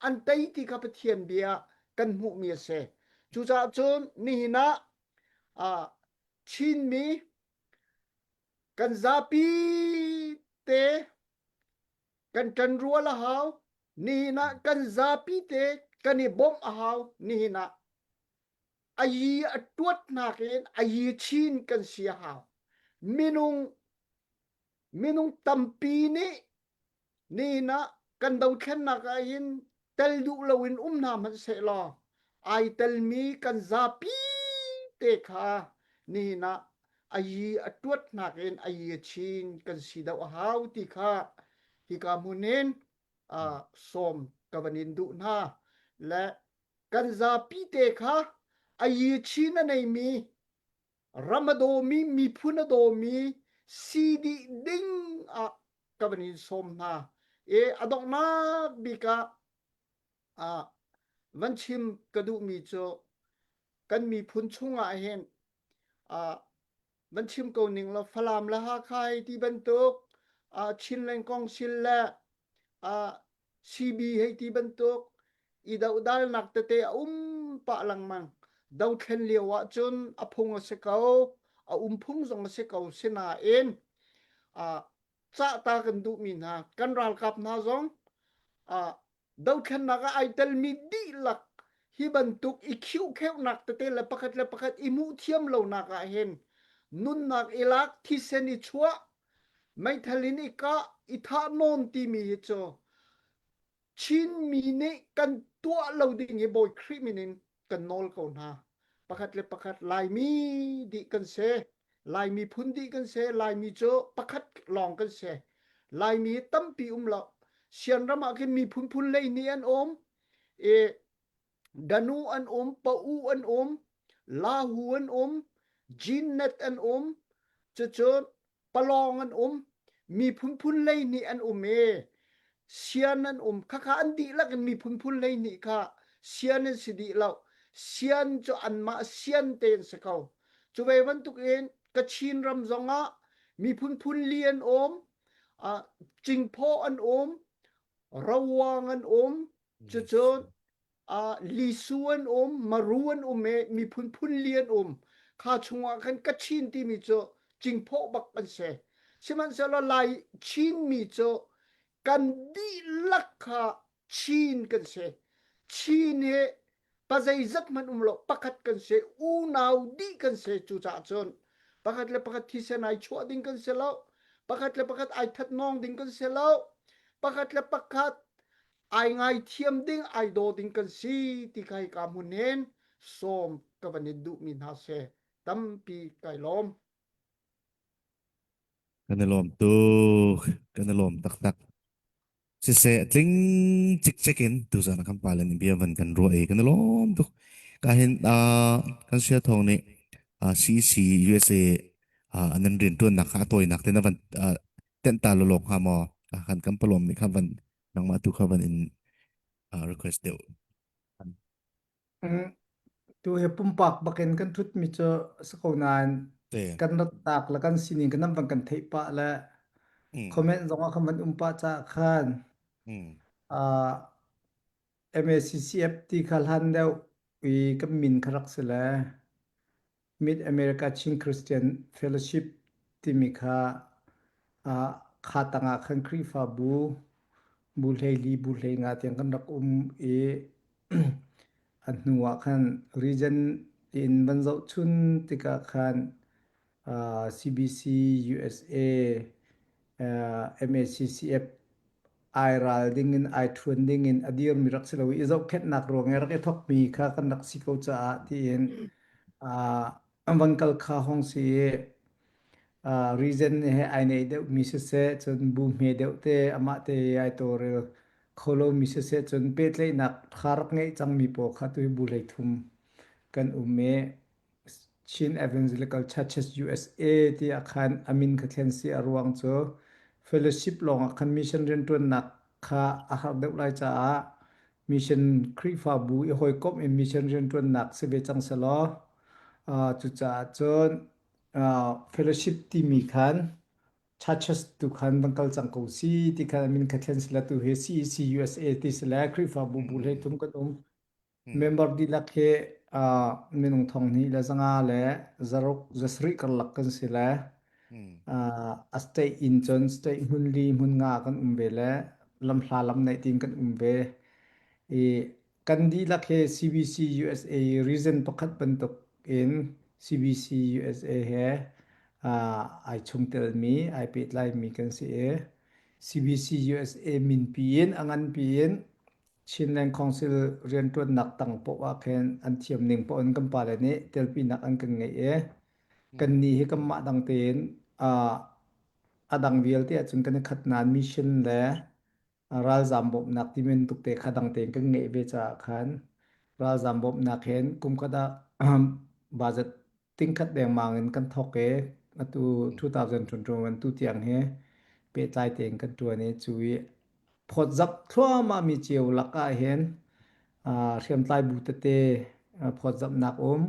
an tei ti kha Pathian bia kan hmuhmi a si. Cucaah cun nihin ah Chinmi kan zapi te kan ṭanrual a hau nihin ah kan zapi te kan i bawmh a hau nihin ah a yi a tuatnak in a yi chin kan si a hau minung minung tampi nih nihin ah kan dothlennak ah hin tel duh loin um hna hmanh sehlaw ai telmi kan zapi te kha nihin ah a yi a tuatnak in a yi a chin kan si deuh a hau ti kha hika hmun in sawm ka van in duh hna le kan zapi te kha a yi chin a neimi ram a dawmi miphun a dawmi si dih ding ah ka van in sawm hna e a donghnak bik ah ah van chim ka duhmi cu kan miphun chungah hin ah van chim ko ning law Falam le Hakha hei ti bantuk ah Chinland Council le ah CB hei ti bantuk i dohdalnak tete a um pah lengmang dothlen lio ahcun a phung a si ko a um phung zong a si ko sinain ah cahta kan duhmi hna kan ralkap hna zong ah dothlennak ah ai telmi dihlak hi bantuk i khiuhkheuhnak tete le pakhat le pakhat i hmuh thiam lonak ah hin nunnak i lak thisen i chuah meithal in i kah i thah nawn timi hi cu Chinmi nih kan tuah lo ding hi Bawi Khrih min in kan nawl ko hna. Pakhat le pakhat Laimi dih kan si. Laimi phun dih kan si. Laimi cu pakhat lawng kan si. Laimi tampi um lo. Sianram ah khin miphun phun lei nih an um. I Danu an um, Pa'u an um, Lahu an um, Jinnet an um, cucun palawng an um miphun phun 12 an um i sian an um khakha an dihlak in miphun phun 12 kha sian an si dih lo sian cu anmah sian te an si ko cu ve bantuk in Kachin ram zongah miphun phun li an um uh, Cingphaw an um Rawang an um Cucun uh, Lisu an um, Maru an um i miphun phun li an um. Kha chungah khan Kachin timi cu cingphawh bak an si. Sihmanhsehlaw Lai Chinmi cu kan dihlak kha Chin kan si. Chin hi pazeizat hmanh um lo pakhat kan si unau dih kan si cucaah cun pakhat le pakhat thisen ai chuah ding kan si lo pakhat le pakhat ai that nawng ding kan si lo pakhat le pakhat ai ngaithiam ding ai daw ding kan si ti kha hika hmun hin sawm ka van in duhmi hna si tampi kai lawm Kan i lawm tuk. Kan i lawm taktak. Siseh tling cikcek in tuzan ah kan pale nih bia van kan ruah i kan i lawm tuk. Ka hin uh, kan sia thawng nih uh, CC USA Uh, nan rian tuannak kha a tawinak te na van uh, tenh ta lawlaw hnga maw? Ah, kan kan palawm nih kha van nangmah tu kha van in uh, request deuh. Mm, Tu hi pumpak bakin kan thut mi cu si ko nain Te. kan ratnak le kan sining kan van kan theih pah le Mm. comment zong ah khan van um pah caah khan Mm. uh, MACCF ti kha hlan deuh i kan min kha rak si le Mid America Chin Christian Fellowship timi kha uh, kha tangah khan Khrihfabu bu hleili bu hleinga tiang kan rak um i a hnu ah khan region in van zoh chun tikah khan uh, CBC USA uh, MACCF ai ral ding in ai ṭhuan ding in a dirmi rak si lo i zohkhenhnak ruang i rak i thawkmi kha kan rak si ko caah tiin uh, an van kal kha hong si i uh, region he ai neih deuhmi siseh cun bu hme deuh te amah te ai tawlrel kho lomi siseh cun pehtlaihnak ṭha rak ngeih cangmi pawl kha tu hi bu 33 kan um i Chin Evangelical Churches USA tiah khan a min kha thlen si a ruang cu fellowship lawngah khan mission rianṭuannak kha a har deuh lai caah mission Khrihfabu i hawikomh in mission rianṭuannak si ve cang selaw uh, cucaah cun uh, fellowship timi khan churches tu khan van kal cang ko si ti khan a min kha thlen sila tu hi CEC USA ti sila Khrihfabu bu hlei thum kan um Member dihlak hi uh, minung 2,000 le 500 le zaruk zasarih karlak kan si le uh, a state in cun state hmun li hmun nga kan um ve le lamhla lam naih tin kan um ve i kan dihlak hi CBC USA region pakhat bantuk in CBC USA he uh, ai chungtelmi ai pehtlaimi kan si i CBC USA minpi in a nganpi in Chinland Council rianṭuannak tang paoh ah khin an thiam ning paoh in kan pale nih telpinak an kan ngeih i kannih hi kanmah dang tein uh, a dang vialte ahcun kan i khat nain mission le ralzaam bawmhnak ti bantuk te kha dang tein kan ngeih ve caah khan ralzaam bawmhnak hin kum khat ah budget tingkhat dengmang in kan thawk i atu 2021 tu tiang hi pehtlai tein kan ṭuan i cu i phawtzamh thluahmahmi cio lakah hin hriamtlai bu tete phawtzamhnak um,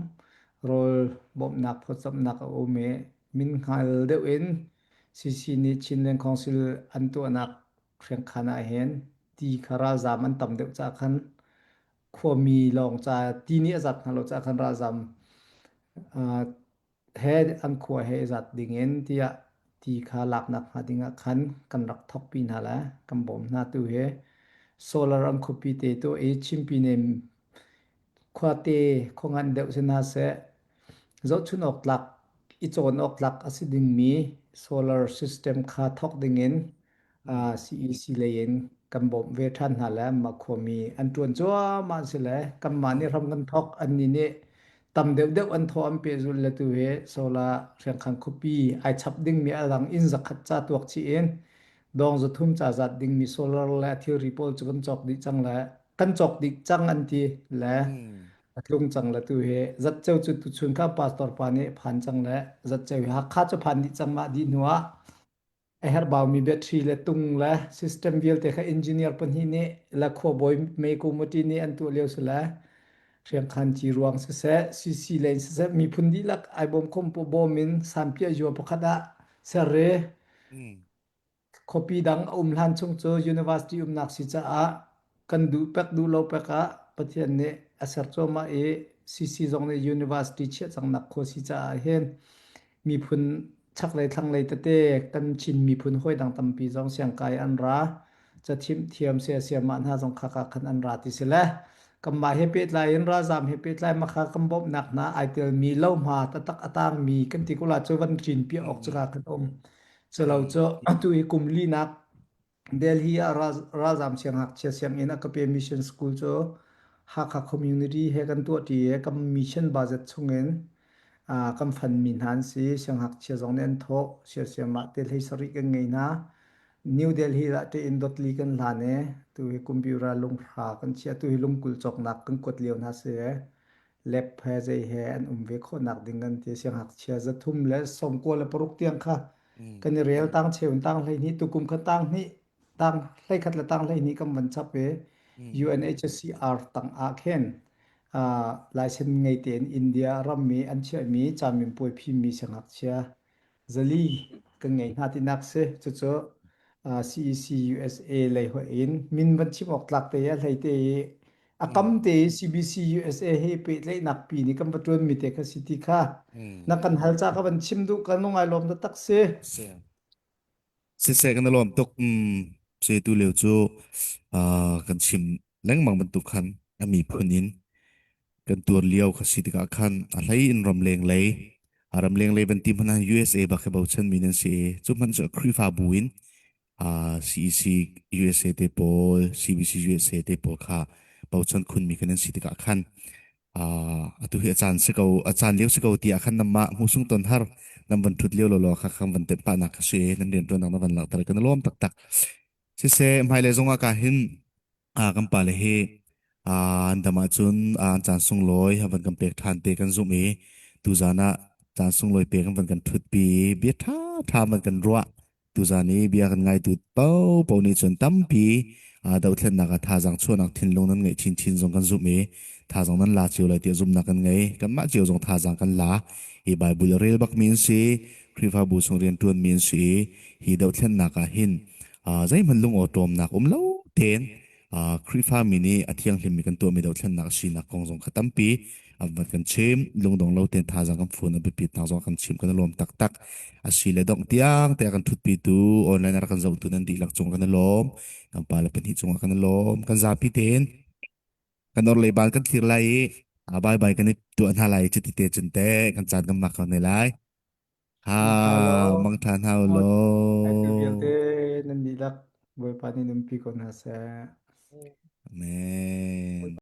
rawl bawmhnak phawtzamhnak a um i min hngal deuh in CC nih Chinland Council an tuahnak hriangkhan ah hin ti kha ralzaam an tam deuh caah khan khuami lawng ca ti nih a zat hna lo caah khan ralzaam he an khua he i zat dingin tiah ti kha laknak hnga dingah khan kan rak thawkpi hna le kan bawm hna tu hi solar an khuapi te tu i Chimpi ne khuate khuangan deuh si hna seh zohchun awk tlak i cawn awk tlak a si dingmi solar system kha thawk dingin CEC lei in kan bawmh ve ṭhan hna le mah khuami an ṭuan cuahmah an si le kanmah nih hram kan thawk annih nih tam deuhdeuh an thawh an pehzulh le tu hi solar hriangkhan khuapi ai chap dingmi a dang inn zakhat ca tuak chih in dawng 300 ca zat dingmi solar le a thilri pawl cu kan cawk dih cang le kan cawk dih cang an ti le a tlung cang le tu hi zatceu cu tuchun kha pastor pa nih phan cang le zatceu hi Hakha cu phan dih cang mah dih hnu ah A herhbaumi battery le tung le system vialte kha engineer pahnih nih le khuabawi mei committee nih an tuah lio si le hriangkhan ci ruang siseh, CC lane siseh, miphun dihlak ai bawm khom bawm in sanpiah zua pakhat ah ser i khuapi dang a um hlan chung cu university umnak si caah kan duh pek duh lo pek ah Pathian nih a ser cuahmah i CC zong nih university chiah cangnak khua si caah hin miphun chaklei thlanglei tete kan Chin miphun hawi dang tampi zong siangkai an ra cathimh thiam siasiamah hna zong khaka khan an ra ti si le kanmah he pehtlai in ralzaam he pehtlai makha kan bawmhnak hna ai telmi lohma tatak a tangmi kan ti ko la cu van ṭin piah awk cuka kan um culo cu atu hi kum linak Delhi ah ralzaam siangngakchia sianginn a ka pe Mission School cu Hakha community he kan tuahṭi i kan mission budget chungin kan fanmi hna an si. Siangngakchia zong nih an thawh. Siasiam ah te 17 kan ngei hna. New Delhi ah ṭein dotli kan hlan i tu hi computer lunghra kan chiah. Tu hi lungkul cawknak kan kuat lio hna si. lep he zei he an um ve khawhnak ding kan ti siangngakchia 396 tiang kha kan i rel tang cheu in tang 12 tukum kha tang hnih tang 11 le tang 12 kan van chap i UNHCR tang ah khin license ngei tein India rammi an chiahmi caminpuai phimmi siangngakchia 400 kan ngei hna tinak si. Cucu CEC USA lei hoih in min van chim awk tlak te a hlei te i a kam te i CBC USA he pehtlaihnak pi nih kan va ṭuan mi te kha si ti kha na kan hal ca ka van chim duh kan ngai lawm taktak si. Siseh kan i lawm tuk. Mm, se tu lio cu uh, kan chim lengmang bantuk khan a miphun in kan tuar lio kha si tikah khan a hlei in ramleng lei a ramleng lei van ti hmanh ah USA bak hi bochan mi nan si i cu hmanh cu Khrihfabu in uh, CEC USA te pawl CBC USA te pawl kha bochan khun mi kan an si tikah khan Uh, atu hi a caan si ko a caan lio si ko ti ah khan namah hmusung ton har nam van thut lio lo lo kha khang van tenh pah nak kha si nan rian tuan nak na van langhter kan lawm taktak siseh hmailei zong ah ka hin a kan pa le hi an dam ahcun an caan sunglawi van kan pek ṭhan te kan zumh i tuzan ah caan sunglawi pek an van kan ṭhut pi i bia ṭha ṭha van kan ruah Tuzaan i bia kan ngaitu paohpaoh nih cun tampi dothlennak ah thazaang chuahnak thinlung nan ngeih chinchin zong kan zumh i thazaang nan la cio lai tiah zumhnak kan ngei. Kanmah cio zong thazaang kan la. Hi Baibal a rel bakmi an si, Khrihfabu chung rianṭuanmi an si i hi dothlennak ah hin zeihmanh lungawṭawmnak um lo tein Khrihfami nih a thianghlimmi kan tuahmi dothlennak a sinak kong zong kha tampi an van kan chim. Lungdong lo tein thazaang kan fun a biapitnak zong kan chim kan i lawm taktak. A si le dongh tiang te a kan ṭhutpitu online a rak kan zohtu nan dihlak cung kan i lawm. Kan pa le pahnih cungah kan i lawm. Kan zapi tein kan orhlei baan kan thlir lai i bye bye kan i tuah hna lai cuti te cun te kan caan kan mak ko ne lai. Ha Mangtha law. mangtha hna u Ai tu law. vialte nan dihlak Bawipa nih numpi ko hna seh. Amen.